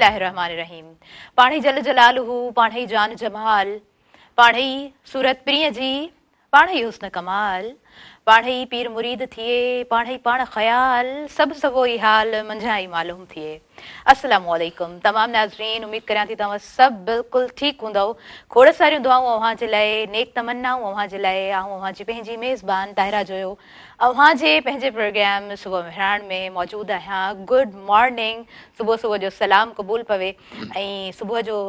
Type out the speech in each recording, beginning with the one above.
الله الرحمٰن الرحيم پاڻهي جل جلاله پاڻهي جان جمال پاڻهي صورت پرينء جي پاڻهي حسن ڪمال پاڻهي پير مريد ٿئي پاڻهي پاڻ خيال سڀ سڀوئي حال منجهان ئي معلوم ٿئي السلام عليڪم تمام ناظرين اميد ڪريان ٿي توهان سڀ بلڪل ٺيڪ هوندؤ کوڙ ساريون دعائون اوهان جي لاء نيڪ تمنائون اوهان جي لاء آئون اوهان جي پنهنجي ميزبان طاهره جويو اوهان جي پنهنجي پروگرام صبح مهراڻ ۾ موجود آهيان گڊ مارننگ صبح صبح جو سلام قبول پوي ۽ صبح جو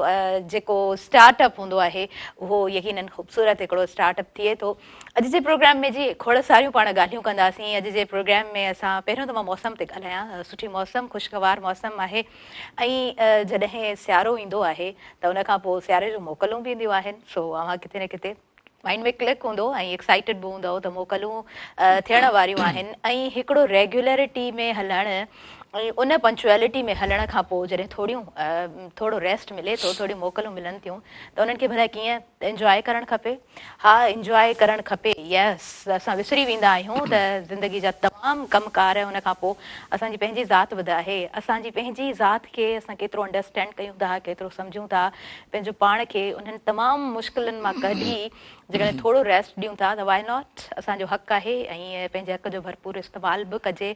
جيڪو اسٽارٽ اپ هوندو آهي اهو يقينن خوبصورت هڪڙو اسٽارٽ اپ ٿئي ٿو اڄ جي پروگرام ۾ جي کوڙ ساريون پاڻ ڳالهيون ڪنداسين اڄ جي پروگرام ۾ اسان پهريون ته مان موسم تي ڳالهايان سٺي موسم خوشگوار موسم آهي ۽ جڏهن سيارو ايندو آهي ته ان کان پوء سياري جون موڪلون به اينديون آهن سو اوهان ڪٿي نه ڪٿي مائنڊ ۾ ڪلڪ هوندو ۽ ايڪسائيٽيڊ به هوندو ته موڪلون ٿيڻ واريون آهن ۽ هڪڙو ريگيولرٽي ۾ هلڻ ۽ ان پنچوئلٽي ۾ هلڻ کان پوء جڏهن ٿوريون ٿورو ريسٽ ملي ٿو ٿوريون موڪلون ملن ٿيون ته انهن کي ڀلا ڪيئن انجواء ڪرڻ کپي. ها انجواء ڪرڻ کپي يس اسان وسري ويندا آهيون ته زندگي جا تمام ڪم ڪار ان کان پوء اسان جي پنهنجي ذات به ته آهي اسان جي پنهنجي ذات کي اسان ڪيترو انڊرسٽينڊ ڪيون ٿا ڪيترو سمجهون ٿا پنهنجو پاڻ کي انهن تمام مشڪلن مان ڪڍي جيڪڏهن ٿورو ريسٽ ڏيون ٿا ته وائي not اسان جو حق آهي ۽ پنهنجي حق جو ڀرپور استعمال به ڪجي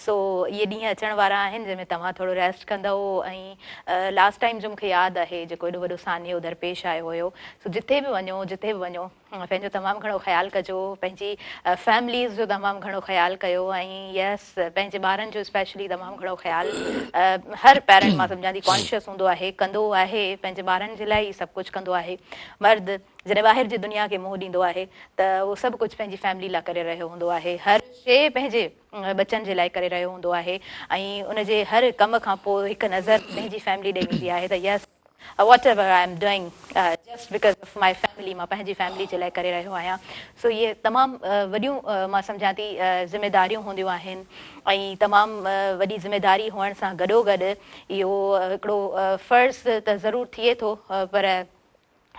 سو اهي ڏينهن اچڻ وارا آهن جنهن ۾ توهان ٿورو ريسٽ ڪندؤ ۽ لاسٽ ٽائيم جو مونکي ياد آهي جيڪو ايڏو وڏو سانحو درپيش آيو هيو سو جتي به وڃو جتي به وڃو پنهنجو تمام گهڻو خيال ڪجو پنهنجي فيمليز جو تمام گهڻو خيال ڪيو ۽ يس پنهنجي ٻارن جو اسپيشلي تمام گهڻو خيال هر پيرنٽ مان سمجهان ٿي ڪانشيس هوندو آهي ڪندو آهي پنهنجي ٻارن جي لاء ئي سڀ ڪجهه ڪندو آهي مرد جڏهن ٻاهر جي دنيا کي منهن ڏيندو آهي ته اهو سڀ ڪجهه پنهنجي فيملي لاء ڪري رهيو هوندو آهي هر شيء پنهنجي ٻچن جي لاء ڪري رهيو هوندو آهي ۽ ان جي هر ڪم کان پوء هڪ نظر پنهنجي فيملي ڏي ويندي آهي ته yes whatever I am doing just because of my family مان پنهنجي فيملي جي لاء ڪري رهيو آهيان سو اهي تمام وڏيون مان سمجهان ٿي ذميداريون هونديون آهن ۽ تمام وڏي ذميداري هئڻ سان گڏوگڏ اهو هڪڙو فرض ته ضرور ٿئي ٿو پر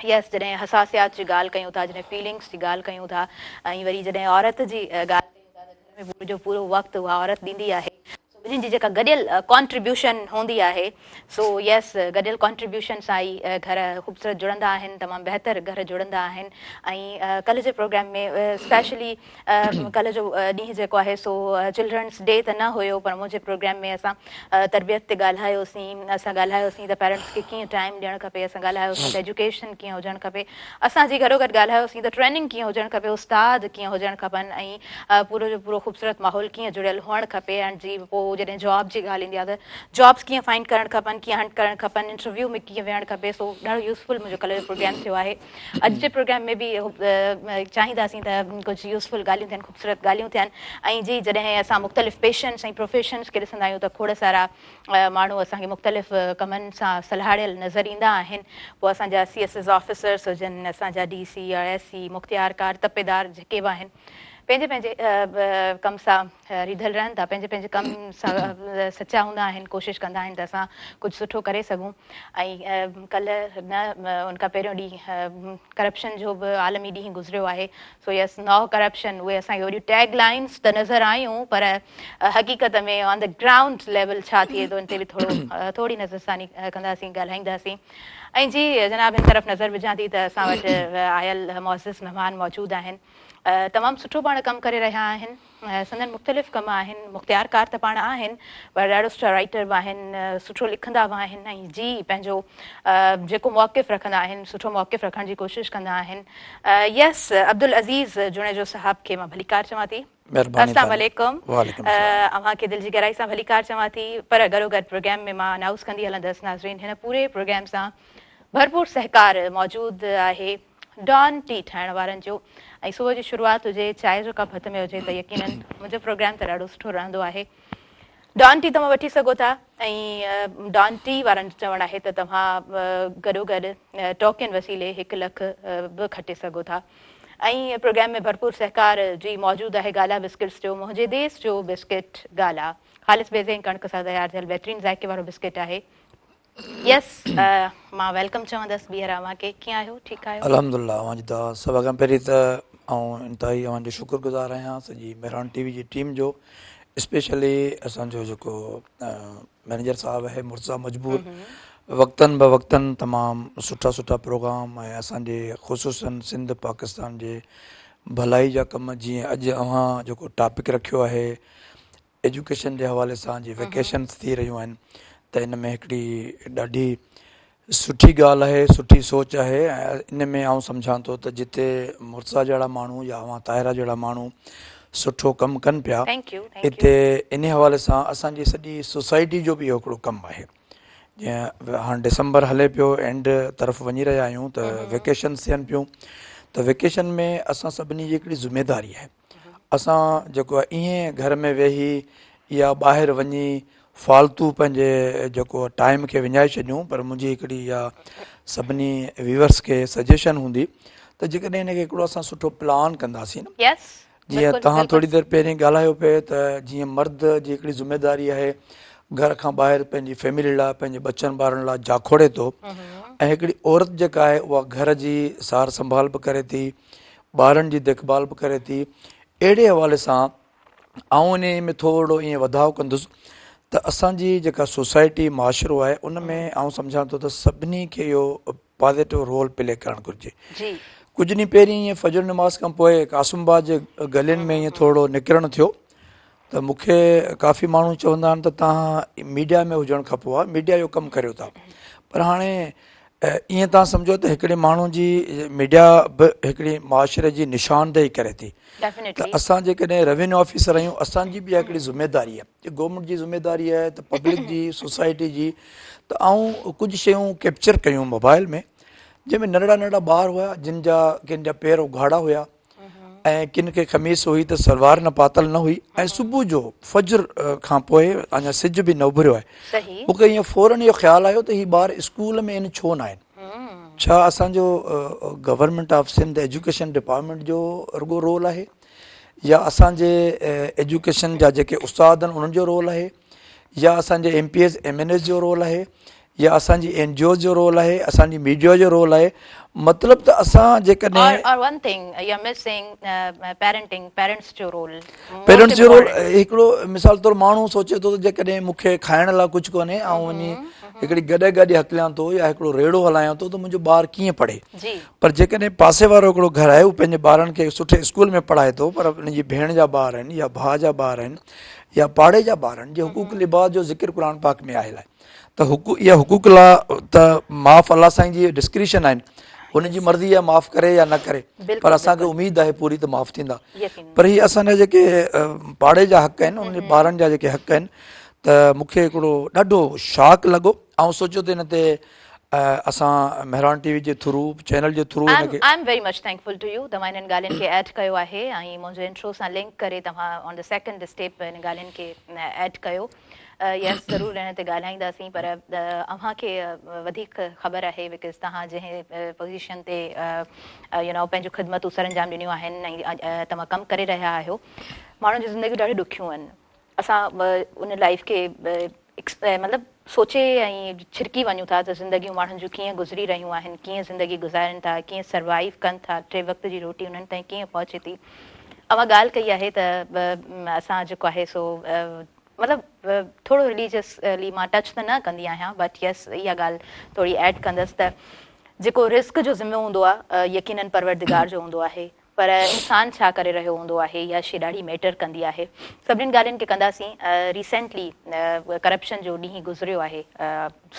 يس جڏهن حساسيات جي ڳالهه ڪيون ٿا جڏهن فيلنگس جي ڳالهه ڪيون ٿا ۽ وري جڏهن عورت جي ڳالهه ڪيون ٿا ته گهر ۾ پورو جو پورو وقت اها عورت ڏيندي آهي سو ٻنهين جي جيڪا گڏيل ڪانٽريبيوشن هوندي آهي سو يس گڏيل ڪانٽريبيوشن سان ئي گهر خوبصورت جڙندا آهن تمام بهتر گهر جڙندا آهن ۽ ڪلهه جي پروگرام ۾ اسپيشلي ڪلهه جو ڏينهن جيڪو آهي سو چلڊرنس ڊي ته نه هيو پر منهنجي پروگرام ۾ اسان تربيت تي ڳالهايوسين اسان ڳالهايوسين ته پيرنٽس کي ڪيئن ٽائيم ڏيڻ کپي اسان ڳالهايوسين ته ايجوڪيشن ڪيئن هجڻ کپي اسان جي گڏو گڏ ڳالهايوسين ته ٽريننگ ڪيئن هجڻ کپي استاد ڪيئن هجڻ کپن ۽ پورو جو پورو خوبصورت ماحول ڪيئن جڙيل هئڻ کپي ۽ جي پوء جڏهن جاب جي ڳالهه ايندي آهي ته جابس ڪيئن فائنڊ ڪرڻ کپن ڪيئن هنٽ ڪرڻ کپن انٽرويو ۾ ڪيئن ويهڻ کپي سو ڏاڍو يوزفل منهنجو ڪلهه جو پروگرام ٿيو آهي اڄ جي پروگرام ۾ به چاهينداسين ته ڪجهه يوزفل ڳالهيون ٿين خوبصورت ڳالهيون ٿين ۽ جي جڏهن اسان مختلف پيشنس ۽ پروفيشنس کي ڏسندا آهيون ته کوڙ سارا ماڻهو اسان کي مختلف ڪمن سان سلهاڙيل نظر ايندا آهن پوء اسان جا سي ايس ايس آفيسرس هجن اسان جا ڊي سي يا ايس سي مختيارڪار تپيدار جيڪي به آهن پنهنجي پنهنجي ڪم سان ريڌل رهن ٿا پنهنجي پنهنجي ڪم سان سچا هوندا آهن ڪوشش ڪندا آهن ته اسان ڪجهه سٺو ڪري سگهون ۽ ڪلهه نه ان کان پهريون ڏينهن ڪرپشن جو به عالمي ڏينهن گذريو آهي سو يس نو ڪرپشن اهي اسان کي وڏيون ٽيگ لائنس ته نظر آيون پر حقيقت ۾ آن the ground level ڇا ٿئي ٿو ان تي به ٿورو ٿوري نظر ثاني ڪنداسين ڳالهائينداسين ۽ جي جناب هن طرف نظر وجهان ٿي ته اسان وٽ آيل معزز مهمان موجود آهن تمام سٺو پاڻ ڪم ڪري رهيا آهن سندن مختلف ڪم آهن مختيار ڪار ته پاڻ آهن پر ڏاڍو سٺا رائيٽر به آهن سٺو لکندا به آهن ۽ جي پنهنجو جيڪو موقف رکندا آهن سٺو موقف رکڻ جي ڪوشش ڪندا آهن يس عبدالعزيز جوڻيجو صاحب کي مان ڀليڪار چوان ٿي السلام عليڪم اوهان کي دل جي گهرائي سان ڀليڪار چوان ٿي پر گڏوگڏ پروگرام ۾ مان انائونس ڪندي هلندس ناظرين هن پوري پروگرام سان ڀرپور سهڪار موجود آهي ڊان ٽي ٺاهڻ وارن جو ۽ صبح جي شروعات هجي چانهه جو ڪپ هٿ ۾ هجي ته يقينن منهنجو پروگرام ته ڏاڍو سٺو رهندو آهي ڊان ٽي توهان وٺي سگهو ٿا ۽ ڊان ٽي وارن جو چوڻ آهي ته توهان گڏو گڏ ٽوڪن وسيلي هڪ لک به کٽي سگهو ٿا ۽ پروگرام ۾ ڀرپور سهڪار جي موجود آهي گالا بسڪٽس جو منهنجي ديس جو بسڪٽ گالا خالص بيضي ۽ ڪڻڪ سان تيار ٿيل بهترين ذائقي وارو بسڪٽ آهي يس مان welcome چوندس ٻيهر اوهان کي ڪيئن آهيو ٺيڪ آهيو. الحمدلله اوهان جي دعا سڀ کان پهرين ته آئون انتهائي اوهان جو شڪر گذار آهيان سڄي مهراڻ ٽي وي جي ٽيم جو اسپيشلي اسان جو جيڪو مئنيجر صاحب آهي مرتضيٰ مجبور وقتن به وقتن تمام سٺا سٺا پروگرام ۽ اسان جي خصوصن سنڌ پاڪستان جي ڀلائي جا ڪم جيئن اڄ اوهان جيڪو ٽاپڪ رکيو آهي ايجوڪيشن جي حوالي سان جي ويڪيشنس ٿي رهيون آهن ته ان ۾ هڪڙي ڏاڍي سٺي ڳالهه آهي سٺي سوچ آهي ۽ ان ۾ آئون سمجهان ٿو ته جتي مرتضيٰ جهڙا ماڻهو يا اوهان طاهره جهڙا ماڻهو سٺو ڪم ڪن پيا اتي ان حوالي سان اسان جي سڄي سوسائٽي جو به اهو هڪڙو ڪم آهي جيئن هاڻ ڊسمبر هلي پيو اينڊ طرف وڃي رهيا آهيون ته ويڪيشنس ٿين پيون ته ويڪيشن ۾ اسان سڀني جي هڪڙي ذميداري آهي اسان جيڪو آهي ائين گهر ۾ ويهي يا ٻاهر وڃي فالتو پنهنجي جيڪو ٽائيم کي وڃائي ڇڏيون پر منهنجي هڪڙي اها سڀني ويورس کي سجيشن هوندي ته جيڪڏهن هن کي هڪڙو اسان سٺو پلان ڪنداسين نه جيئن توهان ٿوري دير پهرين ڳالهايو پئي ته جيئن مرد جي هڪڙي ذميداري آهي گهر کان ٻاهر پنهنجي فيملي لاء پنهنجي ٻچن ٻارن لاء جاکوڙي ٿو ۽ هڪڙي عورت جيڪا آهي اها گهر جي سار سنڀال به ڪري ٿي ٻارن جي ديک ڀال به ڪري ٿي اهڙي حوالي سان آئون انهي ۾ ٿورو ائين وڌاء ڪندس ته اسان جي جيڪا سوسائٽي معاشرو آهي ان ۾ آئون سمجهان ٿو ته سڀني کي اهو پازيٽو رول پلي ڪرڻ گهرجي ڪجهه ڏينهن پهرين ائين فجر نماز کان پوء قاسم آباد جي گلين ۾ ائين ٿورو نڪرڻ ٿيو ته مون کي ڪافي ماڻهو چوندا آهن ته توهان ميڊيا ۾ هجڻ کپو ها ميڊيا جو ڪم ڪريو ٿا پر هاڻي ائين توهان سمجهو ته هڪڙي ماڻهو جي ميڊيا به هڪڙي معاشري جي نشاندهي ڪري ٿي ته اسان جيڪڏهن روينيو آفيسر آهيون اسان جي به هڪڙي ذميداري آهي گورنمينٽ جي ذميداري آهي ته پبلڪ جي سوسائٽي جي ته آئون ڪجهه شيون ڪيپچر ڪيون موبائل ۾ جنهن ۾ ننڍڙا ننڍڙا ٻار هيا جن جا ڪن جا پير اگهاڙا هيا ۽ ڪن کي قميص هئي ته سلوار نه پاتل نه هئي ۽ صبح جو فجر کان پوء اڃا سج به نه اڀريو آهي مون کي ائين فورن اهو خيال آيو ته هي ٻار اسڪول ۾ آهن ڇو نه آهن ڇا اسان جو government of Sindh education department جو رڳو رول آهي يا اسان جي ايجوڪيشن جا جيڪي استاد آهن انهن جو رول آهي يا اسان جي M P S M N S جو رول آهي يا اسان جي اين جي اوز جو رول آهي اسان جي ميڊيا جو رول آهي مطلب ته اسان جيڪڏهن اور one thing you are missing parenting parents جو رول پيرنٽس جو رول هڪڙو مثال طور ماڻهو سوچي ٿو ته جيڪڏهن مون کي کائڻ لاء ڪجهه ڪونهي آئون وڃي هڪڙي گڏهه گاڏي هڪليان ٿو يا هڪڙو ريڙهو هلايان ٿو ته منهنجو ٻار ڪيئن پڙهي پر جيڪڏهن پاسي وارو هڪڙو گهر آهي هو پنهنجي ٻارن کي سٺي اسڪول ۾ پڙهائي ٿو پر ان جي ڀيڻ جا ٻار آهن يا ڀاء جا ٻار آهن يا پاڙي جا ٻار آهن جي حقوق العباد جو ذڪر قرآن پاڪ ۾ آيل آهي ته حقوق اها حقوق الله ته معاف الله سائين جي ڊسڪريشن آهن هن جي مرضي آهي معاف ڪري يا نه ڪري پر اسان کي اميد آهي پوري ته معاف ٿيندا پر هي اسان جا جيڪي پاڙي جا حق آهن انهن جي ٻارن جا جيڪي حق آهن ته مون کي هڪڙو ڏاڍو شاڪ لڳو آئون سوچيو ته ان تي اسان مهراڻ ٽي وي جي ٿرو چينل جي ٿرو ان کي I am very much thankful to you توهان انهن ڳالهين کي ايڊ ڪيو آهي ۽ منهنجي انٽرو سان لنڪ ڪري توهان آن the second step ان ڳالهين کي ايڊ ڪيو يس ضرور ان تي ڳالهائينداسين پر اوهان کي وڌيڪ خبر آهي because توهان جنهن پوزيشن تي يو نو پنهنجون خدمتون سرانجام ڏنيون آهن ۽ توهان ڪم ڪري رهيا آهيو ماڻهن جون زندگيون ڏاڍيون ڏکيون آهن اسان ان لائف کي مطلب سوچي ۽ ڇرڪي وڃون ٿا ته زندگيون ماڻهن جون ڪيئن گذري رهيون آهن ڪيئن زندگي گذارين ٿا ڪيئن سروائيو ڪن ٿا ٽي وقت جي روٽي انهن تائين ڪيئن پهچي ٿي اوهان ڳالهه ڪئي آهي ته اسان جيڪو آهي سو مطلب ٿورو رليجسلي مان ٽچ ته نه ڪندي آهيان بٽ يس اها ڳالهه ٿوري ايڊ ڪندس ته جيڪو رزق جو ذمو هوندو آهي يقينن پروردگار جو هوندو آهي پر انسان ڇا ڪري رهيو هوندو آهي اها شي ڏاڍي ميٽر ڪندي آهي سڀنين ڳالهين کي ڪنداسين ريسينٽلي ڪرپشن جو ڏينهن گذريو آهي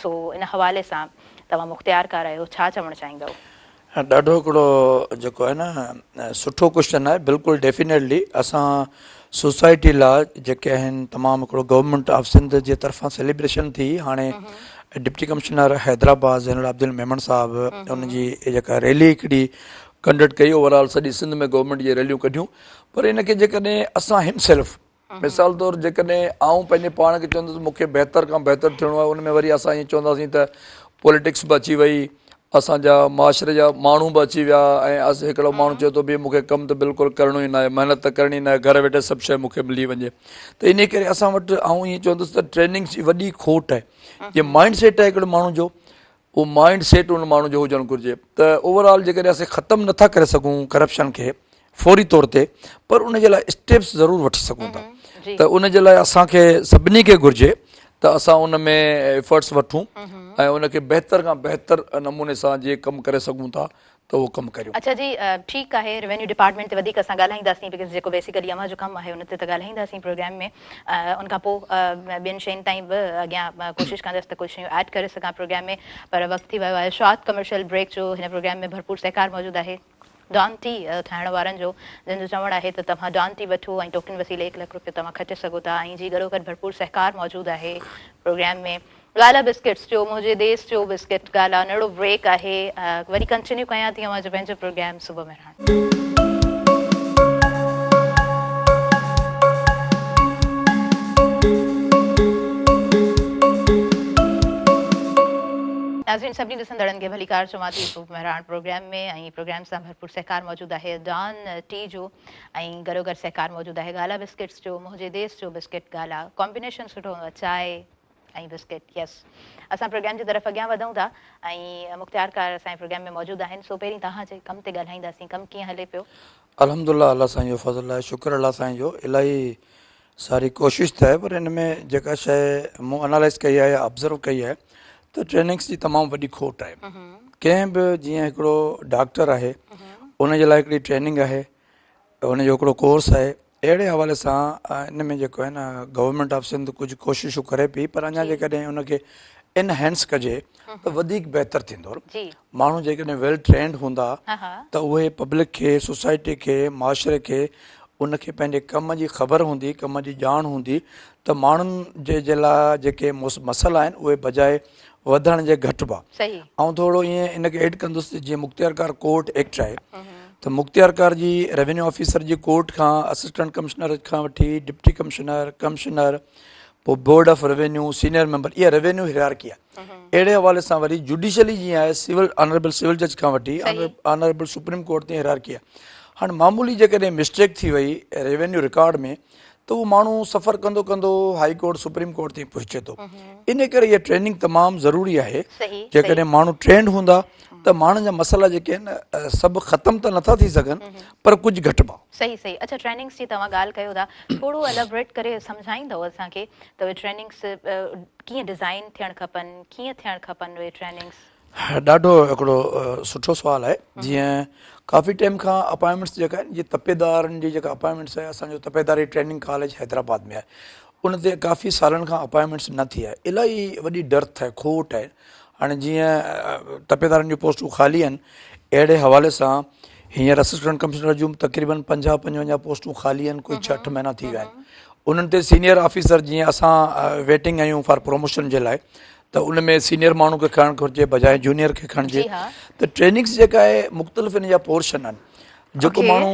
سو ان حوالي سان توهان مختيار ڪار آهيو ڇا چوڻ چاهيندؤ؟ ڏاڍو هڪڙو جيڪو آهي نه سٺو ڪوشچن آهي بلڪل ڊيفينيٽلي اسان سوسائٽي لا جيڪي آهن تمام هڪڙو گورنمينٽ آف سنڌ جي طرفان سيليبريشن ٿي هاڻي ڊپٽي ڪمشنر حيدرآباد زين العابدين ميمڻ صاحب ان جي جيڪا ريلي هڪڙي ڪنڊڪٽ ڪئي اوور آل سڄي سنڌ ۾ گورنمينٽ جي ريليون ڪڍيون پر ان کي جيڪڏهن اسان همسيلف مثال طور جيڪڏهن آئون پنهنجي پاڻ کي چوندس مون کي بهتر کان بهتر ٿيڻو آهي ان ۾ وري اسان ائين چونداسين ته پوليٽڪس به اچي وئي اسان جا معاشري جا ماڻهو به اچي ويا ۽ اس هڪڙو ماڻهو چئي ٿو ڀي مون کي ڪم ته بلڪل ڪرڻو ئي ناهي محنت ته ڪرڻي ناهي گهر ويٺي سڀ شيء مون کي ملي وڃي ته انهي ڪري اسان وٽ آئون ائين چوندس ته ٽريننگس جي وڏي کوٽ آهي جي مائنڊ سيٽ آهي هڪڙي ماڻهو جو اهو مائنڊ سيٽ ان ماڻهو جو هجڻ گهرجي ته اوور آل جيڪڏهن اسين ختم نٿا ڪري سگهون ڪرپشن کي. فوري طور تي پر ان جي لاء اسٽيپس ضرور وٺي سگهون ٿا ته ان جي لاء اسان کي سڀني کي گهرجي ته اسان ان ۾ ايفرٽس وٺون ۽ ان کي بهتر کان بهتر نموني سان جي ڪم ڪري سگهون ٿا ته اهو ڪم ڪريون. اڇا جي ٺيڪ آهي روينيو ڊپارٽمينٽ تي وڌيڪ اسان ڳالهائينداسين because جيڪو بيسيڪلي اوهان جو ڪم آهي ان تي ته ڳالهائينداسين پروگرام ۾ ان کان پوء ٻين شين تائين به اڳيان ڪوشش ڪندس ته ڪجهه شيون ايڊ ڪري سگهان پروگرام ۾ پر وقت ٿي ويو آهي شارٽ ڪمرشل بريڪ جو هن پروگرام ۾ ڀرپور سهڪار موجود آهي ڊان ٽي ٺاهڻ وارن جو جن جو چوڻ آهي ته توهان ڊان ٽي وٺو ۽ ٽوڪن وسيلي هڪ لک روپيو توهان کٽي سگهو ٿا ۽ جي گڏوگڏ ڀرپور سهڪار موجود آهي پروگرام ۾ گالا بسڪٽس جو منهنجي ديس جو بسڪٽ گالا نڙو بريڪ آهي وري ڪنٽينيو ڪيان ٿي اوهان جو پنهنجو پروگرام صبح مهراڻ. ناظرين سڀني ڏسندڙن کي ڀليڪار چوان ٿي صبح مهراڻ پروگرام ۾ ۽ پروگرام سان ڀرپور سهڪار موجود آهي ڊان ٽي جو ۽ گڏوگڏ سهڪار موجود آهي گالا بسڪٽس جو منهنجي ديس جو بسڪٽ گالا ڪامبينيشن سٺو هوندو آهي چانهه ۽ بسڪٽ يس اسان پروگرام جي طرف اڳيان وڌون ٿا ۽ مختيار ڪار اسان جي پروگرام ۾ موجود آهن سو پهرين توهان جي ڪم تي ڳالهائينداسين ڪم ڪيئن هلي پيو. الحمدالله الله سائين جو فضل آهي شڪر الله سائين جو الاهي ساري ڪوشش ته آهي پر ان ۾ جيڪا شيء مون انالائز ڪئي آهي يا آبزرو ڪئي آهي ته ٽريننگس جي تمام وڏي کوٽ آهي ڪنهن به جيئن هڪڙو ڊاڪٽر آهي ان جي لاء هڪڙي ٽريننگ آهي ان جو هڪڙو ڪورس آهي اهڙي حوالي سان ان ۾ جيڪو آهي نه گورنمينٽ آف سنڌ ڪجهه ڪوششون ڪري پئي پر اڃا جيڪڏهن ان کي انهينس ڪجي ته وڌيڪ بهتر ٿيندو ماڻهو جيڪڏهن ويل ٽرينڊ هوندا ته اهي پبلڪ کي سوسائٽي کي معاشري کي ان کي پنهنجي ڪم جي خبر هوندي ڪم جي ڄاڻ هوندي ته ماڻهن جي جي لاء جيڪي مسئلا آهن اهي بجاء وڌڻ جي گهٽبا. آئون ٿورو ائين ان کي ايڊ ڪندس ته جيئن مختيارڪار ڪورٽ ايڪٽ آهي ته مختيارڪار جي روينيو آفيسر جي ڪورٽ کان اسسٽنٽ ڪمشنر کان وٺي ڊپٽي ڪمشنر، ڪمشنر، پوء board of revenue, senior member اها روينيو هيرارڪي آهي. اهڙي حوالي سان وري جوڊيشلي جيئن آهي سول آنريبل سول جج کان وٺي آنريبل سپريم ڪورٽ تائين هيرارڪي آهي. هاڻي معمولي جيڪڏهن مسٽيڪ ٿي وئي روينيو رڪارڊ ۾ ته اهو ماڻهو سفر ڪندو ڪندو هائي ڪورٽ سپريم ڪورٽ تائين پهچي ٿو ان ڪري اها ٽريننگ تمام ضروري آهي جيڪڏهن ماڻهو ٽرينڊ هوندا ته ماڻهن جا مسئلا جيڪي آهن سڀ ختم ته نٿا ٿي سگهن پر ڪجهه گهٽبا. صحيح صحيح اڇا ٽريننگس جي توهان ڳالهه ڪيو ٿا ٿورو الابريٽ ڪري سمجهائيندؤ اسان کي ته اهي ٽريننگس ڪيئن ڊزائين ٿيڻ کپن ڪيئن ٿيڻ کپن اهي ٽريننگس. ڏاڍو هڪڙو سٺو سوال آهي جيئن ڪافي ٽائيم کان اپائنٽمينٽس جيڪا آهن جي تپيدارن جي جيڪا اپائنٽمينٽس آهي اسان جو تپيداري ٽريننگ ڪاليج حيدرآباد ۾ آهي ان تي ڪافي سالن کان اپائنٽمينٽس نه ٿي آهي الاهي وڏي ڊرٿ آهي کوٽ آهي هاڻي جيئن تپيدارن جون پوسٽون خالي آهن اهڙي حوالي سان هينئر اسسٽنٽ ڪمشنر جون تقريبن 50 55 پوسٽون خالي آهن ڪوئي 6 8 مهينا ٿي ويا آهن انهن تي سينيئر آفيسر جيئن اسان ويٽنگ آهيون فار پروموشن جي لاء ته ان ۾ سينيئر ماڻهو کي کڻڻ گهرجي بجاء جونيئر کي کڻجي ته ٽريننگس جيڪا آهي مختلف ان جا پورشن آهن جيڪو ماڻهو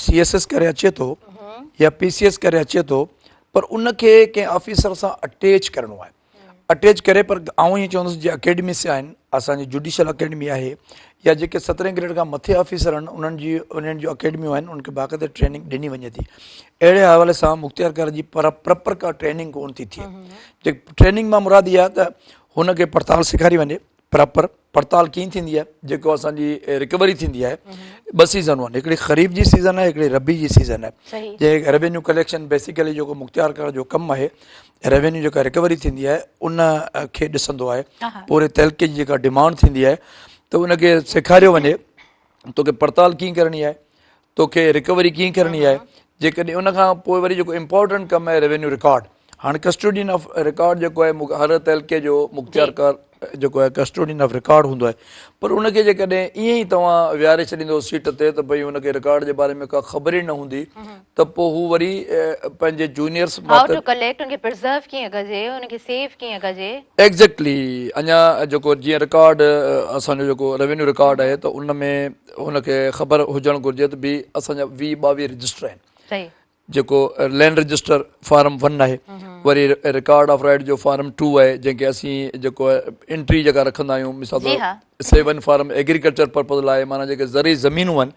سي ايس ايس ڪري اچي ٿو يا پي سي ايس ڪري اچي ٿو پر ان کي ڪنهن آفيسر سان اٽيچ ڪرڻو آهي اٽيچ ڪري پر آئون ائين چوندس جي اڪيڊميس آهن اسان جي جوڊيشل اڪيڊمي آهي يا جيڪي سترهين گريڊ کان مٿي آفيسر آهن انهن جي انهن جون اڪيڊميون آهن انهن کي باقاعده ٽريننگ ڏني وڃي ٿي اهڙي حوالي سان مختيار ڪار جي پر پراپر ڪا ٽريننگ ڪون ٿي ٿئي جي ٽريننگ مان مراد اها ته هن کي پڙتال سيکاري وڃي پراپر پڙتال ڪيئن ٿيندي آهي جيڪو اسان جي رڪوري ٿيندي آهي ٻه سيزنون آهن هڪڙي خريف جي سيزن آهي هڪڙي ربي جي سيزن آهي جي روينيو ڪليڪشن بيسيڪلي جيڪو مختيار ڪار جو ڪم آهي روينيو جيڪا رڪوري ٿيندي آهي ان کي ڏسندو آهي پوري تعلقي جي جيڪا ڊيمانڊ ٿيندي آهي ته ان کي سيکاريو وڃي توکي پڙتال ڪيئن ڪرڻي آهي توکي رڪوري ڪيئن ڪرڻي آهي جيڪڏهن ان کان پوء وري جيڪو امپورٽنٽ ڪم آهي روينيو رڪارڊ هاڻي ڪسٽوڊين آف رڪارڊ جيڪو آهي هر تعلقي جو مختيار ڪار جيڪو آهي ڪسٽوڊين آف رڪارڊ هوندو آهي پر ان کي جيڪڏهن ائين ئي توهان ويهاري ڇڏيندو سيٽ تي ته ڀئي ان کي رڪارڊ جي باري ۾ ڪا خبر ئي نه هوندي ته پوء هو وري پنهنجي جونيئرس how two collect ان کي پرزرو ڪيئن ڪجي ان کي سيو ڪيئن ڪجي. ايگزيڪٽلي اڃا جيڪو جيئن رڪارڊ اسان جو جيڪو روينيو رڪارڊ آهي ته ان ۾ ان کي خبر هجڻ گهرجي ته ڀي اسان جا 20 22 رجسٽر آهن صحيح جيڪو لينڊ رجسٽر فارم ون آهي وري رڪارڊ آف رائيٽ جو فارم ٽو آهي جنهن کي اسين جيڪو انٽري جيڪا رکندا آهيون مثال طور سيون فارم ايگريڪلچر پرپز لاء معنيٰ جيڪي زرعي زمينون آهن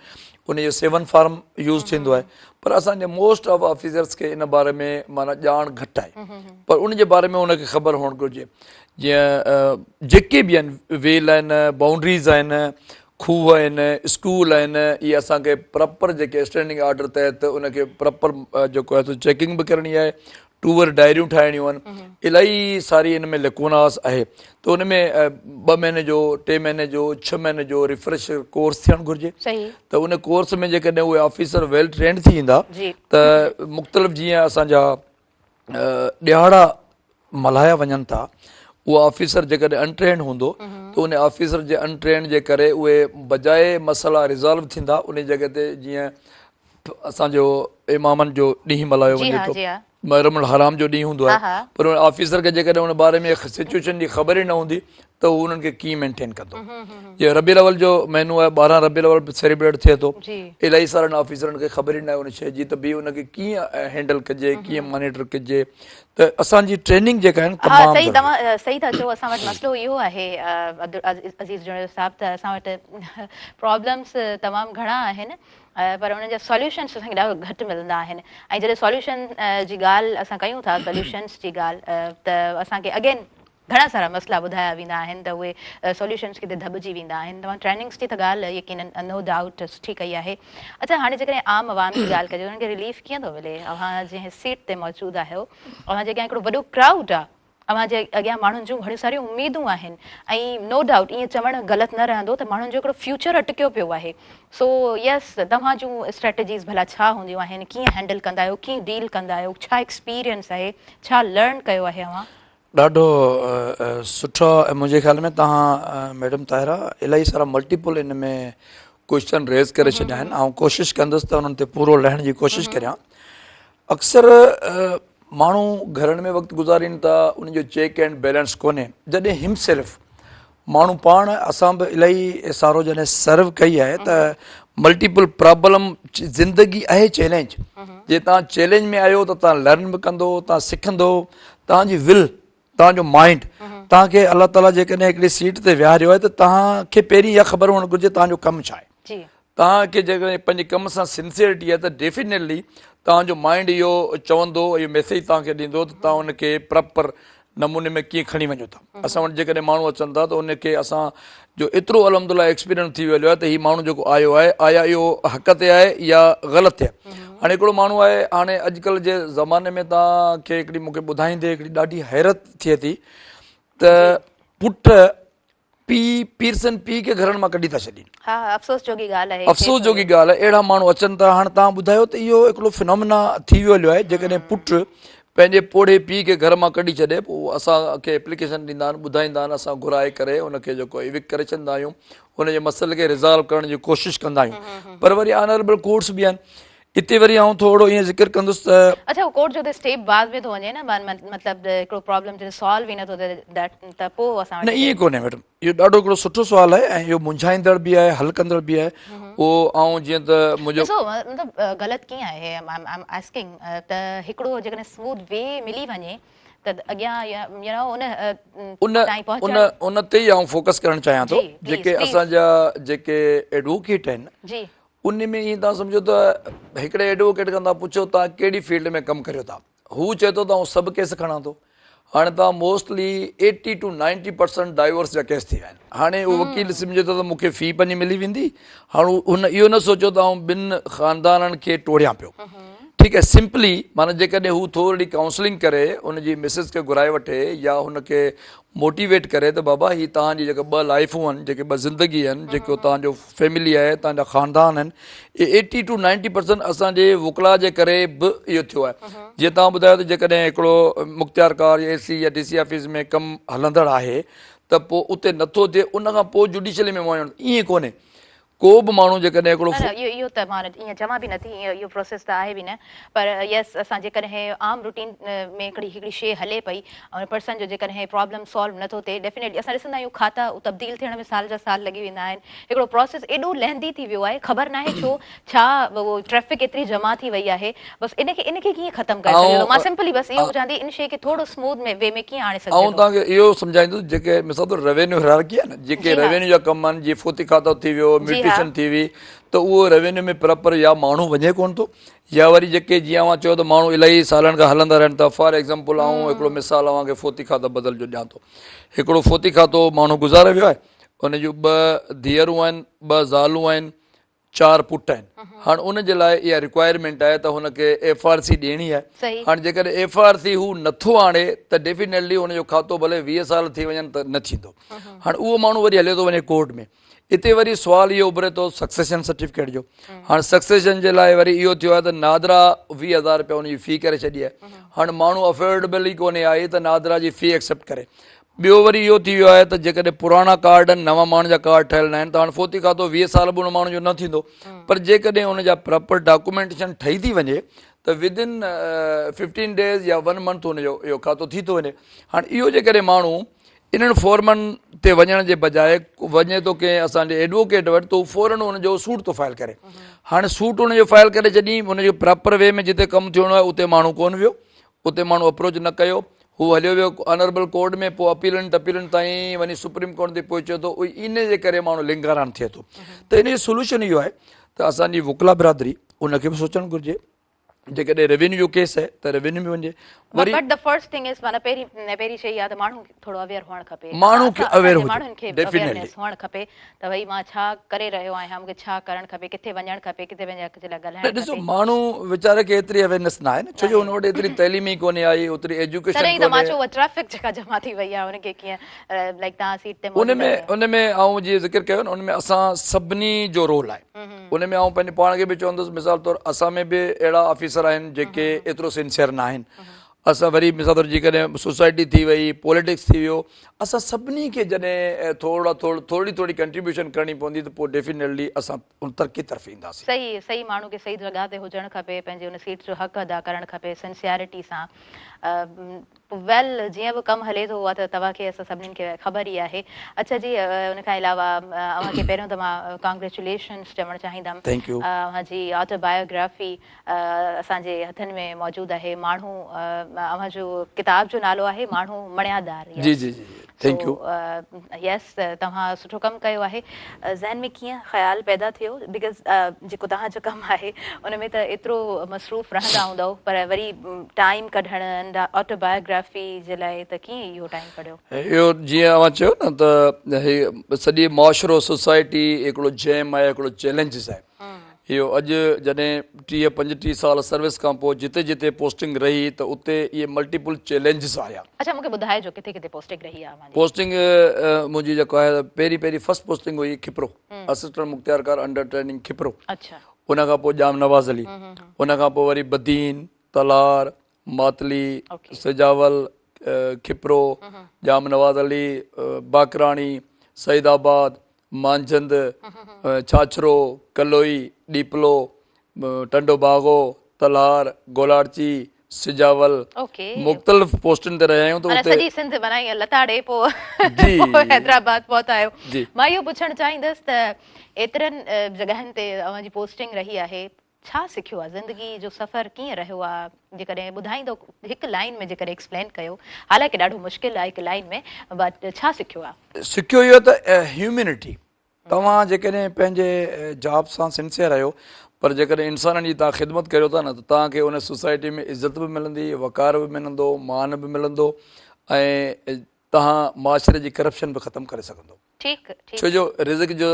ان جو سيون فارم يوز ٿيندو آهي پر اسان جي موسٽ آف آفيسرس کي ان باري ۾ معنيٰ ڄاڻ گهٽ آهي پر ان جي باري ۾ ان کي خبر هئڻ گهرجي جيئن جيڪي به آهن ويل آهن بائونڊريز آهن کوهه آهن، اسڪول آهن، اهي اسان کي پراپر جيڪي اسٽينڊنگ آرڊر تحت ان کي پراپر جيڪو آهي سو چيڪنگ به ڪرڻي آهي، ٽوئر ڊائريون ٺاهڻيون آهن، الاهي ساري ان ۾ لڪوناس آهي ته ان ۾ ٻه مهيني جو، ٽي مهيني جو، ڇهه مهيني جو ريفريشر ڪورس ٿيڻ گهرجي ته ان ڪورس ۾ جيڪڏهن اهي آفيسر ويل ٽرينڊ ٿي ايندا ته مختلف جيئن اسان جا ڏهاڙا ملهايا وڃن ٿا اهو آفيسر جيڪڏهن ان ٽرينڊ هوندو ته ان آفيسر جي ان ٽرينڊ جي ڪري اهي بجاء مسئلا ريزالو ٿيندا ان جڳهه تي جيئن اسان جو امامن جو ڏينهن ملهايو وڃي ٿو محرم الحرام جو ڏينهن هوندو آهي پر ان آفيسر کي جيڪڏهن ان باري ۾ سچويشن جي خبر ئي نه هوندي ته هو انهن کي ڪيئن مينٽين ڪندو جي ربيع الاول جو مهينو آهي 12 ربيع الاول به سيليبريٽ ٿئي ٿو الاهي سارن آفيسرن کي خبر ئي نه آهي ان شيء جي ته به ان کي ڪيئن هينڊل ڪجي ڪيئن مانيٽر ڪجي ته اسان جي ٽريننگ جيڪا آهن تمام صحيح توهان صحيح ٿا چئو اسان وٽ مسئلو اهو آهي عزيز جوڻيجو صاحب ته اسان وٽ پرابلمس تمام گهڻا آهن پر انهن جا سوليوشنس اسان کي ڏاڍو گهٽ ملندا آهن ۽ جڏهن سوليوشن جي ڳالهه اسان ڪيون ٿا سوليوشنس جي ڳالهه ته اسان کي اگين گهڻا سارا مسئلا ٻڌايا ويندا آهن ته اهي سوليوشنس ڪٿي ڌٻجي ويندا آهن. توهان ٽريننگس جي ته ڳالهه يقينن نو ڊائوٽ سٺي ڪئي آهي. اڇا هاڻي جيڪڏهن عام عوام جي ڳالهه ڪجي انهن کي رليف ڪيئن ٿو ملي؟ اوهان جنهن سيٽ تي موجود آهيو اوهان جي اڳيان هڪڙو وڏو ڪرائوڊ آهي اوهان جي اڳيان ماڻهن جون گهڻيون ساريون اميدون آهن ۽ نو ڊائوٽ ائين چوڻ غلط نه رهندو ته ماڻهن جو هڪڙو فيوچر اٽڪيو پيو آهي سو يس توهان جون اسٽريٽجيز ڀلا ڇا هونديون آهن ڪيئن هينڊل ڪندا آهيو ڪيئن ڊيل ڪندا آهيو ڇا ايڪسپيرينس آهي ڇا لرن ڪيو آهي اوهان؟ ڏاڍو سٺو منهنجي خيال ۾ توهان ميڊم طاهره الاهي سارا ملٽيپل ان ۾ ڪوشچن ريز ڪري ڇڏيا آهن آئون ڪوشش ڪندس ته انهن تي پورو لهڻ جي ڪوشش ڪريان اڪثر ماڻهو گهرن ۾ وقت گذارين ٿا ان جو چيڪ اينڊ بيلنس ڪونهي جڏهن هم سيلف ماڻهو پاڻ اسان به الاهي سارو جڏهن سرو ڪئي آهي ته ملٽيپل پرابلم زندگي آهي چئلينج جي تان چئلينج ۾ آيو ته تان لرن به ڪندو تان سکندو تان جي ول تان جو مائنڊ تان کي الله تعالي جيڪڏهن هڪڙي سيٽ تي ويهاريو آهي ته تان کي پهرين اها خبر هئڻ گهرجي تان جو ڪم ڇا آهي توهان کي جيڪڏهن پنهنجي ڪم سان سنسيئرٽي آهي ته ڊيفينيٽلي توهان جو مائنڊ اهو چوندو اهو ميسيج توهان کي ڏيندو ته توهان ان کي پراپر نموني ۾ ڪيئن کڻي وڃو ٿا اسان وٽ جيڪڏهن ماڻهو اچن ٿا ته ان کي اسان جو ايترو الحمد لله ايڪسپيرينس ٿي ويو آهي ته هي ماڻهو جيڪو آيو آهي آيا اهو حق تي آهي يا غلط تي آهي هاڻي هڪڙو ماڻهو آهي هاڻي اڄڪلهه جي زماني ۾ توهان کي هڪڙي مون کي ٻڌائيندي هڪڙي ڏاڍي حيرت ٿئي ٿي ته پٽ پيء پيرسن پيء کي گهرن مان ڪڍي ٿا ڇڏين. ها ها افسوس جوڳي ڳالهه آهي. افسوس جوڳي ڳالهه آهي اهڙا ماڻهو اچن ٿا هاڻ توهان ٻڌايو ته اهو هڪڙو فنومنا ٿي ويو هليو آهي جيڪڏهن پٽ پنهنجي پوڙهي پيء کي گهر مان ڪڍي ڇڏي پوء اسان کي اپليڪيشن ڏيندا آهن ٻڌائيندا آهن اسان گهرائي ڪري ان کي جيڪو ايوڪ ڪري ڇڏيندا آهيون ان جي مسئلي کي ريزالو ڪرڻ جي ڪوشش ڪندا آهيون پر وري آنربل ڪورٽس به آهن اتي وري آئون ٿورو ائين ذڪر ڪندس ته. اڇا اهو ڪورٽ جو ته اسٽيپ بعد ۾ ٿو وڃي نه مطلب هڪڙو پرابلم جڏهن سالو ئي نه ٿو ٿئي ته پوء اسان وٽ نه ائين ڪونهي ميڊم اهو ڏاڍو هڪڙو سٺو سوال آهي ۽ اهو منجهائيندڙ به آهي حل ڪندڙ به آهي اهو آئون جيئن ته منهنجو ڏسو مطلب غلط ڪيئن آهي I am asking ته هڪڙو جيڪڏهن سموٿ وي ملي وڃي ته اڳيان يو نو ان تائين پهچڻ ان تي ئي آئون فوڪس ڪرڻ چاهيان ٿو جيڪي اسان جا جيڪي ايڊووڪيٽ آهن جي ان ۾ ائين توهان سمجهو ته هڪڙي ايڊووڪيٽ کان توهان پڇو توهان ڪهڙي فيلڊ ۾ ڪم ڪريو ٿا هو چئي ٿو ته آئون سڀ ڪيس کڻان ٿو هاڻي توهان mostly eighty to ninety percent divorce جا ڪيس ٿي ويا آهن هاڻي اهو وڪيل سمجهي ٿو ته مون کي في پنهنجي ملي ويندي هاڻي هن اهو نه سوچيو ته آئون ٻن خاندانن کي ٽوڙيان پيو ٺيڪ آهي سمپلي معنيٰ جيڪڏهن هو ٿورڙي ڪائونسلنگ ڪري ان جي مسز کي گهرائي وٺي يا هن کي موٽيويٽ ڪري ته بابا هي توهان جي جيڪا ٻه لائفون آهن جيڪي ٻه زندگي آهن جيڪو توهان جو فيملي آهي توهان جا خاندان آهن اهي ايٽي ٽو نائنٽي پرسنٽ اسان جي وڪلا جي ڪري به اهو ٿيو آهي جيئن توهان ٻڌايو ته جيڪڏهن هڪڙو مختيار ڪار يا اي سي يا ڊي سي آفيس ۾ ڪم هلندڙ آهي ته پوء اتي نٿو ٿئي ان کان پوء جوڊيشلي ۾ وڃڻ ائين ڪونهي ڪو به ماڻهو جيڪڏهن هڪڙو نه نه اهو اهو ته مان ائين چوان به نٿي ائين اهو پروسيس ته آهي به نه پر يس اسان جيڪڏهن عام روٽين ۾ هڪڙي هڪڙي شي هلي پئي ۽ پرسن جو جيڪڏهن پرابلم سالو نٿو ٿئي ڊيفينيٽلي اسان ڏسندا آهيون کاتا تبديل ٿيڻ ۾ سال جا سال لڳي ويندا آهن هڪڙو پروسيس ايڏو لينٿي ٿي ويو آهي خبر ناهي ڇو ڇا اهو ٽريفڪ ايتري جمع ٿي وئي آهي بس ان کي ان کي ڪيئن ختم ڪري سگهجي ٿو مان سمپلي بس اهو پڇان ٿي ان شي کي ٿورو سموٿ ۾ وي ۾ ڪيئن آڻي سگهجي آئون ٿو. توهان کي اهو سمجهائيندس جيڪي مثال طور روينيو هيرارڪي آهي نه جيڪي روينيو جا ڪم آهن جيئن فوتي کاتو ٿي ويو ميوٽيشن ٿي وئي ته اهو روينيو ۾ پراپر يا ماڻهو وڃي ڪونه ٿو يا وري جيڪي جيئن اوهان چيو ته ماڻهو الاهي سالن کان هلندا رهن ٿا فار ايگزامپل آئون هڪڙو مثال اوهان کي فوتي کاتو بدل جو ڏيان ٿو هڪڙو فوتي کاتو ماڻهو گذاري ويو آهي ان جون ٻه ڌيئرون آهن، ٻه زالون آهن، چار پٽ آهن. هاڻ ان جي لاء اها رڪوائرمينٽ آهي ته هن کي ايف آر سي ڏيڻي آهي. هاڻ جيڪڏهن ايف آر سي هو نٿو آڻي ته ڊيفينيٽلي هن جو کاتو ڀلي 20 سال ٿي وڃن ته نه ٿيندو. هاڻ اهو ماڻهو وري هليو ٿو وڃي ڪورٽ ۾. اتي وري سوال اهو اڀري ٿو سڪسيشن سرٽيفڪيٽ جو. هاڻ سڪسيشن جي لاء وري اهو ٿيو آهي ته نادرا 20 هزار رپيا ان جي في ڪري ڇڏي آهي. هاڻ ماڻهو افورڊبل ئي ڪونهي آهي ته نادرا جي في ايڪسيپٽ ڪري. ٻيو وري اهو ٿي ويو آهي ته جيڪڏهن پراڻا ڪارڊ آهن نوان ماڻهن جا ڪارڊ ٺهيل نه آهن ته هاڻ فوتي کاتو 20 سال به ان ماڻهو جو نه ٿيندو پر جيڪڏهن ان جا پراپر ڊاڪومينٽيشن ٺهي ٿي وڃي ته ود ان 15 ڊيز يا 1 منٿ ان جو اهو کاتو ٿي ٿو وڃي. هاڻ اهو جيڪڏهن ماڻهو انهن فورمن تي وڃڻ جي بجاء وڃي ٿو ڪنهن اسان جي ايڊووڪيٽ وٽ ته هو فورن ان جو سوٽ ٿو فائل ڪري. هاڻ سوٽ ان جو فائل ڪري ڇڏي ان جو پراپر وي ۾ جتي ڪم ٿيڻو آهي اتي ماڻهو ڪونه ويو، اتي ماڻهو اپروچ نه ڪيو، هو هليو ويو آنربل ڪورٽ ۾ پوء اپيلن ٽپيلن تائين وڃي سپريم ڪورٽ تي پهچي ٿو ان جي ڪري ماڻهو لنگاران ٿئي ٿو ته ان جو سولوشن اهو آهي ته اسان جي وڪلا برادري ان کي به سوچڻ گهرجي جيڪڏهن ريونيو جو ڪيس آهي ته ريونيو ۾ وڃجي وري but the first thing is معنيٰ پهرين پهرين شيء اها ته ماڻهو ٿورو اويئر هئڻ کپي ماڻهو کي اويئر هجي ماڻهن کي اويئرنيس هئڻ کپي ته ڀئي مان ڇا ڪري رهيو آهيان مون کي ڇا ڪرڻ کپي ڪٿي وڃڻ کپي ڪٿي پنهنجي حق جي لاء ڳالهائڻ کپي. ڏسو ماڻهو ويچاري کي ايتري اويئرنيس نه آهي نه ڇو جو ان وٽ ايتري تعليم ئي ڪونهي آئي اوتري ايجوڪيشن ڪونهي. تڏهن ئي ته مان چيو اها ٽريفڪ جيڪا جمع ٿي وئي آهي ان کي ڪيئن لائيڪ توهان سيٽ تي موجود آهيو. ان ۾ آئون جيئن ذڪر ڪيو نه ان ۾ اسان سڀني جو رول آهي ان ۾ آئون پنهنجي پاڻ کي به چوندس مثال طور اسان ۾ به اهڙا آفيسر آهن جيڪي ايترو سنسيئر نه آهن اسان وري مثال طور جيڪڏهن سوسائٽي ٿي وئي پوليٽڪس ٿي ويو اسان سڀني کي جڏهن ٿورڙا ٿورڙو ٿورڙي ٿورڙي ڪنٽريبيوشن ڪرڻي پوندي ته پوء ڊيفينيٽلي اسان ان ترقي طرف اينداسين. صحيح صحيح ماڻهو کي صحيح جڳهه تي هجڻ کپي پنهنجي ان سيٽ جو حق ادا ڪرڻ کپي سنسيئرٽي سان ويل جيئن به ڪم هلي ٿو اها ته توهان کي اسان سڀني کي خبر ئي آهي اڇا جي ان کان علاوه اوهان کي پهريون ته مان ڪانگريچوليشنس چوڻ چاهيندم thank you اوهان جي آٽو بايوگرافي اسان جي هٿن ۾ موجود آهي ماڻهو اوهان جو ڪتاب جو نالو آهي ماڻهو مڻيادار جي جي جي thank you yes توهان سٺو ڪم ڪيو آهي ذهن ۾ ڪيئن خيال پيدا ٿيو because جيڪو توهان جو ڪم آهي ان ۾ ته ايترو مصروف رهندا هوندؤ پر وري ٽائيم ڪڍڻ آٽو بايوگرافي جي لاء ته ڪيئن اهو ٽائيم ڪڍيو؟ اهو جيئن اوهان چيو نه ته هي سڄي معاشرو سوسائٽي هڪڙو جيم آهي هڪڙو چئلينجز آهي اهو اڄ جڏهن 30 35 سال سروس کان پوء جتي جتي پوسٽنگ رهي ته اتي اهي ملٽيپل چئلينجز آيا. اڇا مونکي ٻڌائجو ڪٿي ڪٿي پوسٽنگ رهي آهي اوهان جي. پوسٽنگ منهنجي جيڪو آهي پهرين پهرين فرسٽ پوسٽنگ هئي کپرو اسسٽنٽ مختيارڪار انڊر ٽريننگ کپرو اڇا ان کان پوء ڄام نواز علي ان کان پوء وري بدين تلهار ماتلي سجاول کپرو ڄام نواز علي باقراڻي سعيد آباد مانجهند، ڇاڇرو، ڪلوئي، ڏيپلو، ٽنڊو باغو، تلهار، گولاڙچي، سجاول مختلف پوسٽن تي رهيا آهيون ته اتي سڄي سنڌ معنيٰ ائين لتاڙي پوء حيدرآباد پهتا آهيو. مان اهو پڇڻ چاهيندس ته ايترن جڳهن تي اوهان جي پوسٽنگ رهي آهي ڇا سکيو آ زندگي جو سفر ڪيئن رهيو آ جيڪڏهن ٻڌائيندو هڪ لائين ۾ جيڪڏهن ايڪسپلين ڪيو حالانڪه ڏاڍو مشڪل آ هڪ لائين ۾ بٽ ڇا سکيو آ. سکيو اهو ته هيومينٽي توهان جيڪڏهن پنهنجي جاب سان سنسيئر آهيو پر جيڪڏهن انسانن جي توهان خدمت ڪريو ٿا نه ته توهان کي ان سوسائٽي ۾ عزت به ملندي وقار به ملندو مان به ملندو ۽ توهان معاشري جي ڪرپشن به ختم ڪري سگهندو. ٺيڪ ٺيڪ. ڇو جو رزق جو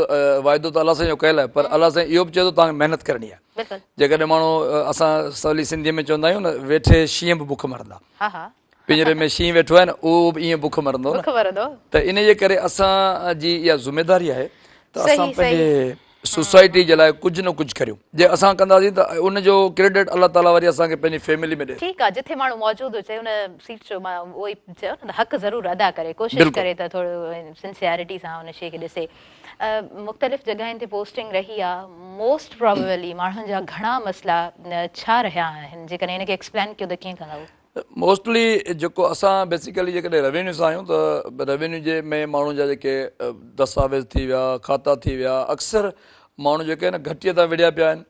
واعدو ته الله سائين جو ڪيل آهي پر الله سائين اهو به چئي ٿو توهان کي محنت ڪرڻي آهي. بلڪل. جيڪڏهن ماڻهو اسان سولي سنڌي ۾ چوندا آهيون نه ويٺي شينهن به بک مرندا. ها ها. پڃري ۾ شينهن ويٺو آهي نه اهو به ائين بک مرندو نه. بک مرندو. ته ان جي ڪري اسان جي اها ذميداري آهي ته اسان صحيح صحيح. پنهنجي سوسائٽي جي لاء ڪجهه نه ڪجهه ڪريون جي اسان ڪنداسين ته ان جو ڪريڊٽ الله تعالي وري اسان کي پنهنجي فيملي ۾ ڏي. ٺيڪ آ جٿي ماڻهو موجود هجي ان سيٽ جو مان اهو ئي چيو نه ته حق ضرور ادا ڪري ڪوشش ڪري ته ٿورو سنسيئرٽي سان ان شي کي ڏسي مختلف جڳهين تي پوسٽنگ رهي آ موسٽ پرابيبلي ماڻهن جا گهڻا مسئلا ڇا رهيا آهن جيڪڏهن ان کي ايڪسپلين ڪيو ته ڪيئن ڪندؤ؟ موسٽلي جيڪو اسان بيسيڪلي جيڪڏهن روينيو سان آهيون ته روينيو جي ۾ ماڻهن جا جيڪي دستاويز ٿي ويا کاتا ٿي ويا اڪثر ماڻهو جيڪي آهن گهٽيء تان وڙهيا پيا آهن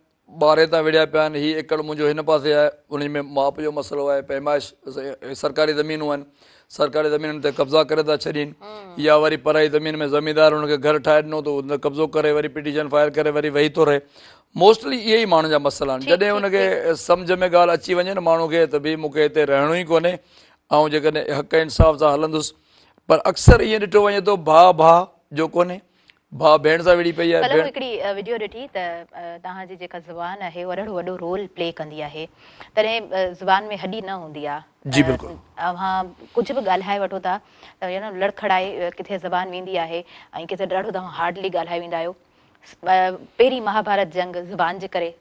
ٻاري تان وڙهيا پيا آهن هي ايڪڙ منهنجو هن پاسي آهي ان ۾ ماپ جو مسئلو آهي پيمائش سرڪاري زمينون آهن سرڪاري زمينن تي قبضا ڪري ٿا ڇڏين يا وري پرائي زمين ۾ زميندار ان کي گهر ٺاهي ڏنو ته ان قبضو ڪري وري پٽيشن فائل ڪري وري ويهي ٿو رهي موسٽلي اهي ئي ماڻهن جا مسئلا آهن جڏهن ان کي سمجهه ۾ ڳالهه اچي وڃي نه ماڻهو کي ته ڀي مون کي هتي رهڻو ئي ڪونهي آئون جيڪڏهن حق انصاف سان هلندس پر اڪثر ائين ڏٺو وڃي ٿو ڀاء ڀاء جو ڪونهي. ڀاء ڀيڻ سان وڙهي پئي آهي. ڪلهه مون هڪڙي وڊيو ڏٺي ته توهان جي جيڪا زبان آهي اها ڏاڍو وڏو رول پلي ڪندي آهي. تڏهن زبان ۾ هڏي نه هوندي آهي. جي بلڪل. اوهان ڪجهه به ڳالهائي وٺو ٿا ته يو نو لڙکڙائي ڪٿي زبان ويندي آهي ۽ ڪٿي ڏاڍو توهان هارڊلي ڳالهائي ويندا آهيو. پهرين مهاڀارت جنگ زبان جي ڪري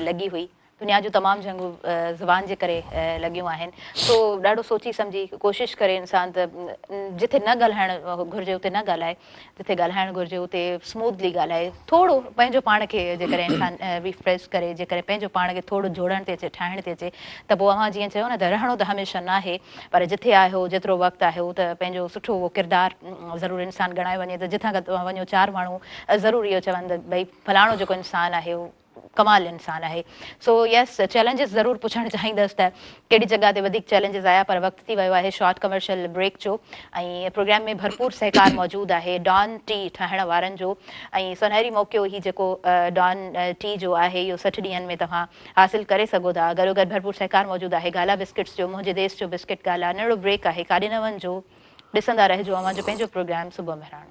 لڳي هئي. دنيا جون تمام جنگون زبان جي ڪري لڳيون آهن سو ڏاڍو سوچي سمجهي ڪوشش ڪري انسان ته جتي نه ڳالهائڻ گهرجي اتي نه ڳالهائي جتي ڳالهائڻ گهرجي اتي سموٿلي ڳالهائي ٿورو پنهنجو پاڻ کي جيڪڏهن انسان ريفريش ڪري جيڪڏهن پنهنجو پاڻ کي ٿورو جوڙڻ تي اچي ٺاهڻ تي اچي ته پوء اوهان جيئن چيو نه ته رهڻو ته هميشه ناهي پر جتي آهيو جيترو وقت آهيو ته پنهنجو سٺو اهو ڪردار ضرور انسان ڳڻايو وڃي ته جتان کان توهان وڃو چار ماڻهو ضرور اهو چون ته ڀئي فلاڻو جيڪو انسان آهي اهو ڪمال انسان آهي سو يس چئلينجز ضرور پڇڻ چاهيندس ته ڪهڙي جڳهه تي وڌيڪ چئلينجز آيا پر وقت ٿي ويو آهي شارٽ ڪمرشل بريڪ جو ۽ پروگرام ۾ ڀرپور سهڪار موجود آهي ڊان ٽي ٺاهڻ وارن جو ۽ سونهري موقعو هي جيڪو ڊان ٽي جو آهي اهو 60 ڏينهن ۾ توهان حاصل ڪري سگهو ٿا گڏوگڏ ڀرپور سهڪار موجود آهي گالا بسڪٽس جو منهنجي ديس جو بسڪٽ گالا ننڍڙو بريڪ آهي ڪاڏي نه وڃجو ڏسندا رهجو اوهان جو پنهنجو پروگرام صبح مهراڻ.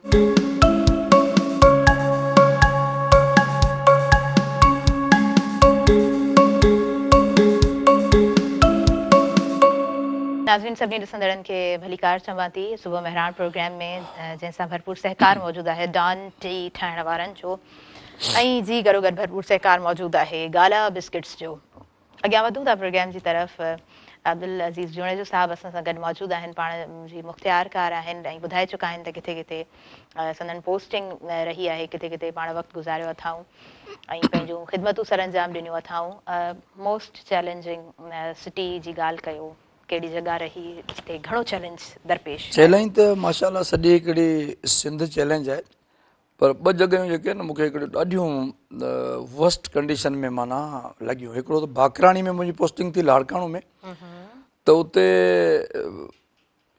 ناظرين سڀني ڏسندڙن کي ڀليڪار چوان ٿي صبح مهراڻ پروگرام ۾ جنهن سان ڀرپور سهڪار موجود آهي ڊان ٽي ٺاهڻ وارن جو ۽ جي گڏوگڏ ڀرپور سهڪار موجود آهي گالا بسڪٽس جو. اڳيان وڌون ٿا پروگرام جي طرف عبدالعزيز جوڻيجو صاحب اسان سان گڏ موجود آهن پاڻ جي مختيار ڪار آهن ۽ ٻڌائي چڪا آهن ته ڪٿي ڪٿي سندن پوسٽنگ رهي آهي ڪٿي ڪٿي پاڻ وقت گذاريو اٿائون ۽ پنهنجون خدمتون سرانجام ڏنيون اٿائون موسٽ چئلينجنگ سٽي جي ڳالهه ڪيو ڪهڙي جڳهه رهي جتي گهڻو چئلينج درپيش آيو؟ چئلينج ته ماشاء الله سڄي هڪڙي سنڌ چئلينج آهي پر ٻه جڳهيون جيڪي آهن مون کي هڪڙيون ڏاڍيون ورسٽ ڪنڊيشن ۾ معنيٰ لڳيون هڪڙو ته باقراڻي ۾ منهنجي پوسٽنگ ٿي لاڙڪاڻو ۾ ته اتي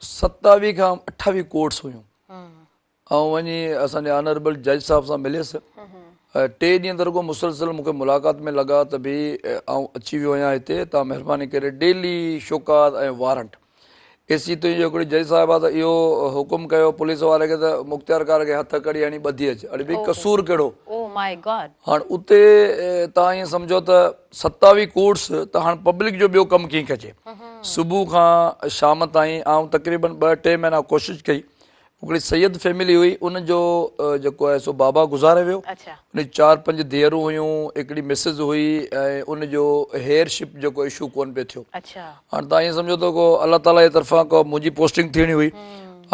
27 کان 28 ڪورٽس هيون آئون وڃي اسان جي آنربل جج صاحب سان مليس ٽي ڏينهن ته رڳو مسلسل مون کي ملاقات ۾ لڳا ته ڀي آئون اچي ويو آهيان هتي تان مهرباني ڪري ڊيلي شوڪاز ۽ وارنٽ ايسي تائين جو هڪڙي جج صاحب آ ته اهو حڪم ڪيو پوليس واري کي ته مختيارڪار کي هٿ ڪڙي هڻي ٻڌي اچ. اڙي ڀئي قصور ڪهڙو؟ هاڻ اتي توهان ائين سمجهو ته 27 ڪورٽس ته هاڻ پبلڪ جو ٻيو ڪم ڪيئن ڪجي؟ صبح کان شام تائين آئون تقريبن ٻه ٽي مهينا ڪوشش ڪئي هڪڙي سيد فيملي هئي ان جو جيڪو آهي سو بابا گذاري ويو ان جي چار پنج ڌيئرون هيون هڪڙي مسز هئي ۽ ان جو هيئر شپ جيڪو اشو ڪون پئي ٿيو هاڻي تان ائين سمجهو ته ڪو الله تعالي جي طرفان ڪو منهنجي پوسٽنگ ٿيڻي هئي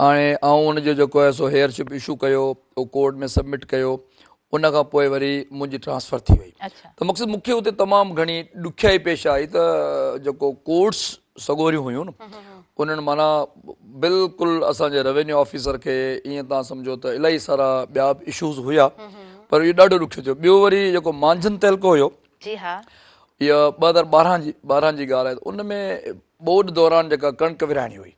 هاڻي آئون ان جو جيڪو آهي سو هيئر شپ اشو ڪيو ڪورٽ ۾ سبمٽ ڪيو ان کان پوء وري منهنجي ٽرانسفر ٿي وئي ته مقصد مون کي اتي تمام گهڻي ڏکيائي پيش آئي ته جيڪو ڪورٽس سڳوريون هيون نه انهن معنيٰ بلڪل اسان جي روينيو آفيسر کي ائين تان سمجهو ته الاهي سارا ٻيا به اشوز هيا پر اهو ڏاڍو ڏکيو ٿيو ٻيو وري جيڪو مانجهند تعلقو هيو جي ها اها 2012 جي 12 جي ڳالهه آهي ان ۾ ٻوڏ دوران جيڪا ڪڻڪ ورهائڻي هئي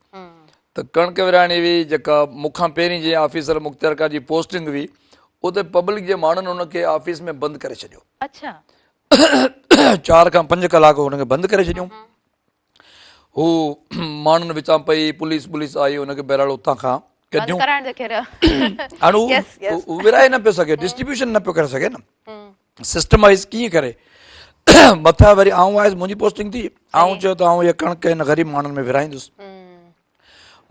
ته ڪڻڪ ورهائڻي هئي جيڪا مون کان پهرين جنهن آفيسر مختيارڪار جي پوسٽنگ هئي اتي پبلڪ جي ماڻهن ان کي آفيس ۾ بند ڪري ڇڏيو. اڇا. 4 کان 5 ڪلاڪ ان کي بند ڪري ڇڏيو. هو ماڻهن وچان پئي پوليس پوليس آئي ان کي بهرحال اتان کان ڪڍيون. هاڻ هو ورهائي نه پيو سگهي ڊسٽريبيوشن نه پيو ڪري سگهي نه. سسٽمائز ڪيئن ڪري مٿان وري آئون آيس منهنجي پوسٽنگ ٿي آئون چيو ته آئون هي ڪڻڪ هن غريب ماڻهن ۾ ورهائيندس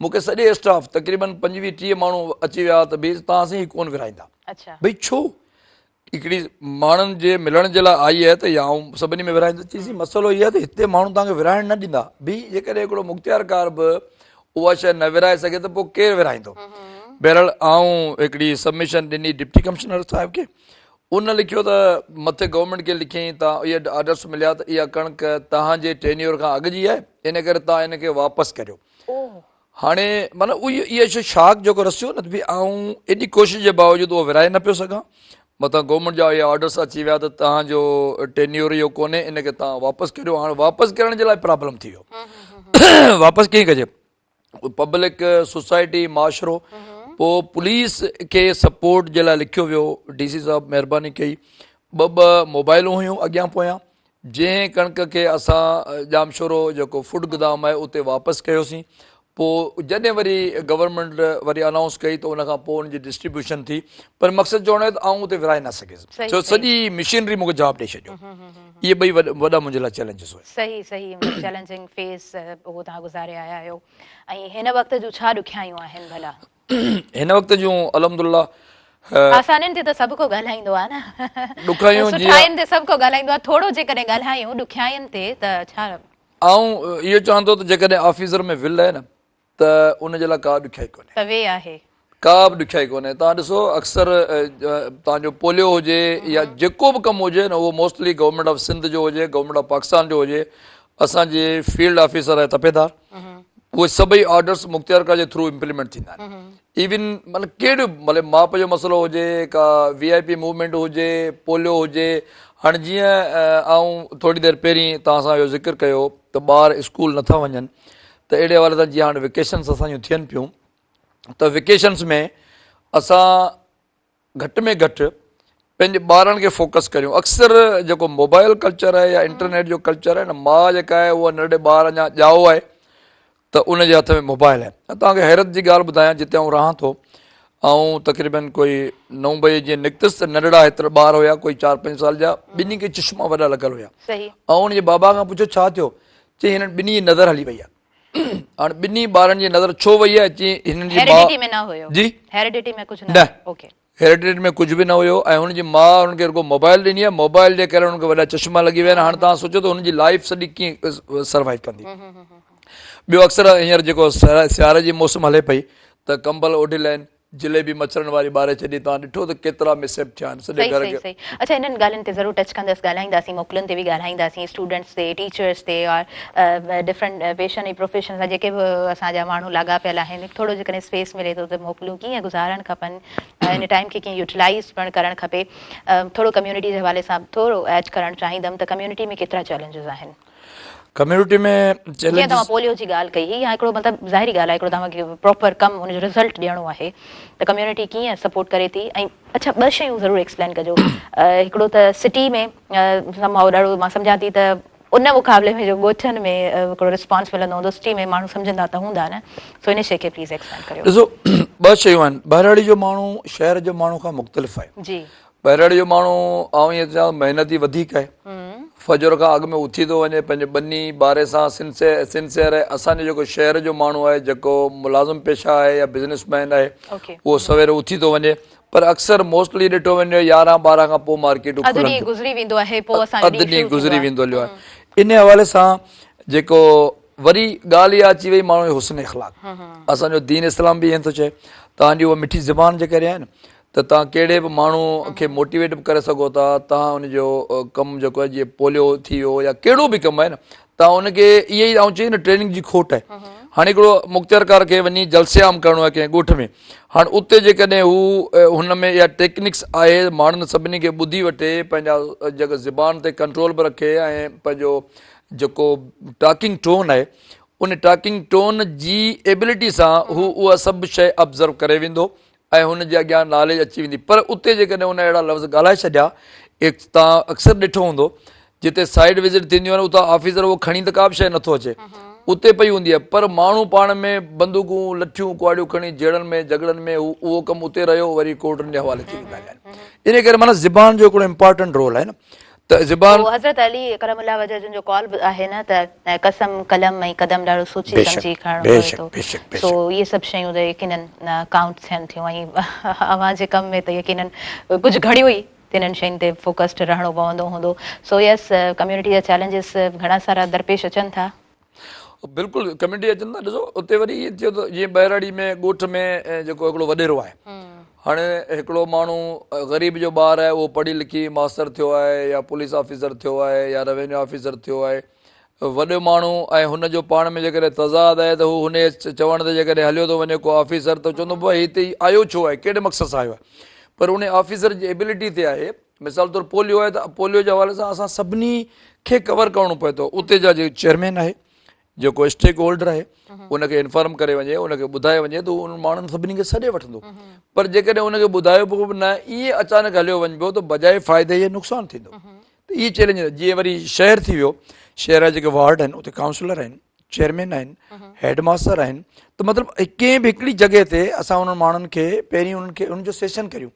مون کي سڄي اسٽاف تقريبن 25 30 ماڻهو اچي ويا ته ڀي تان سين هي ڪون ورهائيندا ڀئي ڇو هڪڙي ماڻهن جي ملڻ جي لاء آئي آهي ته يا آئون سڀني ۾ ورهائيندس چيسين مسئلو هي آهي ته هتي ماڻهو تان کي ورهائڻ نه ڏيندا ڀي جيڪڏهن هڪڙو مختيار ڪار به اها شيء نه ورهائي سگهي ته پوء ڪير ورهائيندو بهرحال آئون هڪڙي سبمشن ڏني ڊپٽي ڪمشنر صاحب کي ان لکيو ته مٿي گورنمينٽ کي لکيائين ته اهي آرڊرس مليا ته اها ڪڻڪ توهان جي ٽينيور کان اڳ جي آهي ان ڪري توهان ان کي واپس ڪريو. هاڻي معنيٰ اهو اهو شاڪ جيڪو رسيو نه ته آئون ايڏي ڪوشش جي باوجود اهو ورهائي نه پيو سگهان مٿان گورنمينٽ جا اهي آرڊرس اچي ويا ته توهان جو ٽينيور اهو ڪونهي ان کي توهان واپس ڪريو هاڻي واپس ڪرڻ جي لاء پرابلم ٿي ويو واپس ڪيئن ڪجي پبلڪ سوسائٽي معاشرو پوء پوليس کي سپورٽ جي لاء لکيو ويو ڊي سي صاحب مهرباني ڪئي ٻه ٻه موبائلون هيون اڳيان پويان جنهن ڪڻڪ کي اسان ڄامشورو جيڪو فوڊ گدام آهي اتي واپس ڪيوسين پوء جڏهن وري گورنمينٽ وري انائونس ڪئي ته ان کان پوء ان جي ڊسٽريبيوشن ٿي پر مقصد چوڻ جو ته آئون اتي ورهائي نه سگهيس ڇو سڄي مشينري مونکي جواب ڏئي ڇڏيو. اهي ٻئي وڏا منهنجي لاء چئلينجز هيا. صحيح صحيح چئلينجنگ فيز اهو توهان گذاري آيا آهيو ۽ هن وقت جون ڇا ڏکيائيون آهن ڀلا؟ هن وقت جون الحمدلله. آسانين تي ته سڀ ڪو ڳالهائيندو آهي نه. ڏکيائيون جيئن. سٺاين تي سڀ ڪو ڳالهائيندو آهي ٿورو جيڪڏهن ڳالهايون ڏکيائين تي ته ڇا. آئون اهو چوان ٿو ته جيڪڏهن آفيسر ۾ ول آهي نه ته ان جي لاء ڪا ڏکيائي ڪونهي. ته وي آهي. ڪا به ڏکيائي ڪونهي توهان ڏسو اڪثر توهان جو پوليو هجي يا جيڪو به ڪم هجي نه اهو موسٽلي گورنمينٽ آف سنڌ جو هجي گورنمينٽ آف پاڪستان جو هجي اسان جي فيلڊ آفيسر آهي تپيدار اهي سڀئي آرڊرس مختيارڪار جي ٿرو امپليمينٽ ٿيندا آهن ايون مطلب ڪهڙو مطلب ماپ جو مسئلو هجي ڪا وي آء پي موومينٽ هجي پوليو هجي هاڻي جيئن آئون ٿوري دير پهرين توهان سان اهو ذڪر ڪيو ته ٻار اسڪول نٿا وڃن ته اهڙي حوالي سان جيئن هاڻي ويڪيشنس اسان جون ٿين پيون ته ويڪيشنس ۾ اسان گهٽ ۾ گهٽ پنهنجي ٻارن کي فوڪس ڪريون اڪثر جيڪو موبائل ڪلچر آهي يا انٽرنيٽ جو ڪلچر آهي نه ماء جيڪا آهي اها ننڍڙي ٻار اڃا ڄائو آهي ته ان جي هٿ ۾ موبائل آهي ۽ توهان کي حيرت جي ڳالهه ٻڌايان جتي آئون رهان ٿو آئون تقريبن ڪوئي نو بجي جيئن نڪتس ته ننڍڙا هيترا ٻار هيا ڪوئي چار پنج سال جا ٻنهي کي چشما وڏا لڳل هيا آئون ان جي بابا کان پڇيو ڇا ٿيو چي هنن ٻنهي جي نظر هلي وئي آهي هاڻ ٻنهي ٻارن جي نظر ڇو وئي آهي چي هنن جي ماء هيريڊيٽي ۾ نه هيو جي هيريڊيٽي ۾ ڪجهه نه اوڪي هيريڊيٽي ۾ ڪجهه به نه هيو ۽ هن جي ماء هنن کي رڳو موبائل ڏني آهي موبائل جي ڪري هنن کي وڏا چشما لڳي ويا آهن هاڻ توهان سوچو ته هن جي لائف سڄي ڪيئن سروائيو ڪندي ٻيو اڪثر هينئر جيڪو سياري جي موسم هلي پئي ته ڪمبل اوڍيل آهن جليبي مڇرن واري ٻاري ڇڏي توهان ڏٺو ته ڪيترا مس ايپ ٿيا آهن سڄي گهر کي. صحيح صحيح اڇا انهن ڳالهين تي ضرور ٽچ ڪندس ڳالهائينداسين موڪلن تي به ڳالهائينداسين اسٽوڊنٽس تي ٽيچرس تي اور ڊفرنٽ پيشن ۽ پروفيشن سان جيڪي به اسان جا ماڻهو لاڳاپيل آهن ٿورو جيڪڏهن اسپيس ملي ٿو ته موڪلون ڪيئن گذارڻ کپن ان ٽائيم کي ڪيئن يوٽيلائيز پڻ ڪرڻ کپي ٿورو ڪميونٽي جي حوالي سان ٿورو ايڊ ڪرڻ چاهيندم ته ڪميونٽي ۾ ڪيترا چئلينجز آهن. Community ۾ challenges. جيئن توهان پوليو جي ڳالهه ڪئي هئي يا هڪڙو مطلب ظاهري ڳالهه آهي هڪڙو توهان کي پراپر ڪم ان جو رزلٽ ڏيڻو آهي ته ڪميونٽي ڪيئن سپورٽ ڪري ٿي ۽ اڇا ٻه شيون ضرور ايڪسپلين ڪجو هڪڙو ته سٽي ۾ سم هائو ڏاڍو مان سمجهان ٿي ته ان مقابلي ۾ جو ڳوٺن ۾ هڪڙو رسپانس ملندو هوندو سٽي ۾ ماڻهو سمجهندا ته هوندا نه سو ان شي کي پليز ايڪسپلين ڪريو. ڏسو ٻه شيون آهن ٻهراڙي جو ماڻهو شهر جي ماڻهو کان مختلف آهي جي ٻهراڙي جو ماڻهو آئون ائين چوان محنتي وڌيڪ آهي. فجر کان اڳ ۾ اٿي ٿو وڃي پنهنجي ٻني ٻاري سان سنسيئر آهي. اسان جو جيڪو شهر جو ماڻهو آهي جيڪو ملازم پيشه آهي يا بزنس مين آهي اهو سوير اٿي ٿو وڃي پر اڪثر موسٽلي ڏٺو وڃي يارهن ٻارهن کان پوء مارڪيٽون کلن ٿيون. گذري ويندو آهي پوء اسان جو اڌ ڏينهن گذري ويندو هليو آهي. ان حوالي سان جيڪو وري ڳالهه اها اچي وئي ماڻهو جو حسن اخلاق اسان جو دين اسلام به ائين ٿو چئي توهان جي اها مٺي زبان جي ڪري آهي نه ته توهان ڪهڙي به ماڻهو کي موٽيويٽ به ڪري سگهو ٿا توهان ان جو ڪم جيڪو آهي جيئن پوليو ٿي ويو يا ڪهڙو به ڪم آهي نه توهان ان کي اهي ئي آئون چئي نه ٽريننگ جي کوٽ آهي هاڻي هڪڙو مختيارڪار کي وڃي جلسي عام ڪرڻو آهي ڪنهن ڳوٺ ۾ هاڻي اتي جيڪڏهن هو هن ۾ اها ٽيڪنڪس آهي ماڻهن سڀني کي ٻڌي وٺي پنهنجا جيڪا زبان تي ڪنٽرول به رکي ۽ پنهنجو جيڪو ٽاڪنگ ٽون آهي ان ٽاڪنگ ٽون جي ايبلٽي سان هو اها سڀ شيء آبزرو ڪري ويندو ۽ هن جي اڳيان ناليج اچي ويندي پر اتي جيڪڏهن هن اهڙا لفظ ڳالهائي ڇڏيا توهان اڪثر ڏٺو هوندو جتي سائيڊ وزٽ ٿينديون آهن اتان آفيسر اهو کڻي ته ڪا به شيء نٿو اچي اتي پئي هوندي آهي پر ماڻهو پاڻ ۾ بندوقون لٺيون ڪهاڙيون کڻي جهيڙن ۾ جهڳڙن ۾ هو اهو ڪم اتي رهيو وري ڪورٽن جي حوالي ٿي ويندا آهن ان ڪري معنيٰ زبان جو هڪڙو امپارٽنٽ رول آهي نه ته زبان. اهو حضرت علي ڪرم الله وجهه جن جو قول به آهي نه ته قسم، قلم ۽ قدم ڏاڍو سوچي سمجهي کڻڻو پوي ٿو. سو اهي سڀ شيون ته يقينن ڪائونٽ ٿين ٿيون ۽ اوهان جي ڪم ۾ ته يقينن ڪجهه گهڙيون ئي انهن شين تي فوڪسڊ رهڻو پوندو هوندو. سو يس ڪميونٽي جا چئلينجز گهڻا سارا درپيش اچن ٿا. بلڪل ڪميونٽي اچن ٿا ڏسو اتي وري ائين ٿيو ته جيئن ٻهراڙي ۾ ڳوٺ ۾ جيڪو هڪڙو وڏيرو آهي هاڻي هڪڙو ماڻهو غريب جو ٻار آهي اهو پڙهي لکي ماستر ٿيو آهي يا پوليس آفيسر ٿيو آهي يا روينيو آفيسر ٿيو آهي وڏو ماڻهو ۽ هن جو پاڻ ۾ جيڪڏهن تضاد آهي ته هو هن جي چوڻ تي جيڪڏهن هليو ٿو وڃي ڪو آفيسر ته چوندو بابا هي هتي آيو ڇو آهي ڪهڙي مقصد سان آيو آهي پر ان آفيسر جي ايبلٽي تي آهي مثال طور پوليو آهي ته پوليو جي حوالي سان اسان سڀني کي ڪور ڪرڻو پوي ٿو اتي جا جيڪو چيئرمين آهي جيڪو اسٽيڪ هولڊر آهي ان کي انفارم ڪري وڃي ان کي ٻڌائي وڃي ته انهن ماڻهن سڀني کي سڏي وٺندو پر جيڪڏهن ان کي ٻڌايو به نه ائين اچانڪ هليو وڃبو ته بجاء فائدي جي نقصان ٿيندو ته اهي چئلينج جيئن وري شهر ٿي ويو شهر جا جيڪي وارڊ آهن اتي ڪائونسلر آهن. چيئرمين آهن هيڊ ماستر آهن ته مطلب ڪنهن به هڪڙي جڳهه تي اسان انهن ماڻهن کي پهرين انهن کي انهن جو سيشن ڪريون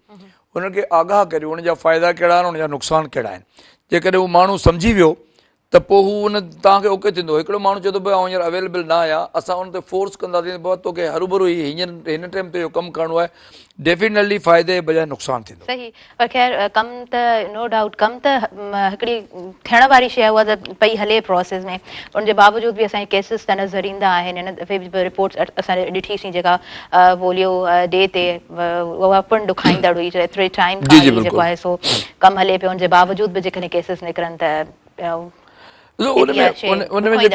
انهن کي آگاهه ڪريون انهن جا فائدا ڪهڙا آهن انهن جا نقصان ڪهڙا آهن جيڪڏهن هو ماڻهو سمجهي ويو ته پوء هو ان توهان کي اوڪي ٿيندو هڪڙو ماڻهو چئي ٿو ڀاء آئون هينئر اويليبل نه آهيان اسان ان تي فورس ڪنداسين بابا توکي هروڀرو هي هينئر هن ٽائيم تي اهو ڪم ڪرڻو آهي ڊيفينيٽلي فائدي بجاء نقصان ٿيندو. صحيح پر خير ڪم ته نو ڊائوٽ ڪم ته هڪڙي ٿيڻ واري شيء اها ته پئي هلي پروسيس ۾ ان جي باوجود به اسان کي ڪيسز ته نظر ايندا آهن هن دفعي به رپورٽس اسان ڏٺي سين جيڪا پوليو ڊي تي اها پڻ ڏکائيندڙ هئي ايتري ٽائيم کان هي جيڪو آهي سو ڪم هلي پيو ان جي باوجود به جيڪڏهن ڪيسز نڪرن ته ڏسو ان ۾ ان ۾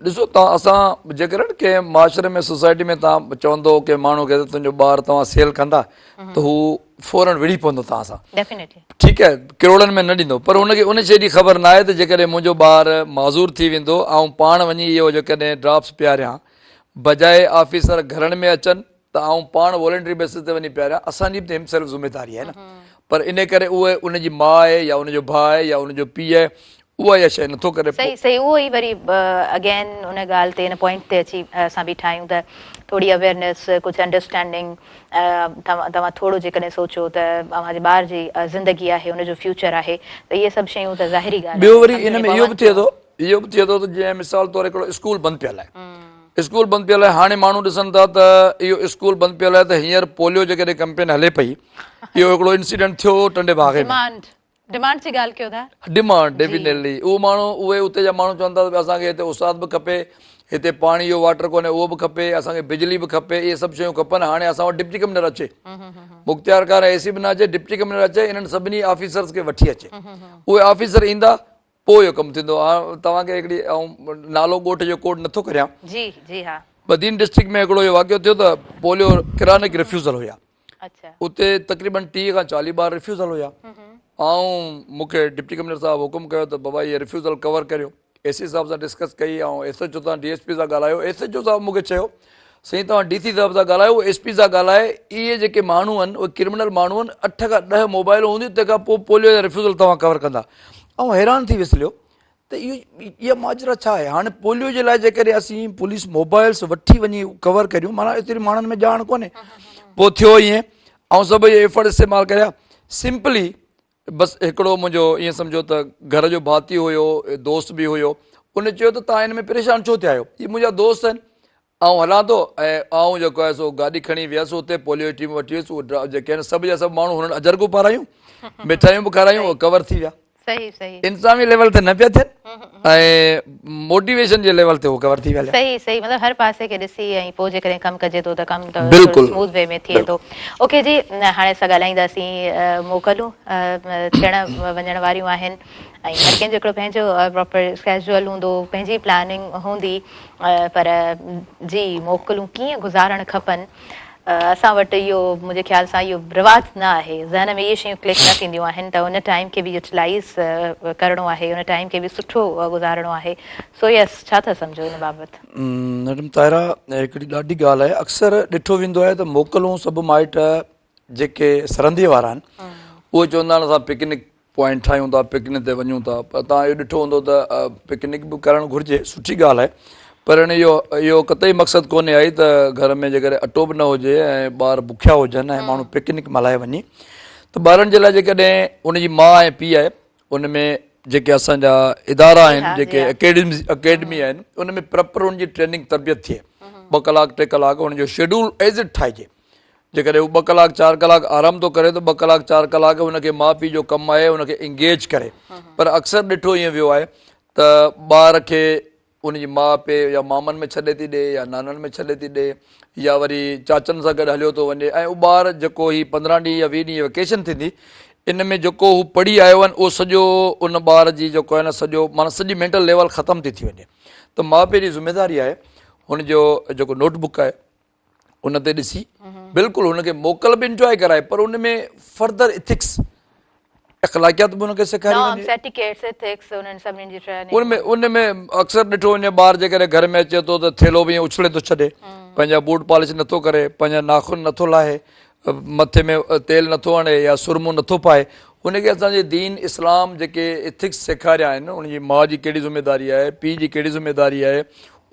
ڏسو تان اسان جيڪڏهن ڪنهن معاشري ۾ سوسائٽي ۾ تان چوندو ڪنهن ماڻهو کي ته تنهنجو ٻار توهان سيل ڪندا ته هو فورن وڙهي پوندو توهان سان ٺيڪ آهي ڪروڙن ۾ نه ڏيندو پر ان کي ان شيء جي خبر نه آهي ته جيڪڏهن منهنجو ٻار معذور ٿي ويندو آئون پاڻ وڃي اهو جيڪڏهن ڊراپس پياريان بجاء آفيسر گهرن ۾ اچن ته آئون پاڻ والنٽري بيسس تي وڃي پياريان اسان جي به ته همسيلف ذميداري آهي نه پر ان ڪري اهي ان جي ماء آهي يا ان جو ڀاء آهي يا ان جو پيء آهي اها اها شيء نٿو ڪري صحيح صحيح اهو ئي وري اگين ان ڳالهه تي ان پوائنٽ تي اچي اسان بيٺا آهيون ته ٿوري اويئرنيس ڪجهه انڊرسٽينڊنگ توهان ٿورو جيڪڏهن سوچو ته اوهان جي ٻار جي زندگي آهي ان جو فيوچر آهي ته اهي سڀ شيون ته ظاهري ڳالهه ٻيو وري ان ۾ اهو به ٿئي ٿو اهو به ٿئي ٿو ته جيئن مثال طور هڪڙو اسڪول بند پيل آهي اسڪول بند پيل آهي هاڻي ماڻهو ڏسن ٿا ته اهو اسڪول بند پيل آهي ته هينئر پوليو جيڪڏهن ڪمپين هلي پئي اهو هڪڙو انسيڊنٽ ٿيو ٽنڊي باغي ۾ ڊمانڊ جي ڳالهه ڪيو ٿا. ڊمانڊ ڊيفينيٽلي اهو ماڻهو اهي اتي جا ماڻهو چون ٿا ته اسان کي هتي استاد به کپي هتي پاڻي جو واٽر ڪونهي اهو به کپي اسان کي بجلي به کپي اهي سڀ شيون کپن هاڻي اسان وٽ ڊپٽي ڪمشنر اچي مختيار ڪار اي سي به نه اچي ڊپٽي ڪمشنر اچي انهن سڀني آفيسرز کي وٺي اچي اهي آفيسر ايندا پوء اهو ڪم ٿيندو توهان کي هڪڙي آئون نالو ڳوٺ جو ڪوڊ نٿو ڪريان جي جي ها بدين ڊسٽرڪٽ ۾ هڪڙو اهو واقعو ٿيو ته پوليو ڪرانڪ ريفيوزل هيا اتي تقريبن 30 کان 40 ٻار ريفيوزل هيا. آئون مون کي ڊپٽي ڪمشنر صاحب حڪم ڪيو ته بابا اهي ريفيوزل ڪور ڪريو. اي سي صاحب سان ڊسڪس ڪئي آئون ايس ايڇ او سان ڊي ايس پي سان ڳالهايو ايس ايڇ او صاحب مون کي چيو سائين توهان ڊي سي صاحب سان ڳالهايو ايس پي سان ڳالهائي اهي جيڪي ماڻهو آهن اهي ڪرمنل ماڻهو آهن 8 کان 10 موبائل هونديون تنهن کان پوء پوليو جا ريفيوزل توهان ڪور ڪندا. آئون حيران ٿي ويس ليو ته اهو اها ماجرا ڇا آهي هاڻي پوليو جي لاء جيڪڏهن اسين پوليس موبائلس وٺي وڃي ڪور ڪريون معنيٰ ايتري ماڻهن ۾ ڄاڻ ڪونهي پوء ٿيو ائين آئون سڀ اهي ايفرٽ استعمال ڪريا سمپلي بس هڪڙو منهنجو ائين سمجهو ته گهر جو ڀاتي هيو دوست به هيو ان چيو ته تان هن ۾ پريشان ڇو ٿيا آهيو هي منهنجا دوست آهن آئون هلان ٿو ۽ آئون جيڪو آهي سو گاڏي کڻي ويس اتي پوليو جي ٽيم وٺي ويس اهي جيڪي آهن سڀ جا سڀ ماڻهو هنن اجرڪون پارايون مٺايون به کارايون اهي ڪور ٿي ويا. صحيح صحيح. انتظامي ليول تي نه پيا ٿين ۽ موٽيويشن جي ليول تي هو ڪور ٿي ويا. صحيح صحيح مطلب هر پاسي کي ڏسي ۽ پوء جيڪڏهن ڪم ڪجي ٿو ته ڪم ته اسموٿ وي ۾ ٿئي ٿو. اوڪي جي هاڻي اسان ڳالهائينداسين موڪلون ٿيڻ وڃڻ واريون آهن ۽ هر ڪنهن جو هڪڙو پنهنجو پراپر اسڪيجول هوندو پنهنجي پلاننگ هوندي پر جي موڪلون ڪيئن گذارڻ کپن اسان وٽ اهو منهنجي خيال سان اهو رواج نه آهي ذهن ۾ اهي شيون ڪلڪ نه ٿينديون آهن ته ان ٽائيم کي به يوٽيلائيز ڪرڻو آهي ان ٽائيم کي به سٺو گذارڻو آهي سو يس ڇا ٿا سمجهو ان بابت؟ ميڊم طاهره هڪڙي ڏاڍي ڳالهه آهي اڪثر ڏٺو ويندو آهي ته موڪلون سڀ مائٽ جيڪي سرندي وارا آهن اهي چوندا آهن اسان پڪنڪ پوائنٽ ٺاهيون ٿا پڪنڪ تي وڃون ٿا پر توهان اهو ڏٺو هوندو ته پڪنڪ به ڪرڻ گهرجي سٺي ڳالهه آهي پر ان جو اهو قطعي مقصد ڪونهي آهي ته گهر ۾ جيڪڏهن اٽو به نه هجي ۽ ٻار بکيا هجن ۽ ماڻهو پڪنڪ ملهائي وڃي ته ٻارن جي لاء جيڪڏهن ان جي ماء ۽ پيء آهي ان ۾ جيڪي اسان جا ادارا آهن جيڪي اڪيڊمي اڪيڊمي آهن ان ۾ پراپر ان جي ٽريننگ تربيت ٿئي ٻه ڪلاڪ ٽي ڪلاڪ ان جو شيڊول ايز it ٺاهجي جيڪڏهن هو ٻه ڪلاڪ چار ڪلاڪ آرام ٿو ڪري ته ٻه ڪلاڪ چار ڪلاڪ هن کي ماء پيء جو ڪم آهي هن کي انگيج ڪري پر اڪثر ڏٺو ائين ويو آهي ته ٻار کي ان جي ماء پيء يا مامن ۾ ڇڏي ٿي ڏي يا نانن ۾ ڇڏي ٿي ڏي يا وري چاچن سان گڏ هليو ٿو وڃي ۽ اهو ٻار جيڪو هي پندرهن ڏينهن يا ويهه ڏينهن ويڪيشن ٿيندي ان ۾ جيڪو هو پڙهي آيو آهي اهو سڄو ان ٻار جي جيڪو آهي نه سڄو معنيٰ سڄي مينٽل ليول ختم ٿي ٿي وڃي ته ماء پيء جي ذميواري آهي هن جو جيڪو نوٽ بڪ آهي ان تي ڏسي بلڪل هن کي موڪل به انجوائي ڪرائي پر ان ۾ فردر اٿڪس اخلاقيات به ان کي سيکاري وڃي ان ۾ ان ۾ اڪثر ڏٺو وڃي ٻار جيڪڏهن گهر ۾ اچي ٿو ته ٿيلهو به اڇلي ٿو ڇڏي پنهنجا بوٽ پالش نٿو ڪري پنهنجا ناخن نٿو لاهي مٿي ۾ تيل نٿو هڻي يا سرمو نٿو پائي ان کي اسان جي دين اسلام جيڪي اٿڪس سيکاريا آهن ان جي ماء جي ڪهڙي ذميداري آهي پيء جي ڪهڙي ذميداري آهي.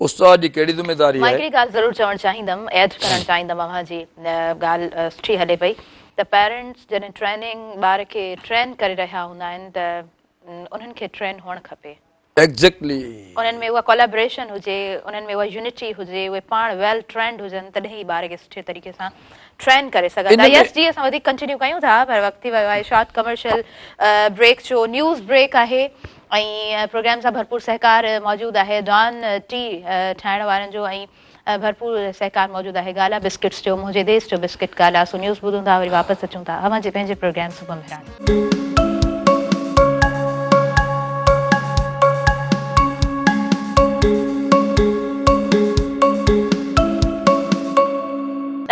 استاد جي ڪهڙي ذميداري مان آهي. هڪڙي ڳالهه ضرور چوڻ چاهيندم، ايڊ ڪرڻ چاهيندم اوهان جي ڳالهه سٺي هلي پئي ته پيرنٽس جڏهن ٽريننگ ٻار کي ٽرين ڪري رهيا هوندا آهن ته انهن کي ٽرين هئڻ کپي. Exactly. انهن ۾ اها ڪولابريشن هجي، انهن ۾ اها يونٽي هجي، اهي پاڻ ويل ٽرينڊ هجن تڏهن ئي ٻار کي سٺي طريقي سان ٽرين ڪري سگهن ٿا. يس جي اسان وڌيڪ ڪنٽينيو ڪيون ٿا پر وقت ٿي ويو آهي شارٽ ڪمرشل بريڪ جو نيوز بريڪ آهي ۽ پروگرام سان ڀرپور سهڪار موجود آهي ڊان ٽي ٺاهڻ وارن جو ۽ ڀرپور سهڪار موجود آهي گالا بسڪٽس جو منهنجي ديس جو بسڪٽ گالا سو نيوز ٻڌون ٿا وري واپس اچون ٿا اوهان جي پنهنجي پروگرام صبح مهراڻ.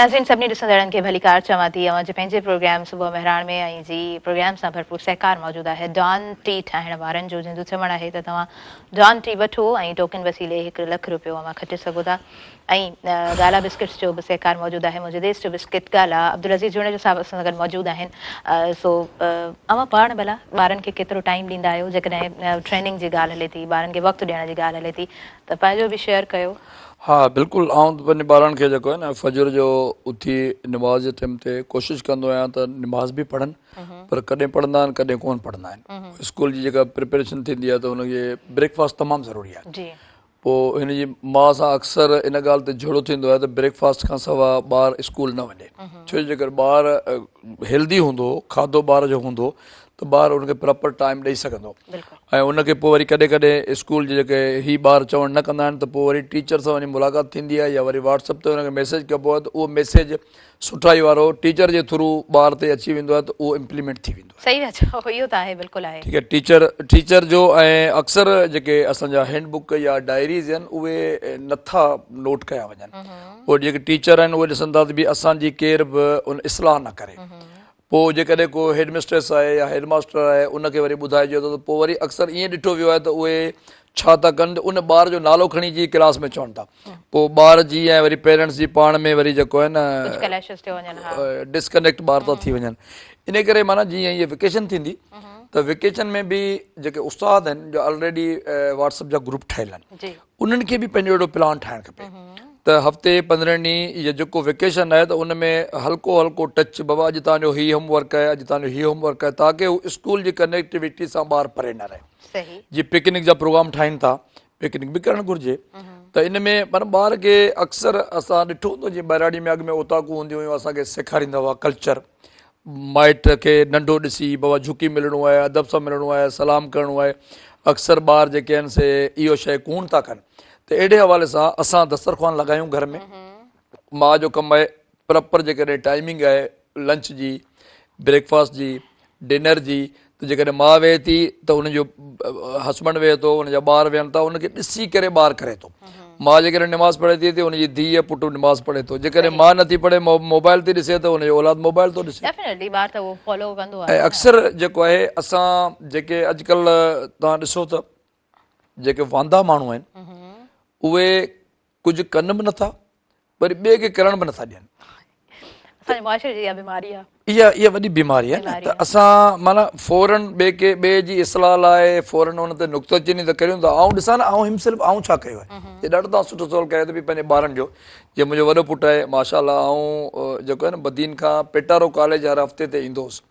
ناظرين سڀني ڏسندڙن کي ڀليڪار چوان ٿي اوهان جي پنهنجي پروگرام صبح مهراڻ ۾ ۽ جي پروگرام سان ڀرپور سهڪار موجود آهي ڊان ٽي ٺاهڻ وارن جو جنهن جو چوڻ آهي ته توهان ڊان ٽي وٺو ۽ ٽوڪن وسيلي هڪ لک رپيو اوهان کٽي سگهو ٿا ۽ گالا بسڪٽس جو به سهڪار موجود آهي منهنجي ديس جو بسڪٽ گالا عبدالعزيز جوڻيجو صاحب اسان سان گڏ موجود آهن سو اوهان پاڻ ڀلا ٻارن کي ڪيترو ٽائيم ڏيندا آهيو جيڪڏهن ٽريننگ جي ڳالهه هلي ٿي ٻارن کي وقت ڏيڻ جي ڳالهه هلي ٿي ته پنهنجو به شيئر ڪيو. ها بلڪل آئون ته پنهنجي ٻارن کي جيڪو آهي نه فجر جو اٿي نماز جي ٽيم تي ڪوشش ڪندو آهيان ته نماز به پڙهن پر ڪڏهن پڙهندا آهن ڪڏهن ڪون پڙهندا آهن اسڪول جي جيڪا پريپريشن ٿيندي آهي ته ان کي بريڪ فاسٽ تمام ضروري آهي جي پوء هن جي ماء سان اڪثر ان ڳالهه تي جهيڙو ٿيندو آهي ته بريڪ فاسٽ کان سوا ٻار اسڪول نه وڃي ڇو جو جيڪر ٻار هيلدي هوندو کاڌو ٻار جو هوندو ته ٻار ان کي پراپر ٽائيم ڏئي سگهندو ۽ ان کي پوء وري ڪڏهن ڪڏهن اسڪول جي جيڪي هي ٻار چوڻ نه ڪندا آهن ته پوء وري ٽيچر سان وڃي ملاقات ٿيندي آهي يا وري واٽس اپ تي ان کي ميسيج ڪبو آهي ته اهو ميسيج سٺائي وارو ٽيچر جي ٿرو ٻار تي اچي ويندو آهي ته اهو امپليمينٽ ٿي ويندو آهي. صحيح ٿا چئو اهو ته آهي بلڪل آهي. ٺيڪ آهي ٽيچر ٽيچر جو ۽ اڪثر جيڪي اسان جا هينڊ بڪ يا ڊائريز آهن اهي نٿا نوٽ ڪيا وڃن اهي جيڪي ٽيچر آهن اهي ڏسن ٿا ته ڀي اسان جي ڪير به ان اصلاح نه ڪري پوء جيڪڏهن ڪو هيڊ مسٽريس آهي يا هيڊ ماستر آهي ان کي وري ٻڌائجي ٿو ته پوء وري اڪثر ائين ڏٺو ويو آهي ته اهي ڇا ٿا ڪن ته ان ٻار جو نالو کڻي جي ڪلاس ۾ چون ٿا پوء ٻار جي ۽ وري پيرنٽس جي پاڻ ۾ وري جيڪو آهي نه ڊسڪنيڪٽ ٻار ٿا ٿي وڃن ان ڪري معنيٰ جيئن هي ويڪيشن ٿيندي ته ويڪيشن ۾ به جيڪي استاد آهن جو آلريڊي واٽس اپ جا گروپ ٺهيل آهن انهن کي به پنهنجو اهڙو پلان ٺاهڻ کپي ته هفتي 15 ڏينهن يا جيڪو ويڪيشن آهي ته ان ۾ هلڪو هلڪو ٽچ بابا اڄ تان جو هي هوم ورڪ آهي اڄ تان جو هي هوم ورڪ آهي تاڪه هو اسڪول جي ڪنيڪٽيوٽي سان ٻار پري نه رهي جي پڪنڪ جا پروگرام ٺاهين ٿا پڪنڪ به ڪرڻ گهرجي ته ان ۾ پر ٻار کي اڪثر اسان ڏٺو هوندو جي ٻهراڙي ۾ اڳ ۾ اوطاقون هونديون هيون اسان کي سيکاريندا هئا ڪلچر مائٽ کي ننڍو ڏسي بابا جهڪي ملڻو آهي ادب سان ملڻو آهي سلام ڪرڻو آهي اڪثر ٻار جيڪي آهن سي اهو شيء ڪون ٿا ڪن ته اهڙي حوالي سان اسان دسترخوان لڳايون گهر ۾ ماء جو ڪم آهي پراپر جيڪڏهن ٽائمنگ آهي لنچ جي بريڪ فاسٽ جي ڊنر جي ته جيڪڏهن ماء ويهي ٿي ته ان جو هسبنڊ ويهي ٿو ان جا ٻار ويهن ٿا ان کي ڏسي ڪري ٻار ڪري ٿو ماء جيڪڏهن نماز پڙهي ٿي ته ان جي ڌيء پٽ نماز پڙهي ٿو جيڪڏهن ماء نٿي پڙهي موبائل ٿي ڏسي ته ان جو اولاد موبائل ٿو ڏسي ڊيفينيٽلي ٻار ته اهو فالو ڪندو آهي ۽ اڪثر جيڪو آهي اسان جيڪي اڄڪلهه توهان ڏسو ته جيڪي واندا ماڻهو آهن اهي ڪجهه ڪن به نٿا وري ٻئي کي ڪرڻ به نٿا ڏين. اسان جي معاشري جي اها بيماري آهي. اها اها وڏي بيماري آهي نه ته اسان معنيٰ فورن ٻئي کي ٻئي جي اصلاح لاء فورن ان تي نقطه چيني ته ڪريون ٿا آئون ڏسان نه آئون همسيلف آئون ڇا ڪيو آهي هي ڏاڍو توهان سٺو سوال ڪيو ته به پنهنجي ٻارن جو جي منهنجو وڏو پٽ آهي ماشاء الله آئون جيڪو آهي نه بدين کان پيٽارو ڪاليج هر هفتي تي ايندو هوس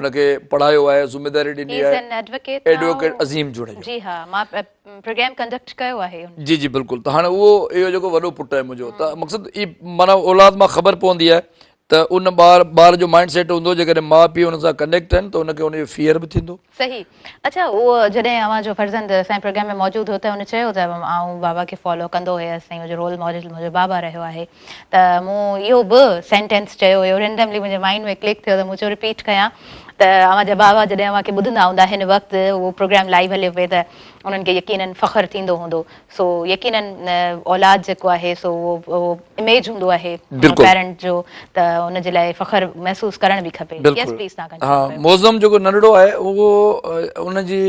ان کي پڙهايو آهي ذميداري ڏني آهي ايڊووڪيٽ عظيم جوڻيجو جي ها مان پروگرام ڪنڊڪٽ ڪيو آهي جي جي بلڪل ته هاڻي اهو اهو جيڪو وڏو پٽ آهي منهنجو ته مقصد هي معنيٰ اولاد مان خبر پوندي آهي ته ان ٻار ٻار جو مائنڊ سيٽ هوندو جيڪڏهن ماء پيء ان سان ڪنيڪٽ آهن ته ان کي ان جو فيئر به ٿيندو. صحيح اڇا اهو جڏهن اوهان جو فرزند اسان جي پروگرام ۾ موجود هو ته هن چيو ته آئون بابا کي فالو ڪندو هيس ۽ منهنجو رول ماڊل منهنجو بابا رهيو آهي ته مون اهو به سينٽينس چيو هيو رينڊملي منهنجي مائنڊ ۾ ڪلڪ ٿيو ته مون چيو رپيٽ ڪيان ته اوهان جا بابا جڏهن اوهان کي ٻڌندا هوندا هن وقت اهو پروگرام لائيو هليو پئي ته انهن کي يقينن فخر ٿيندو هوندو سو يقينن اولاد جيڪو آهي سو اهو اميج هوندو آهي پيرنٽ جو ته ان جي لاء فخر محسوس ڪرڻ به کپي. يس پليز توهان ڪنٽينيو ڪيو. معظم جيڪو ننڍڙو آهي اهو ان جي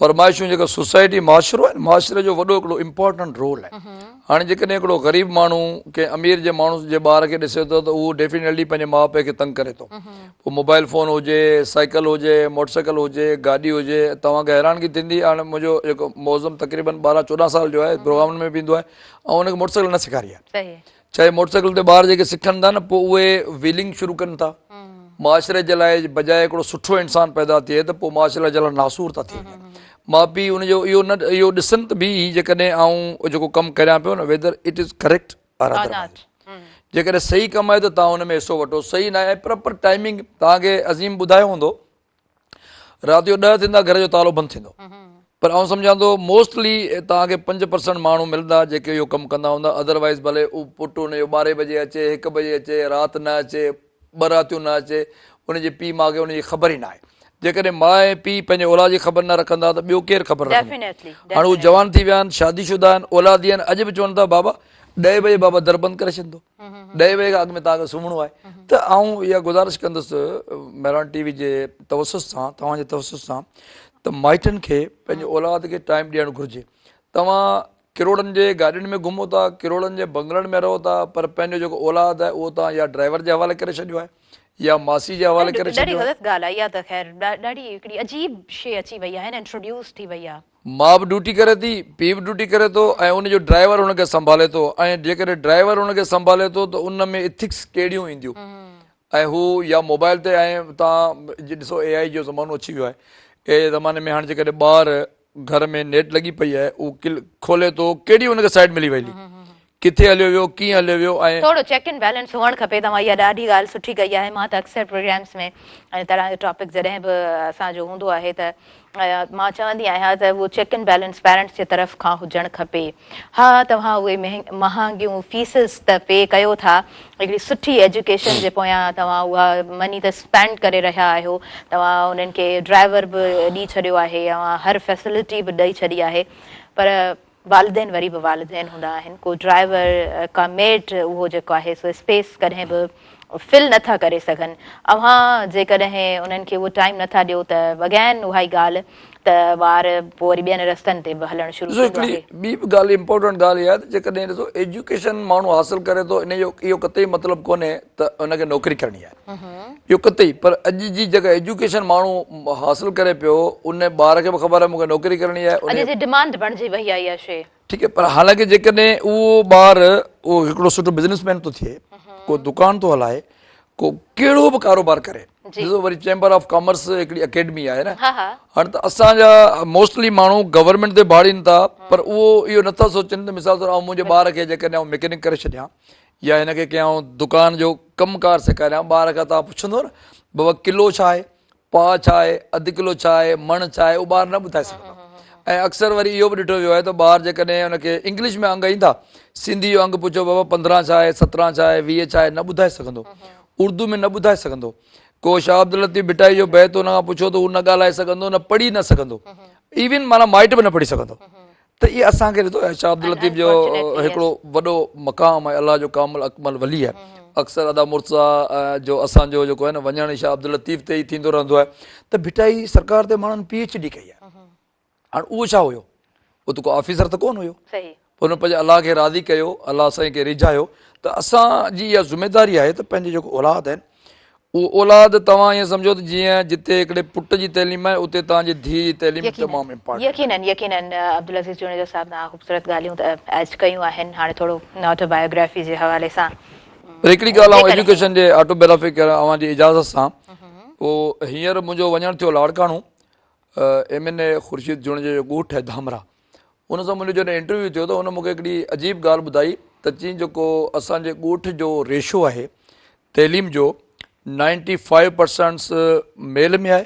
فرمائشون جيڪا سوسائٽي معاشرو آهي معاشري جو وڏو هڪڙو امپورٽنٽ رول آهي. هاڻي جيڪڏهن هڪڙو غريب ماڻهو ڪنهن امير جي ماڻهو جي ٻار کي ڏسي ٿو ته اهو ڊيفينيٽلي پنهنجي ماء پيء کي تنگ ڪري ٿو. پوء موبائل فون هجي، سائيڪل هجي، موٽر سائيڪل هجي، گاڏي هجي، توهان کي حيرانگي ٿيندي هاڻي منهنجو جيڪو معظم تقريبن 12 14 سال جو آهي پروگرامن ۾ به ايندو آهي ۽ ان کي موٽر سائيڪل نه سيکاري آهي. ڇا موٽر سائيڪل تي ٻار جيڪي سکن ٿا نه پوء اهي ويلنگ شروع ڪن ٿا معاشري جي لاء بجاء هڪڙو سٺو انسان پيدا ٿئي ته پوء معاشري جي لاء ناسور ٿا ٿي وڃن ماء پيء ان جو اهو نه اهو ڏسن ته به جيڪڏهن آئون جيڪو ڪم ڪريان پيو نه whether it is correct or otherwise جيڪڏهن صحيح ڪم آهي ته توهان ان ۾ حصو وٺو صحيح نه آهي پراپر ٽائمنگ توهان کي عظيم ٻڌايو هوندو رات جو 10 ٿيندا گهر جو تالو بند ٿيندو پر آئون سمجهان ٿو موسٽلي توهان کي 5% ماڻهو ملندا جيڪي اهو ڪم ڪندا هوندا ادروائز ڀلي اهو پٽ ان جو 12 بجي اچي 1 بجي اچي رات نه اچي ٻه راتيون نه اچي ان جي پيء ماء کي ان جي خبر ئي نه آهي جيڪڏهن ماء ۽ پيء پنهنجي اولاد جي خبر نه رکندا ته ٻيو ڪير خبر رکندو؟ هاڻي هو جوان ٿي ويا آهن شادي شده آهن اولادي آهن اڄ به چون ٿا بابا 10 بجي بابا در بند ڪري ڇڏندو 10 بجي کان اڳ ۾ توهان کي سمهڻو آهي ته آئون اها گذارش ڪندس مهراڻ ٽي وي جي توسط سان توهان جي توسط سان ته مائٽن کي پنهنجي اولاد کي ٽائيم ڏيڻ گهرجي توهان ڪروڙن جي گاڏين ۾ گهمو ٿا ڪروڙن جي بنگلن ۾ رهو ٿا پر پنهنجو جيڪو اولاد آهي اهو توهان يا ڊرائيور جي حوالي ڪري ڇڏيو آهي يا ماسي جي حوالي ڪري ڇڏيو آهي. ڏاڍي غلط ڳالهه آهي اها ته خير ڏاڍي هڪڙي عجيب شي اچي وئي آهي نه انٽروڊيوس ٿي وئي آهي. ماء به ڊيوٽي ڪري ٿي، پيء به ڊيوٽي ڪري ٿو ۽ ان جو ڊرائيور ان کي سنڀالي ٿو ۽ جيڪڏهن ڊرائيور ان کي سنڀالي ٿو ته ان ۾ اٿڪس ڪهڙيون اينديون ۽ هو يا موبائل تي ۽ توهان ڏسو اي آء جو زمانو اچي ويو آهي اي آء جي زماني ۾ هاڻي جيڪڏهن ٻار گهر ۾ نيٽ لڳي پئي آهي اهو کولي ٿو ڪهڙي ان کي سائيٽ ملي وئي ڪٿي هليو ويو ڪيئن هليو ويو ۽. ٿورو چيڪ اينڊ بيلنس هئڻ کپي توهان اها ڏاڍي ڳالهه سٺي ڪئي آهي مان ته اڪثر پروگرامس ۾ ان طرح جو ٽاپڪ جڏهن به اسان جو هوندو آهي ته مان چوندي آهيان ته اهو چيڪ اينڊ بيلنس پيرنٽس جي طرف کان هجڻ کپي ها توهان اهي مهانگيون فيسز ته پي ڪيو ٿا هڪڙي سٺي ايجوڪيشن جي پويان توهان اها مني ته اسپينڊ ڪري رهيا آهيو توهان انهن کي ڊرائيور به ڏئي ڇڏيو آهي اوهان هر فيسلٽي به ڏئي ڇڏي آهي پر والدين وري به والدين هوندا آهن، ڪو ڊرائيور، ڪا ميڊ اهو جيڪو آهي سو اسپيس ڪڏهن به فل نه ٿا ڪري سگهن. اوهان جيڪڏهن انهن کي اهو ٽائيم نه ٿا ڏيو ته اگين اها ئي ڳالهه ته ٻار پوء وري ٻين رستن تي به هلڻ شروع ڏسو ٿيندو هڪڙي آهي. ٻي به ڳالهه امپورٽنٽ ڳالهه اها آهي ته جيڪڏهن ڏسو ايجوڪيشن ماڻهو حاصل ڪري ٿو ان جو اهو قطعي مطلب ڪونهي ته ان کي نوڪري ڪرڻي آهي اهو قطعي پر اڄ جي جيڪا ايجوڪيشن ماڻهو حاصل ڪري پيو ان ٻار کي به خبر آهي مون کي نوڪري ڪرڻي آهي اڄ جي ڊمانڊ بڻجي وئي آهي اها شيء. ٺيڪ آهي پر حالانڪه جيڪڏهن اهو ٻار اهو هڪڙو سٺو بزنس مين ٿو ٿئي ڪو دڪان ٿو هلائي ڪو ڪهڙو به ڪاروبار ڪري ڏسو وري چيمبر آف ڪامرس هڪڙي اڪيڊمي آهي نه هاڻي ته اسان جا موسٽلي ماڻهو گورنمينٽ تي ڀاڙين ٿا پر اهو اهو نٿا سوچن ته مثال طور آئون منهنجي ٻار کي جيڪڏهن آئون مڪينڪ ڪري ڇڏيان يا هن کي ڪنهن آئون دڪان جو ڪم ڪار سيکاريان ٻار کان توهان پڇندو نه بابا ڪلو ڇا آهي پاء ڇا آهي اڌ ڪلو ڇا آهي مڻ ڇا آهي اهو ٻار نه ٻڌائي سگهندو ۽ اڪثر وري اهو به ڏٺو ويو آهي ته ٻار جيڪڏهن ان کي انگلش ۾ انگ ايندا سنڌي جو انگ پڇو بابا 15 ڇا آهي 17 ڇا آهي 20 ڇا آهي نه ٻڌائي سگهندو اردو ۾ نه ٻڌائي سگهندو ڪو شاهه عبداللطيف ڀٽائي جو بيت ان کان پڇو ته هو نه ڳالهائي سگهندو نه پڙهي نه سگهندو ايون معنيٰ مائٽ به نه پڙهي سگهندو ته اهي اسان کي ڏسو شاهه عبداللطيف جو هڪڙو وڏو مقام آهي الله جو ڪامل اڪمل ولي آهي اڪثر ادا مرتضيٰ جو اسان جو جيڪو آهي نه وڃڻ شاهه عبداللطيف تي ئي ٿيندو رهندو آهي ته ڀٽائي سرڪار تي ماڻهن پي ايڇ ڊي ڪئي آهي هاڻي اهو ڇا هيو اهو ته ڪو آفيسر ته ڪونه هيو ان پنهنجي الله کي راضي ڪيو الله سائين کي ريجهايو ته اسان جي اها ذميداري آهي ته پنهنجي جيڪو اولاد آهن اهو اولاد توهان ائين سمجهو ته جيئن جتي هڪڙي پٽ جي تعليم آهي اتي توهان جي ڌيء جي تعليم تمام امپارٽنٽ آهي. يقينن يقينن عبدالعزيز جوڻيجو صاحب توهان خوبصورت ڳالهيون ته ايڊ ڪيون آهن هاڻي ٿورو آٽو بايوگرافي جي حوالي سان پر هڪڙي ڳالهه آئون ايجوڪيشن جي آٽو بايوگرافي ڪريان اوهان جي اجازت سان پوء هينئر منهنجو وڃڻ ٿيو لاڙڪاڻو ايم اين اي خورشيد جوڻيجو جو ڳوٺ آهي ڌامرا ان سان منهنجو جڏهن انٽرويو ٿيو ته ان مون کي هڪڙي عجيب ڳالهه ٻڌائي ته چين جيڪو اسان جي ڳوٺ جو ريشو آهي تعليم جو نائنٽي فائيو پرسنٽس ميل ۾ آهي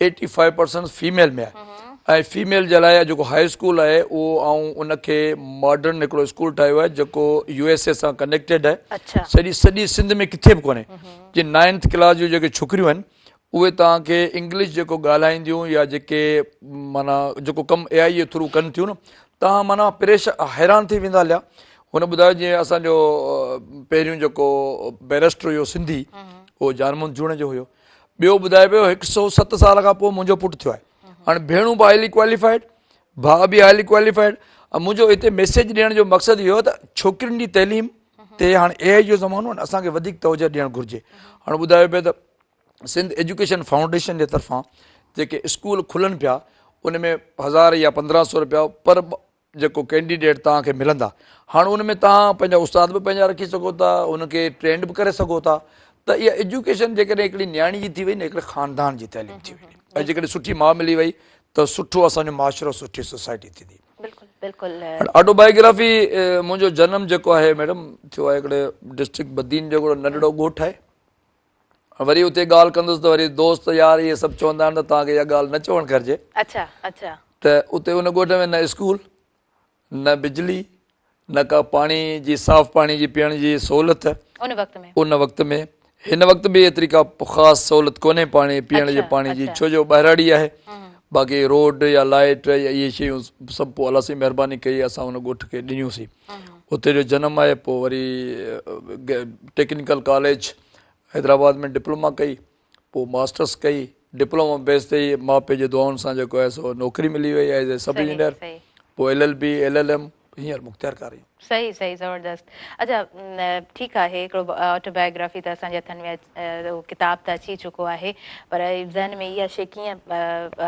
ايٽي فائيو پرسنٽس فيميل ۾ آهي ۽ فيميل جي لاء جيڪو هاء اسڪول آهي اهو آئون ان کي ماڊرن هڪڙو اسڪول ٺاهيو آهي جيڪو يو ايس اي سان ڪنيڪٽيڊ آهي سڄي سڄي سنڌ ۾ ڪٿي به ڪونهي جي نائنٿ ڪلاس جون جيڪي ڇوڪريون آهن اهي توهان کي انگلش جيڪو ڳالهائينديون يا جيڪي معنيٰ جيڪو ڪم اي آئي جي ٿرو ڪن ٿيون نه توهان معنيٰ پريش حيران ٿي ويندا هليا هن ٻڌايو جيئن اسان جو پهريون جيڪو بئريسٽر هيو سنڌي اهو جان محمد جوڻيجو هيو ٻيو ٻڌائي پيو هڪ سو ست سال کان پوء منهنجو پٽ ٿيو آهي هاڻي ڀيڻون به هائلي ڪواليفائيڊ ڀاء به هائلي ڪواليفائيڊ. منهنجو هتي ميسيج ڏيڻ جو مقصد اهو ته ڇوڪرين جي تعليم تي هاڻي اي آئي جو زمانو آهي اسان کي وڌيڪ توجه ڏيڻ گهرجي. هاڻي ٻڌايو پيو ته سنڌ ايجوڪيشن فائونڊيشن جي طرفان جيڪي اسڪول کلن پيا ان ۾ هزار يا 1500 روپيا پر جيڪو ڪينڊيڊيٽ توهان کي ملندا هاڻ ان ۾ توهان پنهنجا استاد به پنهنجا رکي سگهو ٿا ان کي ٽرينڊ به ڪري سگهو ٿا ته اها ايجوڪيشن جيڪڏهن هڪڙي نياڻي جي ٿي وئي نه هڪڙي خاندان جي تعليم ٿي وئي ۽ جيڪڏهن سٺي ماء ملي وئي ته سٺو اسان جو معاشرو سٺي سوسائٽي ٿيندي. بلڪل بلڪل. هاڻ آٽوبايوگرافي منهنجو جنم جيڪو آهي ميڊم ٿيو آهي هڪڙي ڊسٽرڪٽ بدين جو هڪڙو ننڍڙو ڳوٺ آهي وري اتي ڳالهه ڪندس ته وري دوست يار اهي سڀ چوندا آهن ته توهان کي اها ڳالهه نه چوڻ گهرجي. اڇا اڇا. ته اتي ان ڳوٺ ۾ نه اسڪول، نه بجلي، نه ڪا پاڻي جي صاف پاڻي جي پيئڻ جي سهولت. ان وقت ۾. ان وقت ۾ هن وقت به ايتري ڪا خاص سهولت ڪونهي پاڻي پيئڻ جي پاڻي جي ڇو جو ٻهراڙي آهي باقي روڊ يا لائيٽ يا اهي شيون سڀ پوء الله سائين مهرباني ڪئي اسان ان ڳوٺ کي ڏنيون سين اتي جو جنم آهي پوء وري ٽيڪنيڪل ڪاليج حيدرآباد ۾ ڊپلوما ڪئي پوء ماسٽرس ڪئي ڊپلوما بيس تي ئي ماء پيء جي دعائن سان جيڪو آهي سو نوڪري ملي وئي ايز اي سب انجنيئر پوء L L B L L M هينئر مختيارڪار آهيون. صحيح صحيح زبردست اڇا ٺيڪ آهي هڪڙو آٽوبايوگرافي ته اسان جي هٿن ۾ اهو ڪتاب ته اچي چڪو آهي پر ذهن ۾ اها شيء ڪيئن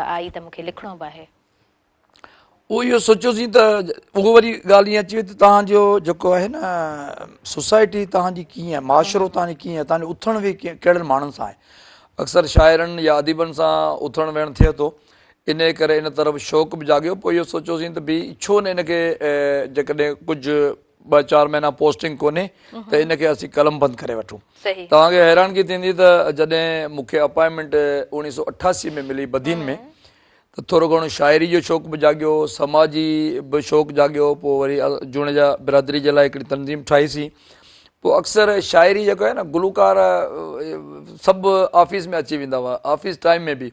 آئي ته مون کي لکڻو به آهي. اهو اهو سوچيوسين ته اهو وري ڳالهه ائين اچي وئي ته توهان جو جيڪو آهي نه سوسائٽي توهان جي ڪيئن آهي معاشرو توهان جي ڪيئن آهي توهان جو اٿڻ ويهڻ ڪهڙن ماڻهن سان آهي اڪثر شاعرن يا اديبن سان اٿڻ ويهڻ ٿئي ٿو ان ڪري ان طرف شوق به جاڳيو پوء اهو سوچيوسين ته ڀي ڇو نه ان کي جيڪڏهن ڪجهه ٻه چار مهينا پوسٽنگ ڪونهي ته ان کي اسين قلم بند ڪري وٺون توهان کي حيرانگي ٿيندي ته جڏهن مون کي اپائنٽمينٽ 1988 ۾ ملي بدين ۾ ته ٿورو گهڻو شاعري جو شوق به جاڳيو، سماجي به شوق جاڳيو، پوء وري جوڻيجا برادري جي لاء هڪڙي تنظيم ٺاهي سين، پوء اڪثر شاعري جيڪو آهي نه گلوڪار سڀ آفيس ۾ اچي ويندا هئا، آفيس ٽائيم ۾ به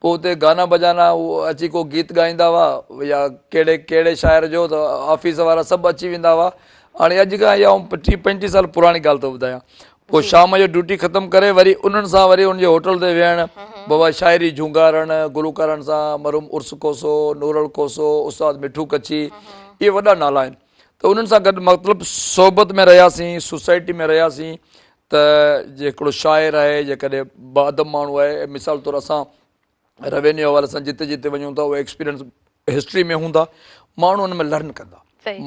پوء اتي گانا بجانا اچي ڪو گيت ڳائيندا هئا يا ڪهڙي ڪهڙي شاعر جو ته آفيس وارا سڀ اچي ويندا هئا، هاڻي اڄ کان اها آئون 25 35 سال پراڻي ڳالهه ٿو ٻڌايان. پوء شام جو ڊيوٽي ختم ڪري وري انهن سان وري ان جي هوٽل تي ويهڻ بابا شاعري جهونگارڻ گلوڪارن سان مرحوم عرس کوسو نورل کوسو استاد مٺو ڪڇي اهي وڏا نالا آهن ته انهن سان گڏ مطلب صحبت ۾ رهياسين سوسائٽي ۾ رهياسين ته جي هڪڙو شاعر آهي جيڪڏهن باادب ماڻهو آهي مثال طور اسان روينيو حوالي سان جتي جتي وڃون ٿا اهي ايڪسپيرينس هسٽري ۾ هوندا ماڻهو ان ۾ لرن ڪندا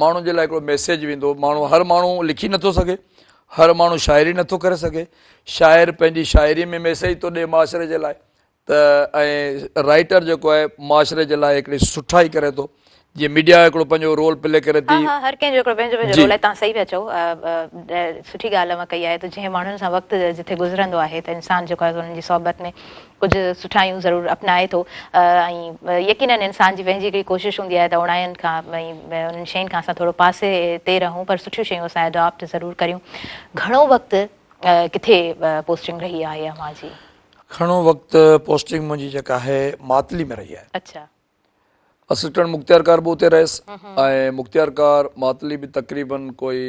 ماڻهن جي لاء هڪڙو ميسيج ويندو ماڻهو هر ماڻهو لکي نٿو سگهي هر ماڻهو شاعري نٿو ڪري سگهي شاعر پنهنجي شاعري ۾ ميسيج ٿو ڏي معاشري جي لاء ته ۽ رائٽر جيڪو آهي معاشري جي لاء هڪڙي سٺائي ڪري ٿو جيئن ميڊيا هڪڙو پنهنجو رول پلي ڪري ٿي. ها ها هر ڪنهن جو هڪڙو پنهنجو پنهنجو رول آهي توهان صحيح پيا چئو سٺي ڳالهه اوهان ڪئي آهي ته جنهن ماڻهن سان وقت جٿي گذرندو آهي ته انسان جيڪو آهي انهن جي صحبت ۾ ڪجهه سٺايون ضرور اپنائي ٿو ۽ يقينن انسان جي پنهنجي هڪڙي ڪوشش هوندي آهي ته اوڻاين کان ۽ انهن شين کان اسان ٿورو پاسي تي رهون پر سٺيون شيون اسان اڊاپٽ ضرور ڪريون گهڻو وقت ڪٿي پوسٽنگ رهي آهي اوهان جي؟ گهڻو وقت پوسٽنگ منهنجي جيڪا آهي ماتلي ۾ رهي آهي. اڇا. اسسٽنٽ مختيارڪار به اتي رهيس ۽ مختيارڪار ماتلي به تقريبن ڪوئي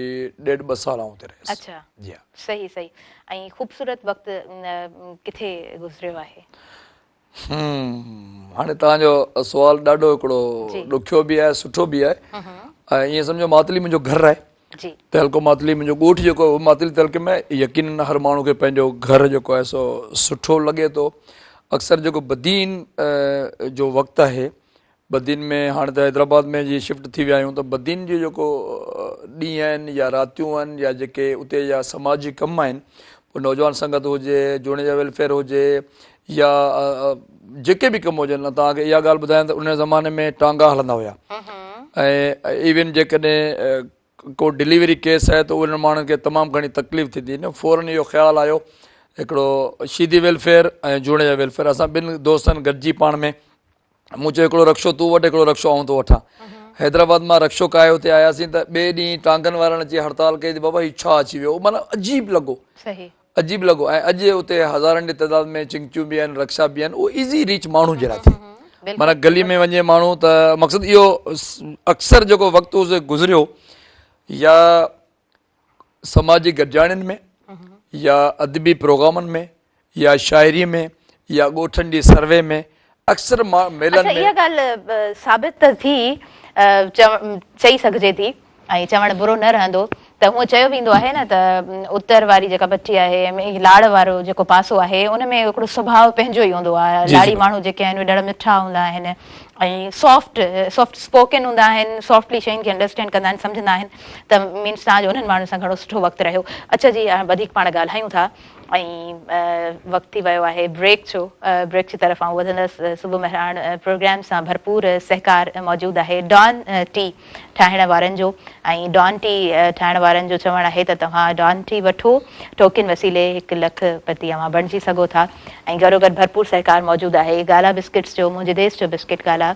ڏيڍ ٻه سال آئون اتي رهيس. اڇا جي ها. صحيح صحيح ۽ خوبصورت وقت ڪٿي گذريو آهي؟ هم هاڻي توهان جو سوال ڏاڍو هڪڙو ڏکيو به آهي سٺو به آهي ۽ ائين سمجهو ماتلي منهنجو گهر آهي. جي. تعلقو ماتلي منهنجو ڳوٺ جيڪو آهي اهو ماتلي تعلقي ۾ يقينن هر ماڻهو کي پنهنجو گهر جيڪو آهي سو سٺو لڳي ٿو اڪثر جيڪو بدين جو وقت آهي بدين ۾ هاڻي ته حيدرآباد ۾ جي شفٽ ٿي ويا آهيون ته بدين جو جيڪو ڏينهن آهن يا راتيون آهن يا جيڪي اتي جا سماجي ڪم آهن پوء نوجوان سنگت هجي جوڻيجا ويلفيئر هجي يا جيڪي به ڪم هجن توهان کي اها ڳالهه ٻڌايان ته ان زماني ۾ ٽانگا هلندا هيا ۽ ايون جيڪڏهن ڪو ڊليوري ڪيس آهي ته انهن ماڻهن کي تمام گهڻي تڪليف ٿيندي نه فورن اهو خيال آيو هڪڙو شيدي ويلفيئر ۽ جوڻيجا ويلفيئر اسان ٻن دوستن گڏجي پاڻ ۾ مون چيو هڪڙو رڪشو تون وٺ هڪڙو رڪشو آئون ٿو وٺان. حيدرآباد مان رڪشو ڪاهي اتي آياسين ته ٻئي ڏينهن ٽانگن وارن اچي هڙتال ڪئي ته بابا هي ڇا اچي ويو معنيٰ عجيب لڳو عجيب لڳو ۽ اڄ اتي هزارن جي تعداد ۾ چنگچيون به آهن رڪشا به آهن اهو ايزي ريچ ماڻهو جي لاء ٿي معنيٰ گلي ۾ وڃي ماڻهو ته مقصد اهو اڪثر جيڪو وقت اتي گذريو يا سماجي گڏجاڻين ۾ يا ادبي پروگرامن ۾ يا شاعري ۾ يا ڳوٺن جي سروي ۾ اڪثر ميلن ۾. اڇا اها ڳالهه ثابت ته ٿي چئي سگهجي ٿي ۽ چوڻ برو نه رهندو ته هونء چيو ويندو آهي نه ته اتر واري جيڪا پٽي آهي ۽ لاڙ وارو جيڪو پاسو آهي ان ۾ هڪڙو سڀاء پنهنجو ئي هوندو آهي لاڙي ماڻهو جيڪي آهن اهي ڏاڍا مٺا هوندا آهن ۽ سافٽ سافٽ اسپوڪن هوندا آهن سافٽلي شين کي انڊرسٽينڊ ڪندا آهن سمجهندا آهن ته مينس توهان جو انهن ماڻهن سان گهڻو سٺو وقت رهيو اڇا جي هاڻي وڌيڪ پاڻ ڳالهايون ٿا ۽ وقت ٿي ويو آهي بريڪ جو بريڪ جي طرف آئون وڌندس صبح مهراڻ پروگرام سان ڀرپور سهڪار موجود آهي ڊان ٽي ٺاهڻ وارن جو ۽ ڊان ٽي ٺاهڻ وارن جو چوڻ آهي ته توهان ڊان ٽي وٺو ٽوڪن وسيلي هڪ لک پتي اوهان بڻجي سگهو ٿا ۽ گڏوگڏ ڀرپور سهڪار موجود آهي گالا بسڪٽس جو منهنجي ديس جو بسڪٽ گالا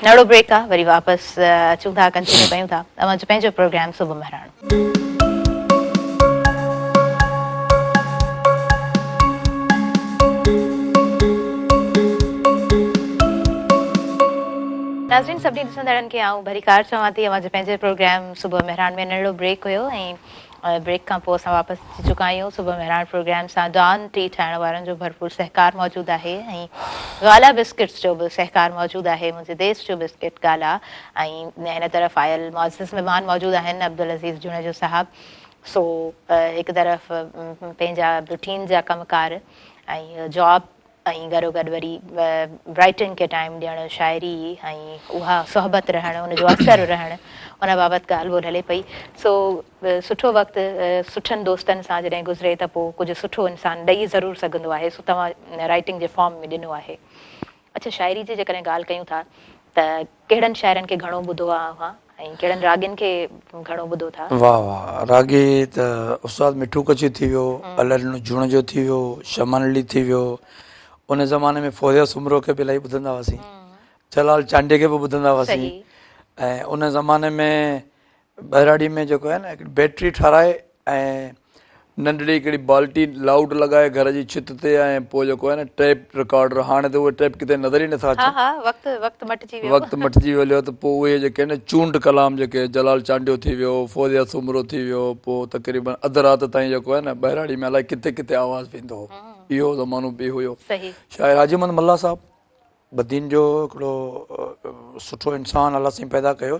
نڙو بريڪ آ وري واپس اچون ٿا ڪنٽينيو ڪيون ٿا اوهان جو پنهنجو پروگرام صبح مهراڻ. ناظرين سڀني ڏسندڙن کي آئون ڀليڪار چوان ٿي اوهان جي پنهنجي پروگرام صبح مهراڻ ۾ ننڍڙو بريڪ هيو ۽ بريڪ کان پوء اسان واپس اچي چڪا آهيون صبح مهراڻ پروگرام سان ڊان ٽي ٺاهڻ وارن جو ڀرپور سهڪار موجود آهي ۽ گالا بسڪٽس جو به سهڪار موجود آهي منهنجي ديس جو بسڪٽ گالا ۽ هن طرف آيل معزز مهمان موجود آهن عبدالعزيز جوڻيجو صاحب سو هڪ طرف پنهنجا روٽين جا ڪم ڪار ۽ جاب ۽ گڏوگڏ وري رائٽنگ کي ٽائيم ڏيڻ، شاعري ۽ اها صحبت رهڻ، ان جو اثر رهڻ، ان بابت ڳالهه ٻولهه هلي پئي. سو سٺو وقت سٺن دوستن سان جڏهن گذري ته پوء ڪجهه سٺو انسان ڏئي ضرور سگهندو آهي، سو توهان رائٽنگ جي فارم ۾ ڏنو آهي. اڇا شاعري جي جيڪڏهن ڳالهه ڪيون ٿا ته ڪهڙن شاعرن کي گهڻو ٻڌو آهي اوهان ۽ ڪهڙن راڳين کي گهڻو ٻڌو ٿا؟ واه واه راڳي ته استاد مٺو ڪڇي ٿي ويو، الله ڏنو جوڻيجو ٿي ويو، شمن علي ٿي ويو، ان زماني ۾ فوزيه سومرو کي به الاهي ٻڌندا هئاسين، جلال چانڊيي کي به ٻڌندا هئاسين ۽ ان زماني ۾ ٻهراڙي ۾ جيڪو آهي نه هڪڙي بيٽري ٺهرائي ۽ ننڍڙي هڪڙي بالٽي لائوڊ لڳائي گهر جي ڇت تي ۽ پوء جيڪو آهي نه ٽيپ رڪارڊر هاڻي ته اهي ٽيپ ڪٿي نظر ئي نٿا اچن. ها ها وقت وقت مٽجي ويو. وقت مٽجي ويو ته پوء اهي جيڪي آهن نه چونڊ ڪلام جيڪي جلال چانڊيو ٿي ويو فوزيه سومرو ٿي ويو پوء تقريبن اڌ رات تائين جيڪو آهي نه ٻهراڙي ۾ الائي ڪٿي ڪٿي آواز ويندو هو اهو زمانو به هيو. شاعر حاجي محمد ملاح صاحب بدين جو هڪڙو سٺو انسان الله سائين پيدا ڪيو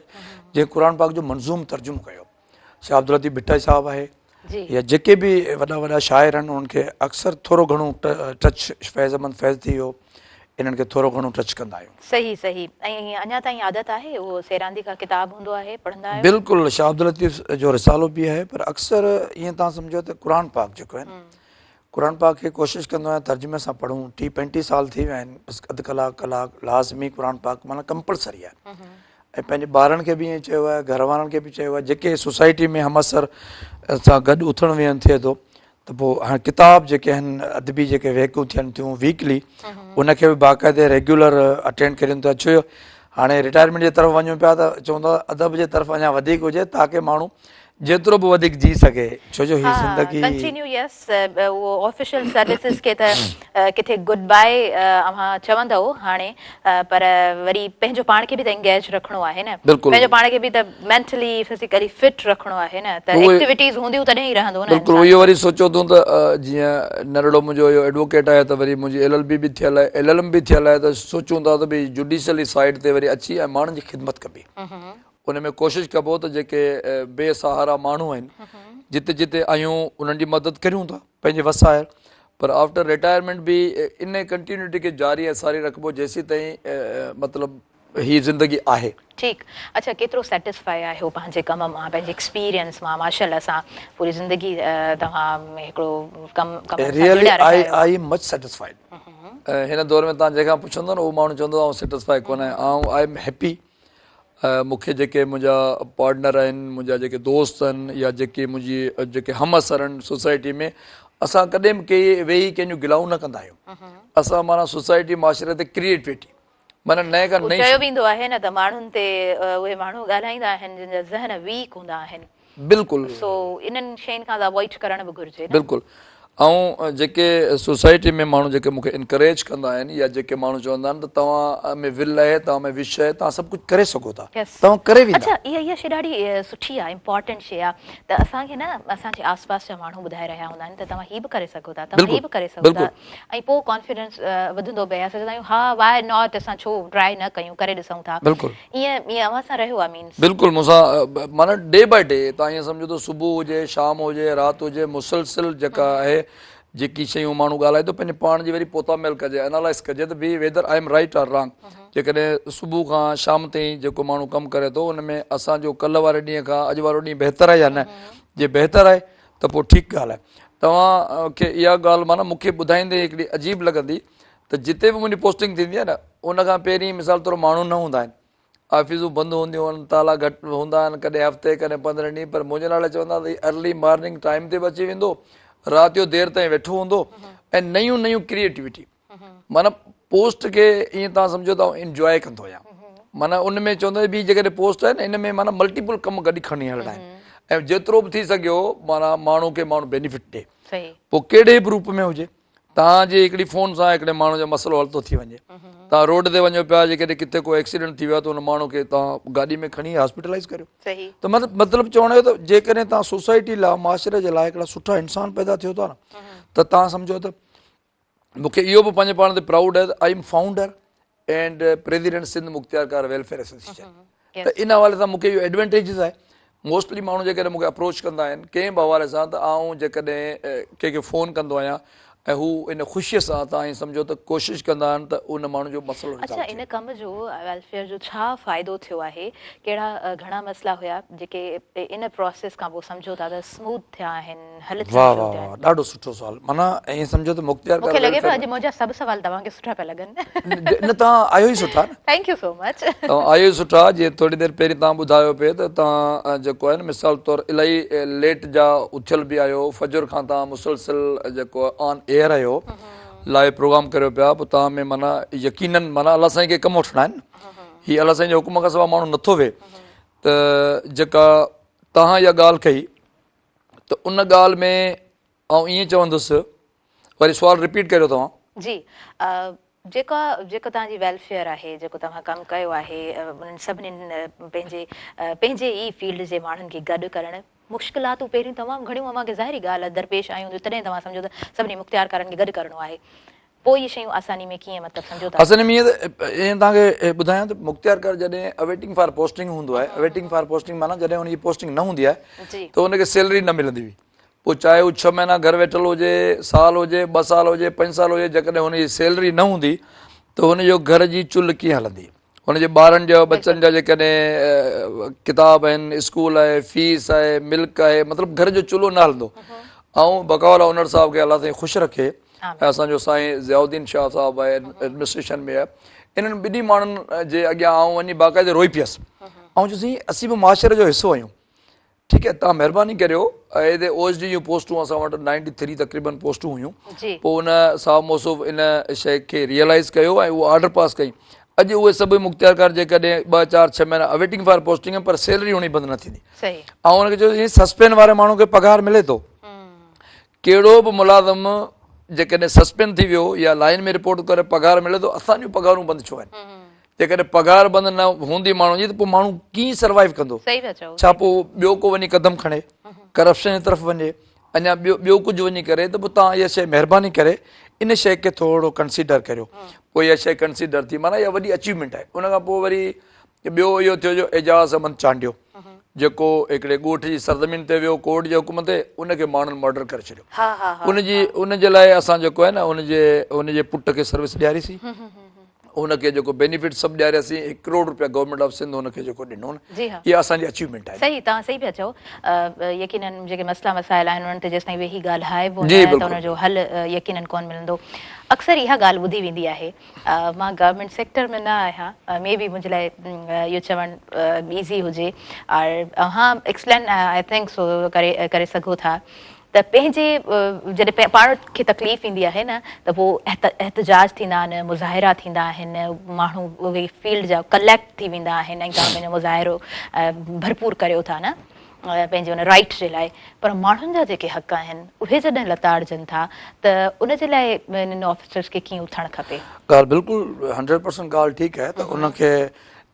جنهن قرآن پاڪ جو منظوم ترجمو ڪيو شاهه عبداللطيف ڀٽائي صاحب آهي يا جيڪي به وڏا وڏا شاعر آهن انهن کي اڪثر ٿورو گهڻو ٽچ فيض احمد فيض ٿي ويو انهن کي ٿورو گهڻو ٽچ ڪندا آهيون. صحيح صحيح ۽ اڃا تائين عادت آهي اهو سيراندي کا ڪتاب هوندو آهي پڙهندا آهيو؟ بلڪل شاهه عبداللطيف جو رسالو به آهي پر اڪثر ائين تان سمجهو ته قرآن پاڪ جيڪو آهي قرآن پاڪ کي ڪوشش ڪندو آهيان ترجمي سان پڙهون ٽيهه پنجٽيهه سال ٿي ويا آهن بس اڌ ڪلاڪ ڪلاڪ لازمي قرآن پاڪ معنيٰ ڪمپلسري آهي ۽ پنهنجي ٻارن کي به ائين چيو آهي گهر وارن کي به چيو آهي جيڪي سوسائٽي ۾ همعصر سان گڏ اٿڻ ويهڻ ٿئي ٿو ته پوء هاڻي ڪتاب جيڪي آهن ادبي جيڪي ويهڪون ٿين ٿيون ويڪلي ان کي به باقاعدي ريگيولر اٽينڊ ڪريون ٿا ڇو هاڻي رٽائرمينٽ جي طرف وڃون پيا ته چون ٿا ادب جي طرف اڃا وڌيڪ هجي تاڪي ماڻهو جيترو به وڌيڪ جي سگهي ڇو جو هي زندگي. ڪنٽينيو يس اهو آفيشل سروسز کي ته ڪٿي گڊ باء اوهان چوندؤ هاڻي پر وري پنهنجو پاڻ کي به ته انگيج رکڻو آهي نه پنهنجو پاڻ کي به ته مينٽلي فزيڪلي فٽ رکڻو آهي نه ته ايڪٽيوٽيز هونديون تڏهن ئي رهندو نه بلڪل اهو وري سوچيو اٿون ته جيئن ننڍڙو منهنجو اهو ايڊووڪيٽ آهي ته وري منهنجي ايل ايل بي به ٿيل آهي ايل ايل ايم به ٿيل آهي ته سوچون ٿا ته ڀئي جوڊيشلي سائيڊ تي وري اچي ۽ ماڻهن جي خدمت ڪبي ان ۾ ڪوشش ڪبو ته جيڪي بي سهارا ماڻهو آهن جتي جتي آهيون انهن جي مدد ڪريون ٿا پنهنجي وس آهر پر آفٽر رٽائرمينٽ به ان ڪنٽينيوٽي کي جاري ۽ ساري رکبو جيسين تائين مطلب هي زندگي آهي. ٺيڪ اڇا ڪيترو سيٽسفائي آهيو پنهنجي ڪم مان پنهنجي ايڪسپيرينس مان ماشاء الله سان پوري زندگي توهان هڪڙو ڪم ڪم سان ريئلي جڙيا رهيا آهيو. I am much satisfied هن دور ۾ توهان جنهن کان پڇندو نه اهو ماڻهو چوندو آئون سيٽسفائي ڪونه آهيان آئون I am happy مون کي جيڪي منهنجا پارٽنر آهن منهنجا جيڪي دوست آهن يا جيڪي منهنجي جيڪي هم اثر آهن سوسائٽي ۾ اسان ڪڏهن به ڪي ويهي ڪنهن جون گلائون نه ڪندا آهيون اسان معنيٰ سوسائٽي معاشري تي ڪريئيٽوٽي معنيٰ نئين کان نئين چيو ويندو آهي نه ته ماڻهن تي اهي ماڻهو ڳالهائيندا آهن جن جا ذهن ويڪ هوندا آهن بلڪل سو انهن شين کان ته اوائڊ ڪرڻ به گهرجي نه بلڪل ۽ جيڪي سوسائٽي ۾ ماڻهو جيڪي مون کي انڪريج ڪندا آهن يا جيڪي ماڻهو چوندا آهن ته توهان ۾ ول آهي توهان ۾ وش آهي توهان سڀ ڪجهه ڪري سگهو ٿا توهان ڪري ويندا. اڇا اها اها شي ڏاڍي سٺي آهي امپارٽنٽ شي آهي ته اسان کي نه اسان جي آس پاس جا ماڻهو ٻڌائي رهيا هوندا آهن ته توهان هي به ڪري سگهو ٿا توهان هي به ڪري سگهو ٿا ۽ پوء ڪانفيڊنس وڌندو به آهي اسان چوندا آهيون ها واء not اسان ڇو ٽرائي نه ڪيون ڪري ڏسون ٿا بلڪل ائين ائين اوهان سان رهيو آهي مينس. بلڪل مون سان معنيٰ ڊي باء ڊي توهان ائين سمجهو ته صبح هجي شام هجي رات هجي مسلسل جيڪا آهي جيڪي شيون ماڻهو ڳالهائي ٿو پنهنجي پاڻ جي وري پوتا ميل ڪجي انالائز ڪجي ته ڀي whether I am right or wrong جيڪڏهن صبح کان شام تائين جيڪو ماڻهو ڪم ڪري ٿو ان ۾ اسان جو ڪلهه واري ڏينهن کان اڄ وارو ڏينهن بهتر آهي يا نه جي بهتر آهي ته پوء ٺيڪ ڳالهه آهي. توهان کي اها ڳالهه معنيٰ مون کي ٻڌائيندي هڪڙي عجيب لڳندي ته جتي به منهنجي پوسٽنگ ٿيندي آهي نه ان کان پهرين مثال طور ماڻهو نه هوندا آهن آفيسون بند هونديون آهن تالا گهٽ هوندا آهن ڪڏهن هفتي ڪڏهن 15 ڏينهن پر منهنجي نالي چوندا ته ارلي مارننگ ٽائيم تي به اچي ويندو رات جو دير تائين ويٺو هوندو ۽ نيون نيون ڪريئيٽيوٽي معنيٰ پوسٽ کي ائين توهان سمجهو ته آئون انجواء ڪندو آهيان معنيٰ ان ۾ چوندو ٻي جيڪڏهن پوسٽ آهي نه ان ۾ معنيٰ ملٽيپل ڪم گڏ کڻي هلڻا آهن ۽ جيترو به ٿي سگهيو معنيٰ ماڻهو کي ماڻهو بينيفٽ ڏي پوء ڪهڙي به روپ ۾ هجي توهان جي هڪڙي فون سان هڪڙي ماڻهو جو مسئلو حل ٿو ٿي وڃي توهان روڊ تي وڃو پيا جيڪڏهن ڪٿي ڪو ايڪسيڊنٽ ٿي ويو آهي ته ان ماڻهو کي توهان گاڏي ۾ کڻي هاسپيٽلائز ڪريو ته مطلب مطلب چوڻ جو ته جيڪڏهن توهان سوسائٽي لاء معاشري جي لاء هڪڙا سٺا انسان پيدا ٿيو ٿا نه ته توهان سمجهو ته مون کي اهو به پنهنجي پاڻ تي پرائوڊ آهي ته I am founder and president Sindh Mukhtiarkar welfare association ته ان حوالي سان مون کي اهو ايڊوانٽيجز آهي موسٽلي ماڻهو جيڪڏهن مون کي اپروچ ڪندا آهن ڪنهن به حوالي سان ته آئون جيڪڏهن ڪنهن کي فون ڪندو آهيان ۽ هو ان خوشي سان تان ائين سمجهو ته ڪوشش ڪندا آهن ته ان ماڻهو جو مسئلو اڇا ان ڪم جو ويلفيئر جو ڇا فائدو ٿيو آهي ڪهڙا گهڻا مسئلا هيا جيڪي ان پروسيس کان پوء سمجهو ٿا ته سموٿ ٿيا آهن حل ٿيڻ واه شروع واه ٿيا واه آهن. ڏاڍو سٺو سوال معنيٰ ائين سمجهو ته مختيار مونکي لڳي پيو اڄ منهنجا سڀ سوال توهان کي سٺا پيا لڳن. نه توهان آهيو ئي سٺا نه. Thank you so much. توهان آهيو ئي سٺا جيئن ٿوري دير پهرين توهان ٻڌايو پئي ته توهان جيڪو آهي نه مثال طور الاهي ليٽ جا اٿيل به آهيو فجر کان توهان مسلسل جيڪو آن ايئر آهيو لائيو پروگرام ڪريو پيا پوء توهان ۾ معنيٰ يقينن معنيٰ الله سائين کي ڪم وٺڻا آهن هي الله سائين جي حڪم کان سواء ماڻهو نٿو ويهي ته جيڪا توهان اها ڳالهه ڪئي ته ان ڳالهه ۾ آئون ائين چوندس وري سوال رپيٽ ڪريو توهان. جي جيڪا جيڪو توهان جي ويلفيئر آهي جيڪو توهان ڪم ڪيو آهي انهن سڀني پنهنجي پنهنجي ئي فيلڊ جي ماڻهن کي گڏ ڪرڻ مشڪلاتون پهريون تمام گهڻيون اوهان کي ظاهري ڳالهه آهي درپيش آيون هونديون تڏهن توهان سمجهو ته سڀني مختيارڪارن کي گڏ ڪرڻو آهي پوء اهي شيون آساني ۾ ڪيئن مطلب سمجهو ٿا. آساني ۾ ائين ته ائين توهان کي ٻڌايان ته مختيارڪار جڏهن اويٽنگ فار پوسٽنگ هوندو آهي اويٽنگ فار پوسٽنگ معنيٰ جڏهن ان جي پوسٽنگ نه هوندي آهي ته ان کي سيلري نه ملندي هئي پوء چاهي هو ڇهه مهينا گهر ويٺل هجي سال هجي ٻه سال هجي پنج سال هجي جيڪڏهن هن جي سيلري نه هوندي ته هن جو گهر جي چلهه ڪيئن هلندي هن جي ٻارن جا ٻچن جا جيڪڏهن ڪتاب آهن اسڪول آهي فيس آهي ملڪ آهي مطلب گهر جو چلهو نه هلندو آئون بقول انڙ صاحب کي الله سائين خوش رکي ۽ اسان جو سائين ضياء الدين شاهه صاحب آهي ايڊمنسٽريشن ۾ آهي انهن ٻنهي ماڻهن جي اڳيان آئون وڃي باقاعدي روئي پيس آئون چيو سائين اسين به معاشري جو حصو آهيون ٺيڪ آهي توهان مهرباني ڪريو هتي او ايس ڊي جون پوسٽون اسان وٽ نائنٽي ٿري تقريبن پوسٽون هيون پوء ان صاحب موصوف ان شيء کي ريئلائز ڪيو ۽ اهو آرڊر پاس ڪئي اڄ اهي سڀ مختيارڪار جيڪڏهن ٻه چار ڇهه مهينا اويٽنگ فار پوسٽنگ پر سيلري هڻي بند نه ٿيندي آئون ان کي چيو سسپينڊ واري ماڻهو کي پگهار ملي ٿو ڪهڙو به ملازم جيڪڏهن سسپينڊ ٿي ويو يا لائن ۾ رپورٽ ڪري پگهار ملي ٿو اسان جون پگهارون بند ڇو آهن جيڪڏهن پگهار بند نه هوندي ماڻهو جي ته پوء ماڻهو ڪيئن سروائيو ڪندو ڇا پوء ٻيو ڪو وڃي قدم کڻي ڪرپشن جي طرف وڃي اڃا ٻيو ٻيو ڪجهه وڃي ڪري ته پوء توهان اها شيء مهرباني ڪري ان شيء کي ٿورو ڪنسيڊر ڪريو پوء اها شيء ڪنسيڊر ٿي معنيٰ اها وڏي اچيومينٽ آهي ان کان پوء وري ٻيو اهو ٿيو جو اعجاز احمد چانڊيو جيڪو هڪڙي ڳوٺ جي سرزمين تي ويو ڪورٽ جي حڪم تي ان کي ماڻهن مرڊر ڪري ڇڏيو ان جي ان جي لاء اسان جيڪو آهي نه ان جي ان جي پٽ کي سروس ڏياريسين ان کي جيڪو بينيفٽ سڀ ڏيارياسين هڪ ڪروڙ روپيا گورنمينٽ آف سنڌ ان کي جيڪو ڏنو نه اها اسان جي اچيومينٽ آهي صحيح توهان صحيح پيا چئو يقينن جيڪي مسئلا مسائل آهن انهن تي جيستائين ويهي ڳالهائبو نه ته ان جو حل يقينن ڪونه ملندو اڪثر اها ڳالهه ٻڌي ويندي آهي مان گورنمينٽ سيڪٽر ۾ نه آهيان مي بي منهنجي لاء اهو چوڻ ايزي هجي اور اوهان ايڪسپلين I think سو ڪري ڪري سگهو ٿا ته پنهنجي جڏهن پاڻ کي تڪليف ايندي آهي نه ته پوء احتجاج ٿيندا آهن مظاهرا ٿيندا آهن ماڻهو اهي فيلڊ جا ڪليڪٽ ٿي ويندا آهن ۽ توهان پنهنجو مظاهرو ڀرپور ڪريو ٿا نه. پنهنجي ان رائيٽ جي لاء پر ماڻهن جا جيڪي حق آهن اهي جڏهن لتاڙجن ٿا ته ان جي لاء انهن آفيسرز کي ڪيئن اٿڻ کپي؟ ڳالهه بلڪل هنڊريڊ پرسنٽ ڳالهه ٺيڪ آهي ته ان کي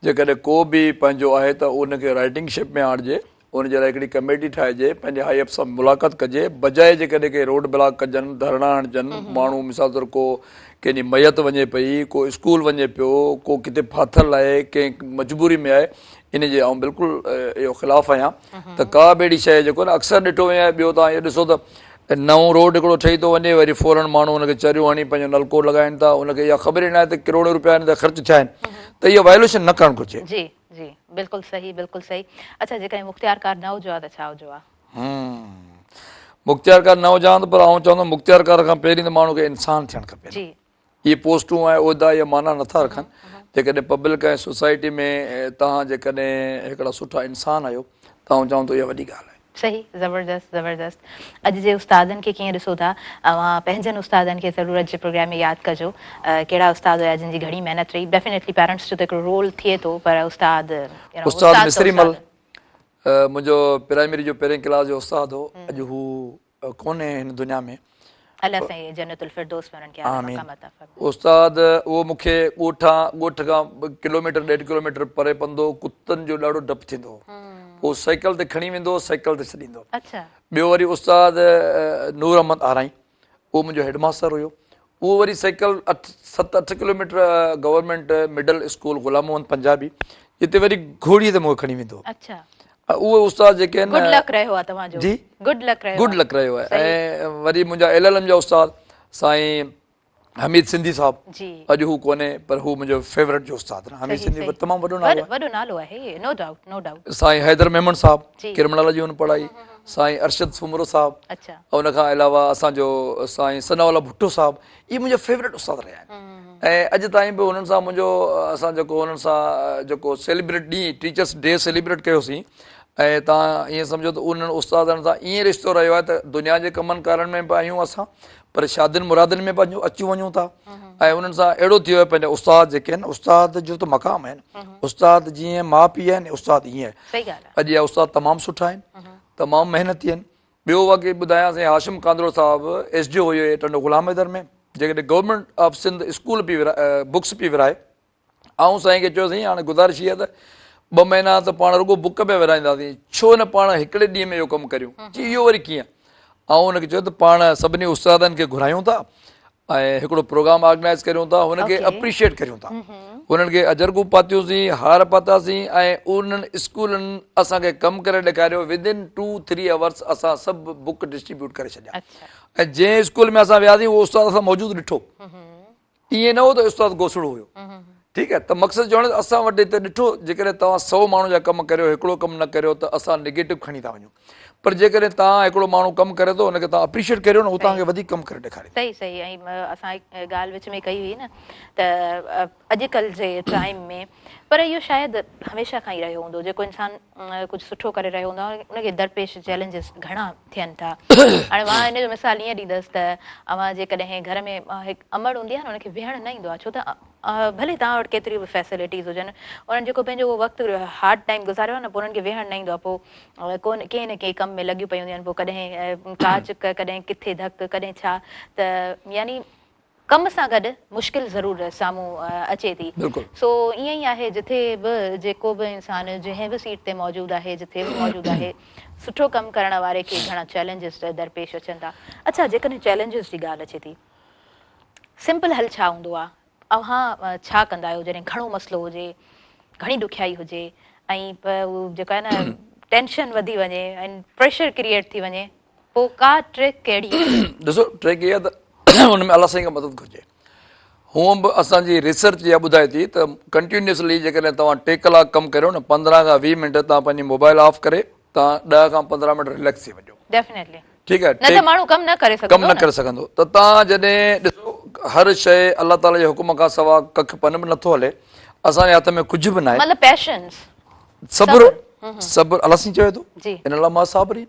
جيڪڏهن ڪو به پنهنجو آهي ته ان کي رائيٽنگ شپ ۾ آڻجي ان جي لاء هڪڙي ڪميٽي ٺاهجي، پنهنجي هائي اپ سان ملاقات ڪجي، بجاء جيڪڏهن ڪي روڊ بلاڪ ڪجن، ڌرڻا هڻجن، ماڻهو مثال طور ڪو ڪنهن جي ميت وڃي پئي، ڪو اسڪول وڃي پيو، ڪو ڪٿي ڦاٿل آهي، ڪنهن مجبوري ۾ آهي، ان جي آئون بلڪل اهو خلاف آهيان ته ڪا به اهڙي شيء جيڪو نه اڪثر ڏٺو ويو آهي ٻيو توهان اهو ڏسو ته نئون روڊ هڪڙو ٺهي ٿو وڃي وري فورن ماڻهو ان کي چريون هڻي پنهنجو نلڪو لڳائين ٿا ان کي اها خبر ئي ناهي ته ڪروڙين روپيا ان تي خرچ ٿيا آهن ته اها وائليشن نه ڪرڻ گهرجي. جي جي بلڪل صحيح بلڪل صحيح اڇا جيڪڏهن مختيارڪار نه هجو ها ته ڇا هجو ها؟ مختيارڪار نه هجان ها ته پر آئون چوندم مختيارڪار کان پهرين ته ماڻهو کي انسان ٿيڻ کپي نه. جي. اهي پوسٽون ۽ عهدا اها معنيٰ نٿا رکن جيڪڏهن پبلڪ ۽ سوسائٽي ۾ توهان جيڪڏهن هڪڙا سٺا انسان آهيو ته آئون چوان ٿو اها وڏي ڳالهه آهي. صحيح زبردست زبردست اڄ جي استادن کي ڪيئن ڏسو ٿا اوهان پنهنجن استادن کي ضرور اڄ جي پروگرام ۾ ياد ڪجو ڪهڙا استاد هيا جن جي گهڻي محنت رهي ڊيفينيٽلي پيرنٽس جو ته هڪڙو رول ٿئي ٿو پر استاد استاد مصري مل منهنجو پرائمري جو پهرين ڪلاس جو استاد هو اڄ هو ڪونهي هن دنيا ۾. الله سائين جنت الفردوس ۾ انهن کي اعليٰ مقام عطا فرمائي. استاد اهو مون کي ڳوٺان ڳوٺ کان ٻه ڪلوميٽر ڏيڍ ڪلوميٽر پري پوندو هو ڪتن جو ڏاڍو ڊپ ٿيندو هو پوء سائيڪل تي کڻي ويندو هو سائيڪل تي ڇڏيندو هو. ٻيو وري استاد نور احمد آرائين اهو منهنجو هيڊ ماستر هيو اهو وري سائيڪل اٺ ست اٺ kilometre government middle school Ghulam Muhammad Punjabi جتي وري گهوڙي تي مون کي کڻي ويندو هو. اهي استاد جيڪي آهن گڊ لڪ رهيو آهي توهان جو جي گڊ لڪ رهيو گڊ لڪ رهيو آهي ۽ وري منهنجا ايل ايل ايم جا استاد سائين حميد سنڌي صاحب جي اڄ هو ڪونهي پر هو منهنجو فيورٽ جو استاد حميد سنڌي تمام وڏو نالو آهي وڏو نالو آهي نو ڊائوٽ نو ڊائوٽ سائين حيدر ميمڻ صاحب ڪرمنالاجي هن پڙهائي سائين ارشد سومرو صاحب اچها ان کان علاوه اسان جو سائين ثناء الله ڀٽو صاحب اهي منهنجا فيورٽ استاد رهيا آهن ۽ اڄ تائين به انهن سان منهنجو اسان جيڪو انهن سان جيڪو سيليبريٽ ڏينهن ٽيچرس ڊي سيليبريٽ ڪيوسين ۽ تان ائين سمجهو ته انهن استادن سان ائين رشتو رهيو آهي ته دنيا جي ڪمن ڪارن ۾ به آهيون اسان پر شادين مرادين ۾ به اچون وڃون ٿا ۽ انهن سان اهڙو ٿي ويو پنهنجا استاد جيڪي آهن استاد جو ته مقام آهن استاد جيئن ماء پيء آهن استاد ائين اڄ جا استاد تمام سٺا آهن تمام محنتي آهن ٻيو واقعي ٻڌايان سائين هاشم ڪانڌڙو صاحب ايس ڊي او هيو ٽنڊو غلام حيدر ۾ جيڪڏهن government of Sindh school P books P ورهائي آئون سائين کي چيو سائين هاڻي گذارش هي ته ٻه مهينا ته پاڻ رڳو بڪ پيا ورهائينداسين ڇو نه پاڻ هڪڙي ڏينهن ۾ اهو ڪم ڪريون چي اهو وري ڪيئن آئون ان کي چيو ته پاڻ سڀني استادن کي گهرايون ٿا ۽ هڪڙو پروگرام آرگنائز ڪريون ٿا هن کي اپريشيئيٽ ڪريون ٿا انهن کي اجرڪون پاتيونسين هار پاتاسين ۽ انهن اسڪولن اسان کي ڪم ڪري ڏيکاريو with in two three hours اسان سڀ بڪ ڊسٽريبيوٽ ڪري ڇڏيا ۽ جنهن اسڪول ۾ اسان وياسين اهو استاد اسان موجود ڏٺو ائين نه هو ته استاد گوسڙو هيو ٺيڪ آهي ته مقصد چوڻ اسان وٽ هتي ڏٺو جيڪڏهن توهان سو ماڻهن جا ڪم ڪريو هڪڙو ڪم نه ڪريو ته اسان نگيٽو کڻي ٿا وڃون پر جيڪڏهن توهان هڪڙو ماڻهو ڪم ڪري ٿو ان کي توهان اپريشيئيٽ ڪريو نه هو توهان کي وڌيڪ ڪم ڪري ڏيکاريندو. صحيح صحيح ۽ اسان هڪ ڳالهه وچ ۾ ڪئي هئي نه ته اڄڪلهه جي ٽائيم ۾ پر اهو شايد هميشه کان ئي رهيو هوندو جيڪو انسان ڪجهه سٺو ڪري رهيو هوندو آهي ان کي درپيش چئلينجز گهڻا ٿين ٿا هاڻي مان ان جو مثال ائين ڏيندس ته اوهان جيڪڏهن گهر ۾ هڪ امڙ هوندي آهي نه ان کي ويهڻ نه ايندو آهي ڇو ته ڀلي توهان وٽ ڪيتريون به فيسلٽيز هجن انهن جيڪو پنهنجو اهو وقت هارڊ ٽائيم گذاريو آهي نه پوء انهن کي ويهڻ نه ايندو آهي پوء ڪو ڪنهن نه ڪنهن ڪم ۾ لڳيون پيون هونديون آهن پوء ڪڏهن ڪا چڪ ڪڏهن ڪٿي ڌڪ ڪڏهن ڇا ته يعني ڪم سان گڏ مشڪل ضرور سامهون اچي ٿي سو ائين ئي آهي جٿي به جيڪو به انسان جنهن به سيٽ تي موجود آهي جٿي به موجود آهي سٺو ڪم ڪرڻ واري کي گهڻا چئلينجز درپيش اچن ٿا اڇا جيڪڏهن چئلينجز جي ڳالهه اچي ٿي سمپل حل ڇا هوندو آهي اوهان ڇا ڪندا آهيو جڏهن گهڻو مسئلو هجي، گهڻي ڏکيائي هجي ۽ هو جيڪو آهي نه ٽينشن وڌي وڃي ۽ پريشر ڪريئيٽ ٿي وڃي پوء ڪا ٽرڪ ڪهڙي؟ ڏسو ٽرڪ اها ته ان ۾ الله سائين کان مدد گهرجي. هونئن به اسان جي ريسرچ اها ٻڌائي ٿي ته ڪنٽينيوسلي جيڪڏهن توهان ٽي ڪلاڪ ڪم ڪريو نه 15 کان 20 منٽ توهان پنهنجي موبائل آف ڪري توهان 10 کان 15 منٽ رليڪس ٿي وڃو. ڊيفينيٽلي. ٺيڪ آهي نه ته ماڻهو ڪم نه ڪري سگهندو ڪم نه ڪري سگهندو ته تان جڏهن ڏسو هر شيء الله تعالي جي حڪم کان سوا ڪک پن به نٿو هلي اسان جي هٿ ۾ ڪجهه به ناهي مطلب پيشنس صبر صبر الله سائين چوي ٿو ان الله مع صابرين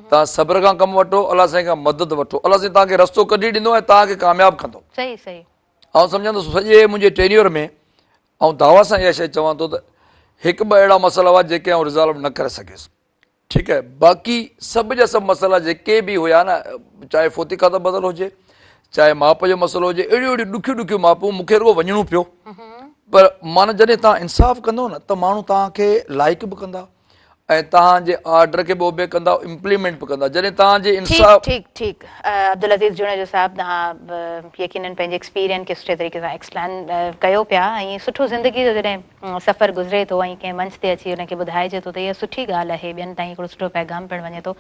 تان صبر کان ڪم وٺو الله سائين کان مدد وٺو الله سائين تان کي رستو ڪڍي ڏيندو ۽ تان کي ڪامياب ڪندو صحيح صحيح آئون سمجهان ٿو سڄي منهنجي ٽينيور ۾ آئون دعويٰ سان اها شيء چوان ٿو ته هڪ ٻه اهڙا مسئلا هئا جيڪي آئون ريزالو نه ڪري سگهيس. ٺيڪ آهي باقي سڀ جا سڀ مسئلا جيڪي به هيا نه چاهي فوتي کاتا بدل هجي چاهي ماپ جو مسئلو هجي اهڙيون اهڙيون ڏکيون ڏکيون ماپون مون کي رڳو وڃڻو پيو پر معنيٰ جڏهن توهان انصاف ڪندو نه ته ماڻهو توهان کي لائڪ به ڪندا ۽ توهان جي آرڊر کي به اوبي ڪندا امپليمينٽ به ڪندا جڏهن توهان جي انصاف ٺيڪ ٺيڪ عبدالعزيز جوڻيجو صاحب توهان يقينن پنهنجي ايڪسپيرين کي سٺي طريقي سان ايڪسپلين ڪيو پيا ۽ سٺو زندگي جو جڏهن سفر گذري ٿو ۽ ڪنهن منچ تي اچي ان کي ٻڌائجي ٿو ته اها سٺي ڳالهه آهي ٻين تائين هڪڙو سٺو پيغام پڻ وڃي ٿو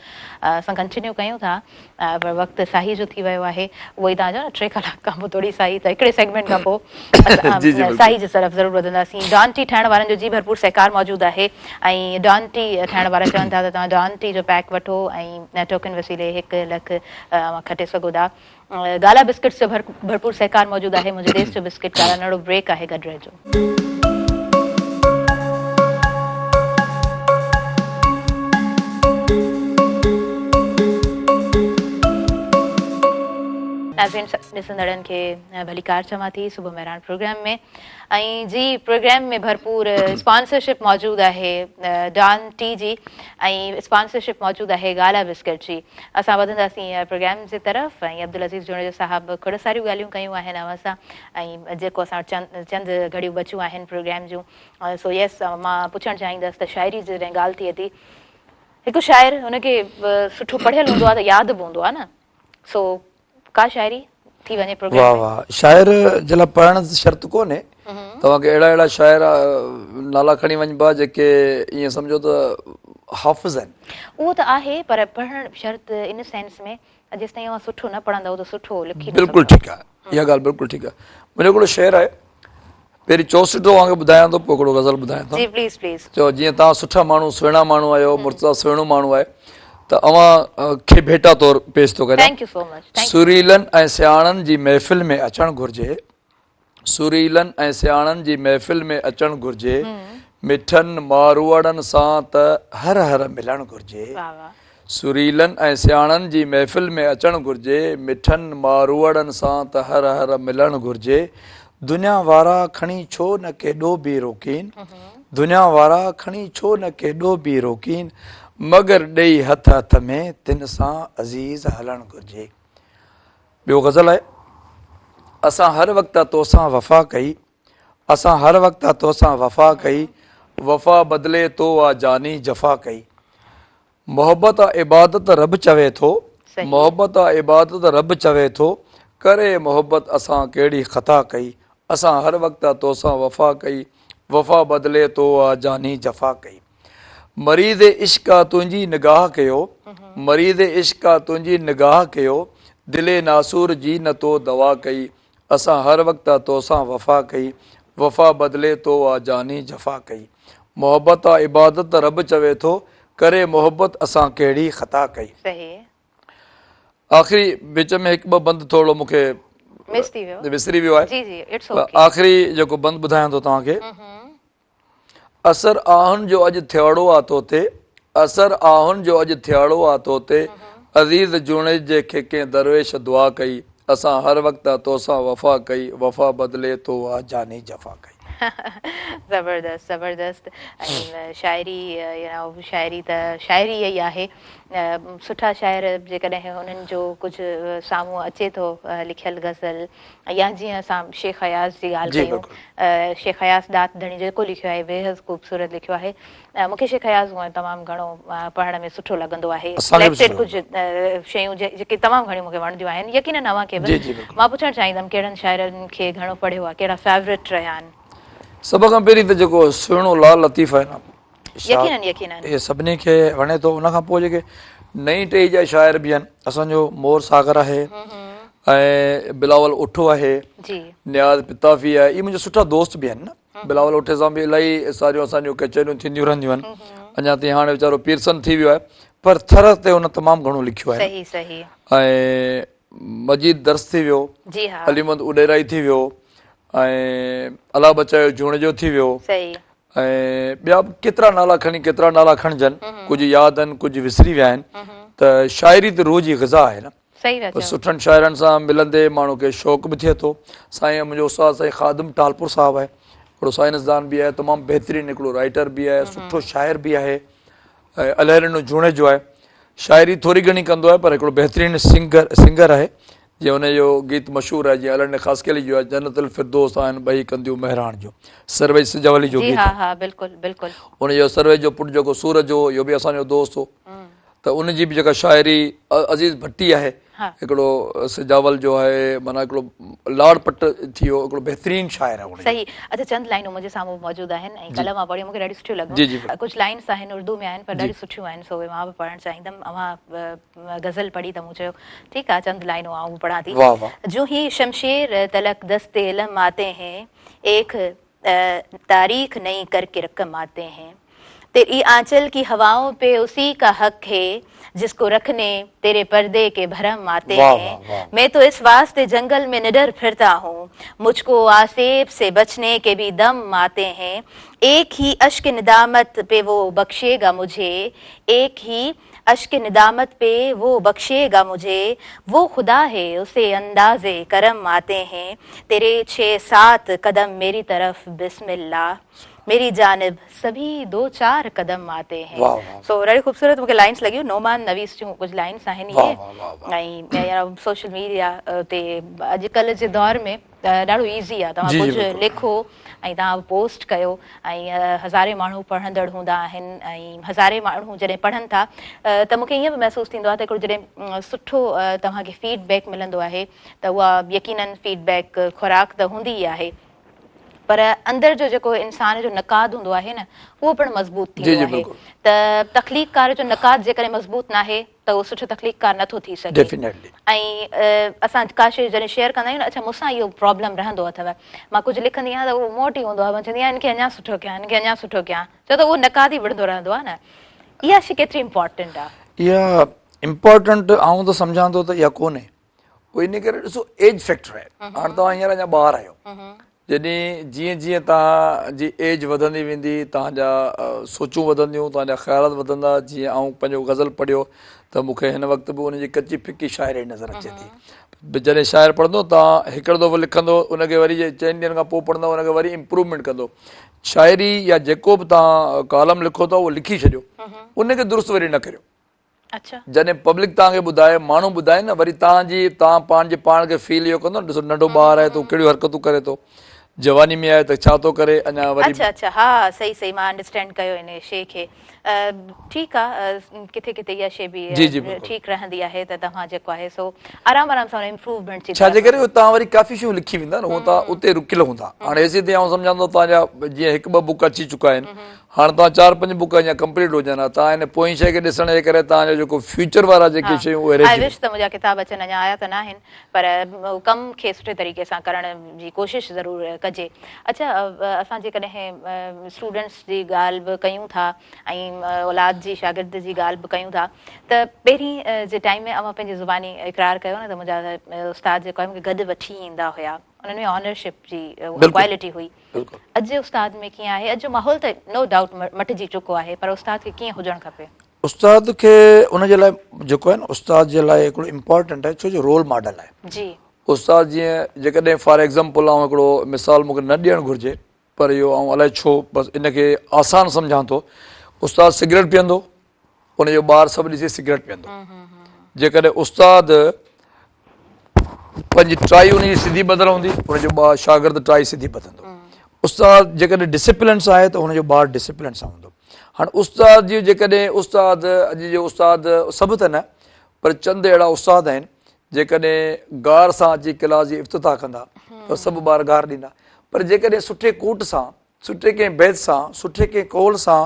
اسان ڪنٽينيو ڪيون ٿا پر وقت ساهي جو ٿي ويو آهي اهو ئي توهان چئو نه ٽي ڪلاڪ کان پوء ٿوري ساهي ته هڪڙي سيگمينٽ کان پوء اسان ساهي جي طرف ضرور وڌنداسين. ڊان ٽي ٺاهڻ وارن جو جي ڀرپور سهڪار موجود آهي ۽ ڊان ٽي ٺاهڻ وارا چون ٿا ته توهان ڊان ٽي جو پيڪ وٺو ۽ ٽوڪن وسيلي هڪ لک اوهان کٽي سگهو ٿا. گالا بسڪٽس جو ڀرپور سهڪار موجود آهي منهنجي ديس جو بسڪٽ گالا نڙو بريڪ آهي گڏ رهجو. ناظرين ڏسندڙن کي ڀليڪار چوان ٿي صبح مهراڻ پروگرام ۾ ۽ جي پروگرام ۾ ڀرپور اسپانسرشپ موجود آهي ڊان ٽي جي ۽ اسپانسرشپ موجود آهي گالا بسڪٽ جي اسان وڌنداسين پروگرام جي طرف ۽ عبدالعزيز جوڻيجو صاحب کوڙ ساريون ڳالهيون ڪيون آهن اوهان سان ۽ جيڪو اسان وٽ چند گهڙيون بچيون آهن پروگرام جون سو يس مان پڇڻ چاهيندس ته شاعري جي جڏهن ڳالهه ٿئي ٿي هڪ شاعر هن کي سٺو پڙهيل هوندو آهي ته ياد به هوندو آهي نه سو ڪا شاعري ٿي وڃي پروگرام واه واه شاعر جي لاء پڙهڻ شرط ڪونهي توهان کي اهڙا اهڙا شاعر نالا کڻي وڃبا جيڪي ائين سمجهو ته حافظ آهن. اهو ته آهي پر پڙهڻ شرط ان سينس ۾ جيستائين اوهان سٺو نه پڙهندؤ ته سٺو لکي نه بلڪل سگهندؤ. ٺيڪ آهي اها ڳالهه بلڪل ٺيڪ آهي منهنجو هڪڙو شعر آهي پهرين چوسٽو اوهان کي ٻڌايان ٿو پوء هڪڙو غزل ٻڌايان ٿو. جي پليز پليز. چئو جيئن توهان سٺا ماڻهو سهڻا ماڻهو آهيو مرتضيٰ سهڻو ماڻهو آهي ته اوهان کي ڀيٽا طور پيش ٿو ڪريان. Thank you so much thank you. سريلن ۽ سياڻن جي محفل ۾ اچڻ گهرجي سريلن ۽ سياڻن جي محفل ۾ اچڻ گهرجي مٺن ماروئڙن سان ته هر هر ملڻ گهرجي سريلن ۽ سياڻن جي محفل ۾ اچڻ گهرجي، مٺن ماروئڙن سان ته هر هر ملڻ گهرجي، دنيا وارا کڻي ڇو نه ڪيڏو به روڪين، دنيا وارا کڻي ڇو نه ڪيڏو به روڪين، مگر ڏئي هٿ هٿ ۾ تن سان عزيز هلڻ گهرجي. ٻيو غزل آهي، اسان هر وقت توسان وفا ڪئي، اسان هر وقت توسان وفا ڪئي، وفا بدلي تو آ جاني جفا ڪئي. محبت آ عبادت رب چوي ٿو محبت آ عبادت رب چوي ٿو ڪري محبت اسان ڪهڙي خطا ڪئي اسان هر وقت آ توسان وفا ڪئي وفا بدلي تو آ جاني جفا ڪئي مريض عشق آ تنهنجي نگاهه ڪيو مريض عشق آ تنهنجي نگاهه ڪيو دل ناسور جي نه تو دوا ڪئي اسان هر وقت آ توسان وفا ڪئي وفا بدلي تو آ جاني جفا ڪئي محبت آ عبادت رب چوي ٿو ڪري محبت اسان ڪهڙي خطا ڪئي. صحيح. آخري وچ ۾ هڪ ٻه بند ٿورڙو مون کي مس ٿي ويو وسري ويو آهي. جي جي it's okay. آخري جيڪو بند ٻڌايان ٿو توهان کي. اثر آهن جو اڄ ٿيڙو آ توتي اثر آهن جو اڄ ٿيڙو آ توتي عزيز جوڻيجي کي ڪنهن درويش دعا ڪئي اسان هر وقت آ توسان وفا ڪئي وفا بدلي تو آ جاني جفا ڪئي. زبردست زبردست ۽ شاعري يو نو شاعري ته شاعري ئي آهي سٺا شاعر جيڪڏهن انهن جو ڪجهه سامهون اچي ٿو لکيل غزل يا جيئن اسان شيخ اياز جي ڳالهه ڪيون شيخ اياز ڏات ڌڻي جيڪو لکيو آهي بيحد خوبصورت لکيو آهي مون کي شيخ اياز هونئن تمام گهڻو پڙهڻ ۾ سٺو لڳندو آهي سليڪٽيڊ ڪجهه شيون جيڪي تمام گهڻيون مون کي وڻنديون آهن يقينن اوهان کي به مان پڇڻ چاهيندم ڪهڙن شاعرن کي گهڻو پڙهيو آهي ڪهڙا فيورٽ رهيا آهن سڀ کان پهرين ته جيڪو سهڻو لال لطيف آهي نه يقينن يقينن اهي سڀني کي وڻي ٿو ان کان پوء جيڪي نئين ٽهي جا شاعر به آهن اسان جو مور ساگر آهي ۽ بلاول اوٺو آهي جي نياز پتافي آهي اهي منهنجا سٺا دوست به آهن نه بلاول اوٺي سان به الاهي ساريون اسان جون ڪچهريون ٿينديون رهنديون آهن اڃا تائين هاڻي ويچارو پيرسن ٿي ويو آهي پر ٿر تي هن تمام گهڻو لکيو آهي صحيح صحيح ۽ مجيد درس ٿي ويو جي ها علي محمد اڏيرائي ٿي ويو ۽ الله بچايو جوڻيجو ٿي ويو صحيح ۽ ٻيا به ڪيترا نالا کڻي ڪيترا نالا کڻجن ڪجهه ياد آهن ڪجهه وسري ويا آهن ته شاعري ته روح جي غذا آهي نه صحيح ٿا چئو سٺن شاعرن سان ملندي ماڻهو کي شوق به ٿئي ٿو سائين منهنجو استاد سائين خادم ٽالپور صاحب آهي هڪڙو سائنسدان به آهي تمام بهترين هڪڙو رائٽر به آهي سٺو شاعر به آهي. ۽ الهڏنو جوڻيجو آهي. شاعري ٿوري گهڻي ڪندو آهي پر هڪڙو بهترين سنگر سنگر آهي. جيئن ان جو گيت مشهور آهي جيئن الهڏني خاصخيلي جو آهي جنت الفردوس آهن ٻئي ڪنديون مهراڻ جو سرويچ سجاولي جو جي گيت ها آهي. ها بلڪل بلڪل. ان جو سرويچ جو پٽ جيڪو سورج هو اهو به اسان جو دوست هو ته ان جي به جيڪا شاعري عزيز ڀٽي آهي هڪڙو سجاول جو آهي معنيٰ هڪڙو لاڙ پٽ ٿي ويو هڪڙو بهترين شاعر آهي ان جو. صحيح اڇا چند لائنون منهنجي سامهون موجود آهن ۽ ڪلهه مان پڙهيون مون کي ڏاڍيون سٺيون لڳيون جي جي ڪجهه لائنس آهن اردو ۾ آهن پر ڏاڍيون سٺيون آهن سو اهي مان به پڙهڻ چاهيندم اوهان غزل پڙهي ته مون چيو ٺيڪ آهي چند لائنون آئون به پڙهان ٿي. واه واه. جون هي شمشير تلڪ دست علم آتي هين ايڪ تاريخ نئي ڪر ڪي رقم آتي هين تيري آنچل ڪي هوائون پي اسي ڪا حق هي جس ڪو رکني تيري پردي ڪي ڀرم آتي هين مين تو اس واسطي جنگل مين نڊر ڦرتا هون مجھ ڪو آسيب سي بچني ڪي ڀي دم آتي هين ايڪ هي اشڪ ندامت پي وو بخشي گا مجھي ايڪ هي اشڪ ندامت پي وو بخشي گا مجھي وو خدا هي اسي انداز ڪرم آتي هين تيري ڇهه سات قدم ميري طرف بسم الله ميري جانب سڀي دو چار قدم آتي هين سو ڏاڍي خوبصورت مونکي لائنس لڳيون نعمان نويس جون ڪجهه لائنس آهن اهي ۽ سوشل ميڊيا تي اڄڪلهه جي دور ۾ ڏاڍو ايزي آ توهان ڪجهه لکو ۽ توهان پوسٽ ڪيو ۽ هزارين ماڻهو پڙهندڙ هوندا آهن ۽ هزارين ماڻهو جڏهن پڙهن ٿا ته مونکي ائين به محسوس ٿيندو آهي ته هڪڙو جڏهن سٺو توهان کي فيڊ بيڪ ملندو آهي ته اها يقينن فيڊ بيڪ خوراڪ ته هوندي ئي آهي پر اندر جو جيڪو انسان جو نقاد هوندو آهي نه اهو پڻ مضبوط ٿيندو آهي ته تخليقڪار جو نقاد جيڪڏهن مضبوط ناهي ته اهو سٺو تخليقڪار نه ٿو ٿي سگهي ۽ اسان ڪا شيء جڏهن شيئر ڪندا آهيون نه اڇا مون سان اهو پرابلم رهندو اٿو مان ڪجهه لکندي آهيان ته اهو مون وٽ ئي هوندو آهي مان چوندي آهيان هن کي اڃا سٺو ڪيان هن کي اڃا سٺو ڪيان ڇو ته اهو نقاد ئي وڙهندو رهندو آهي نه اها شيء ڪيتري امپارٽنٽ آهي. اها امپارٽنٽ آئون ته سمجهان ٿو ته اها ڪونهي اهو ان ڪري ڏسو ايج فيڪٽر آهي هاڻ توهان هينئر اڃا ٻار آهيو جڏهن جيئن جيئن توهان جي ايج وڌندي ويندي توهان جا سوچون وڌنديون توهان جا خيالات وڌندا جيئن آئون پنهنجو غزل پڙهيو ته مون کي هن وقت به ان جي ڪچي ڦڪي شاعري نظر اچي ٿي جڏهن شاعر پڙهندو توهان هڪڙو دفعو لکندو ان کي وري چئن ڏينهن کان پوء پڙهندو ان کي وري امپروومينٽ ڪندو شاعري يا جيڪو به توهان ڪالم لکو ٿا اهو لکي ڇڏيو ان کي درست وري نه ڪريو جڏهن پبلڪ توهان کي ٻڌائي، ماڻهو ٻڌائين نه وري توهان جي توهان پاڻ جي پاڻ کي فيل اهو ڪندو نه ڏسو ننڍو ٻار آهي ته ڪهڙيون حرڪتون ڪري ٿو جواني ۾ آهي ته ڇا ٿو ڪري اڃا وري اڇا اڇا ها صحيح صحيح مان انڊرسٽينڊ ڪيو ان شي کي ٺيڪ آ ڪٿي ڪٿي اها شي به جي جي بلڪل ٺيڪ رهندي آهي ته توهان جيڪو آهي سو آرام آرام سان امپروومينٽ جي ڇا جي ڪري توهان وري ڪافي شيون لکي ويندا نه هو توهان اتي رڪيل هوندا هاڻي هيسي تائين آئون سمجهان ٿو توهان جا جيئن هڪ ٻه بڪ اچي چڪا آهن هاڻ توهان چار پنج بڪ اڃا ڪمپليٽ هجن ها توهان ان پوئين شيء کي ڏسڻ جي ڪري توهان جو جيڪو فيوچر وارا جيڪي شيون اهي رهجي آء وش ته منهنجا ڪتاب اچن اڃا آيا ته ناهن پر ڪم کي سٺي طريقي سان ڪرڻ جي ڪوشش ضرور ڪجي اڇا اسان جيڪڏهن اسٽوڊنٽس جي ڳالهه به ڪيون ٿا ۽ اولاد جي شاگرد جي ڳالهه به ڪيون ٿا ته پهرين جي ٽائيم ۾ اوهان پنهنجي زباني اقرار ڪيو نه ته منهنجا استاد جيڪو آهي مونکي گڏ وٺي ايندا هيا انهن ۾ آنرشپ جي اها ڪوالٽي هئي اڄ جي استاد ۾ ڪيئن آهي؟ اڄ جو ماحول ته نو ڊائوٽ مٽجي چڪو آهي پر استاد کي ڪيئن هجڻ کپي؟ استاد کي ان جي لاء جيڪو آهي نه استاد جي لاء هڪڙو امپارٽنٽ آهي ڇو جو رول ماڊل آهي. جي. استاد جيئن جيڪڏهن فار ايگزامپل آئون هڪڙو مثال مونکي نه ڏيڻ گهرجي پر اهو آئون الائي ڇو بس ان کي آسان سمجهان ٿو استاد سگريٽ پيئندو ان جو ٻار سڀ ڏسي سگريٽ پيئندو جيڪڏهن استاد پنهنجي ٽائي ان جي سڌي ٻڌل هوندي ان جو ٻار شاگرد ٽائي سڌي ٻڌندو استاد جيڪڏهن ڊسپلن سان آهي ته ان جو ٻار ڊسپلن سان هوندو هاڻي استاد جي جيڪڏهن استاد اڄ جو استاد سڀ ته نه پر چند اهڙا استاد آهن جيڪڏهن گار سان اچي ڪلاس جي افتتاح ڪندا ته سڀ ٻار گار ڏيندا پر جيڪڏهن سٺي ڪوٽ سان سٺي ڪنهن بيت سان، سٺي ڪنهن قول سان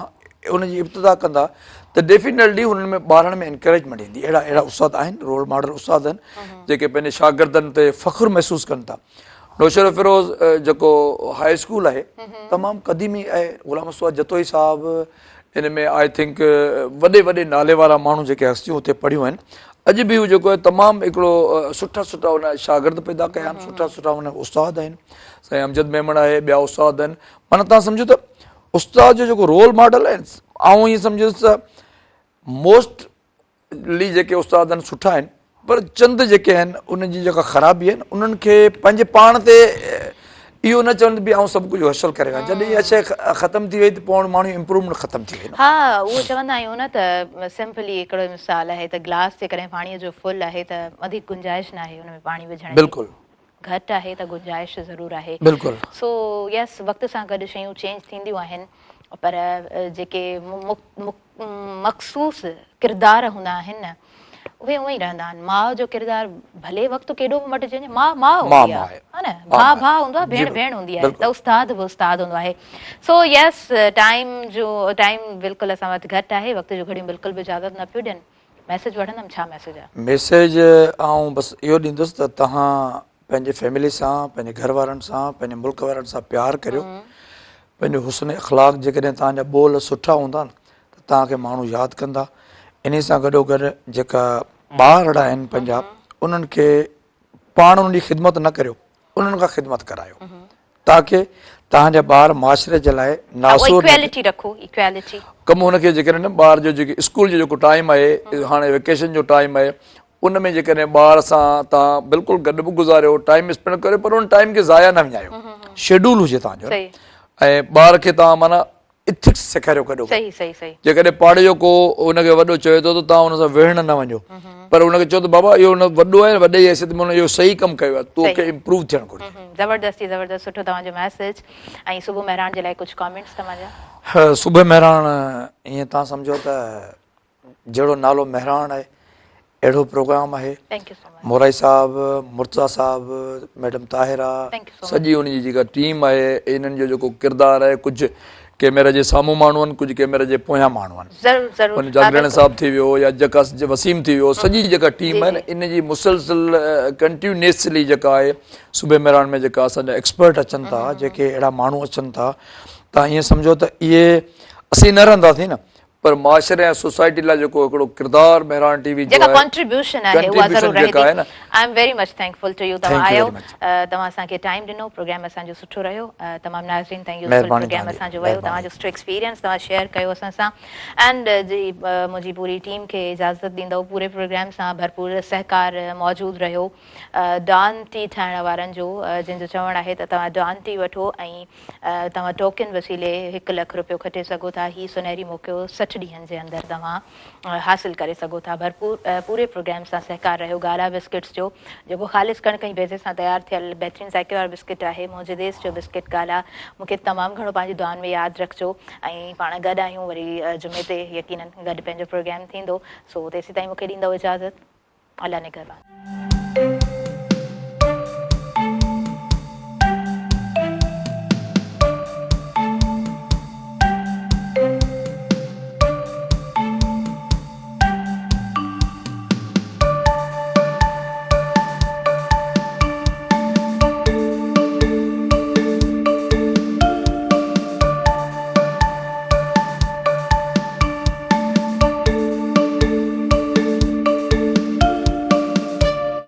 ان جي ابتدا ڪندا ته ڊيفينيٽلي انهن ۾ ٻارن ۾ انڪريجمينٽ ايندي. اهڙا اهڙا استاد آهن، رول ماڊل استاد آهن جيڪي پنهنجي شاگردن تي فخر محسوس ڪن ٿا. نوشهروفيروز جيڪو هاء اسڪول آهي تمام قديمي آهي، غلام مصطفيٰ جتوئي صاحب ان ۾ I think وڏي وڏي نالي وارا ماڻهو جيڪي هستيون اتي پڙهيون آهن اڄ به هو جيڪو آهي تمام هڪڙو سٺا سٺا ان شاگرد پيدا ڪيا آهن سٺا سٺا ان استاد آهن سائين امجد ميمڻ آهي ٻيا استاد آهن معنيٰ تان سمجهو ته استاد جو جيڪو رول ماڊل آهي آئون ائين سمجهندس ته موسٽ لي جيڪي استاد آهن سٺا آهن پر چند جيڪي آهن انهن جي جيڪا خرابي آهن انهن کي پنهنجي پاڻ تي اهو نه چون ته به آئون سڀ ڪجهه حاصل ڪري ويو جڏهن اها شيء ختم ٿي وئي ته پوء ماڻهو امپروومينٽ ختم ٿي وئي. ها اهو چوندا آهيون نه ته سمپلي هڪڙو مثال آهي ته گلاس جيڪڏهن پاڻي جو فل آهي ته وڌيڪ گنجائش ناهي ان ۾ پاڻي وجهڻ جي. بلڪل. گهٽ آهي ته گنجائش ضرور آهي. بلڪل. سو يس وقت سان گڏ شيون چينج ٿينديون آهن پر جيڪي مخصوص ڪردار هوندا آهن نه اهي اونئن ئي رهندا آهن. ماء جو ڪردار ڀلي وقت ڪيڏو به مٽجي وڃي ماء ماء هوندي آهي ها نه ڀاء ڀاء هوندو آهي ڀيڻ ڀيڻ هوندي آهي ته استاد به استاد هوندو آهي سو يس ٽائيم جو ٽائيم بلڪل اسان وٽ گهٽ آهي وقت جون گهڙيون بلڪل به اجازت نه پيون ڏين ميسيج وٺندم ڇا ميسيج آهي؟ ميسيج آئون بس اهو ڏيندس ته توهان پنهنجي فيملي سان پنهنجي گهر وارن سان پنهنجي ملڪ وارن سان پيار ڪريو پنهنجو حسن اخلاق جيڪڏهن توهان جا ٻول سٺا هوندا نه ته توهان کي ماڻهو ياد ڪندا انهي سان گڏو گڏ جيڪا ٻارڙا آهن پنهنجا انهن کي پاڻ انهن جي خدمت نه ڪريو انهن کان خدمت ڪرايو تاڪه توهان جا ٻار معاشري جي لاء ناسور ايڪوالٽي رکو ايڪوالٽي ڪم هن کي جيڪڏهن ٻار جو جيڪي اسڪول جو جيڪو ٽائيم آهي هاڻي ويڪيشن جو ٽائيم آهي ان ۾ جيڪڏهن ٻار سان توهان بلڪل گڏ به گذاريو ٽائيم اسپينڊ ڪريو پر ان ٽائيم کي ضايع نه وڃايو شيڊول هجي توهان جو ۽ ٻار کي توهان معنيٰ اٿڪس سيکاريو گڏو صحيح صحيح صحيح جيڪڏهن پاڙي جو ڪو ان کي وڏو چوي ٿو ته توهان ان سان وڙهڻ نه وڃو پر ان کي چئو ته بابا اهو وڏو آهي وڏي جي حيثيت ۾ ان اهو صحيح ڪم ڪيو آهي توکي امپروو ٿيڻ گهرجي. زبردست جي زبردست سٺو توهان جو ميسيج ۽ صبح مهراڻ جي لاء ڪجهه ڪامينٽس توهان جا. صبح مهراڻ ائين توهان سمجهو ته جهڙو نالو مهراڻ آهي اهڙو پروگرام آهي مورائي صاحب مرتضيٰ صاحب ميڊم طاهره سڄي ان جي جيڪا ٽيم آهي انهن جو جيڪو ڪردار آهي ڪجهه ڪيميرا جي سامهون ماڻهو آهن ڪجهه ڪيميرا جي پويان ماڻهو آهن ان جاگرڻ صاحب ٿي ويو يا جيڪا وسيم ٿي ويو سڄي جيڪا ٽيم آهي ان جي مسلسل ڪنٽينيوسلي جيڪا آهي صبح مهراڻ ۾ جيڪا اسان جا ايڪسپرٽ اچن ٿا جيڪي اهڙا ماڻهو اچن ٿا تان ائين سمجهو ته اهي اسين نه رهنداسين نه پر معاشري ۽ سوسائٽي لاء جيڪو هڪڙو ڪردار مهراڻ ٽي وي جو جيڪا ڪنٽريبيوشن آهي اها ضرور رهي ٿي. I am very much thankful to you توهان آيو توهان اسان کي ٽائيم ڏنو پروگرام اسان جو سٺو رهيو تمام ناظرين تائين يوزفل پروگرام اسان جو ويو توهان جو سٺو ايڪسپيرينس توهان شيئر ڪيو اسان سان اينڊ جي منهنجي پوري ٽيم کي اجازت ڏيندو پوري پروگرام سان ڀرپور سهڪار موجود رهيو ڊان ٽي ٺاهڻ وارن جو جن جو چوڻ آهي ته توهان ڊان ٽي وٺو ۽ توهان ٽوڪن وسيلي هڪ لک رپيو کٽي سگهو ٿا، هي سنهري موقعو 60 ڏينهن جي اندر توهان حاصل ڪري سگهو ٿا. ڀرپور پوري پروگرام سان سهڪار رهيو گالا بسڪٽس جو جيڪو خالص ڪڻڪ ۽ بيضي سان تيار ٿيل بهترين ذائقي وارو بسڪٽ آهي. منهنجي ديس جو بسڪٽ گالا مون کي تمام گهڻو پنهنجي دعائن ۾ ياد رکجو ۽ پاڻ گڏ آهيون وري جمعي تي يقينن گڏ پنهنجو پروگرام ٿيندو سو تيسيتائين مون کي ڏيندؤ اجازت الله نگهبان.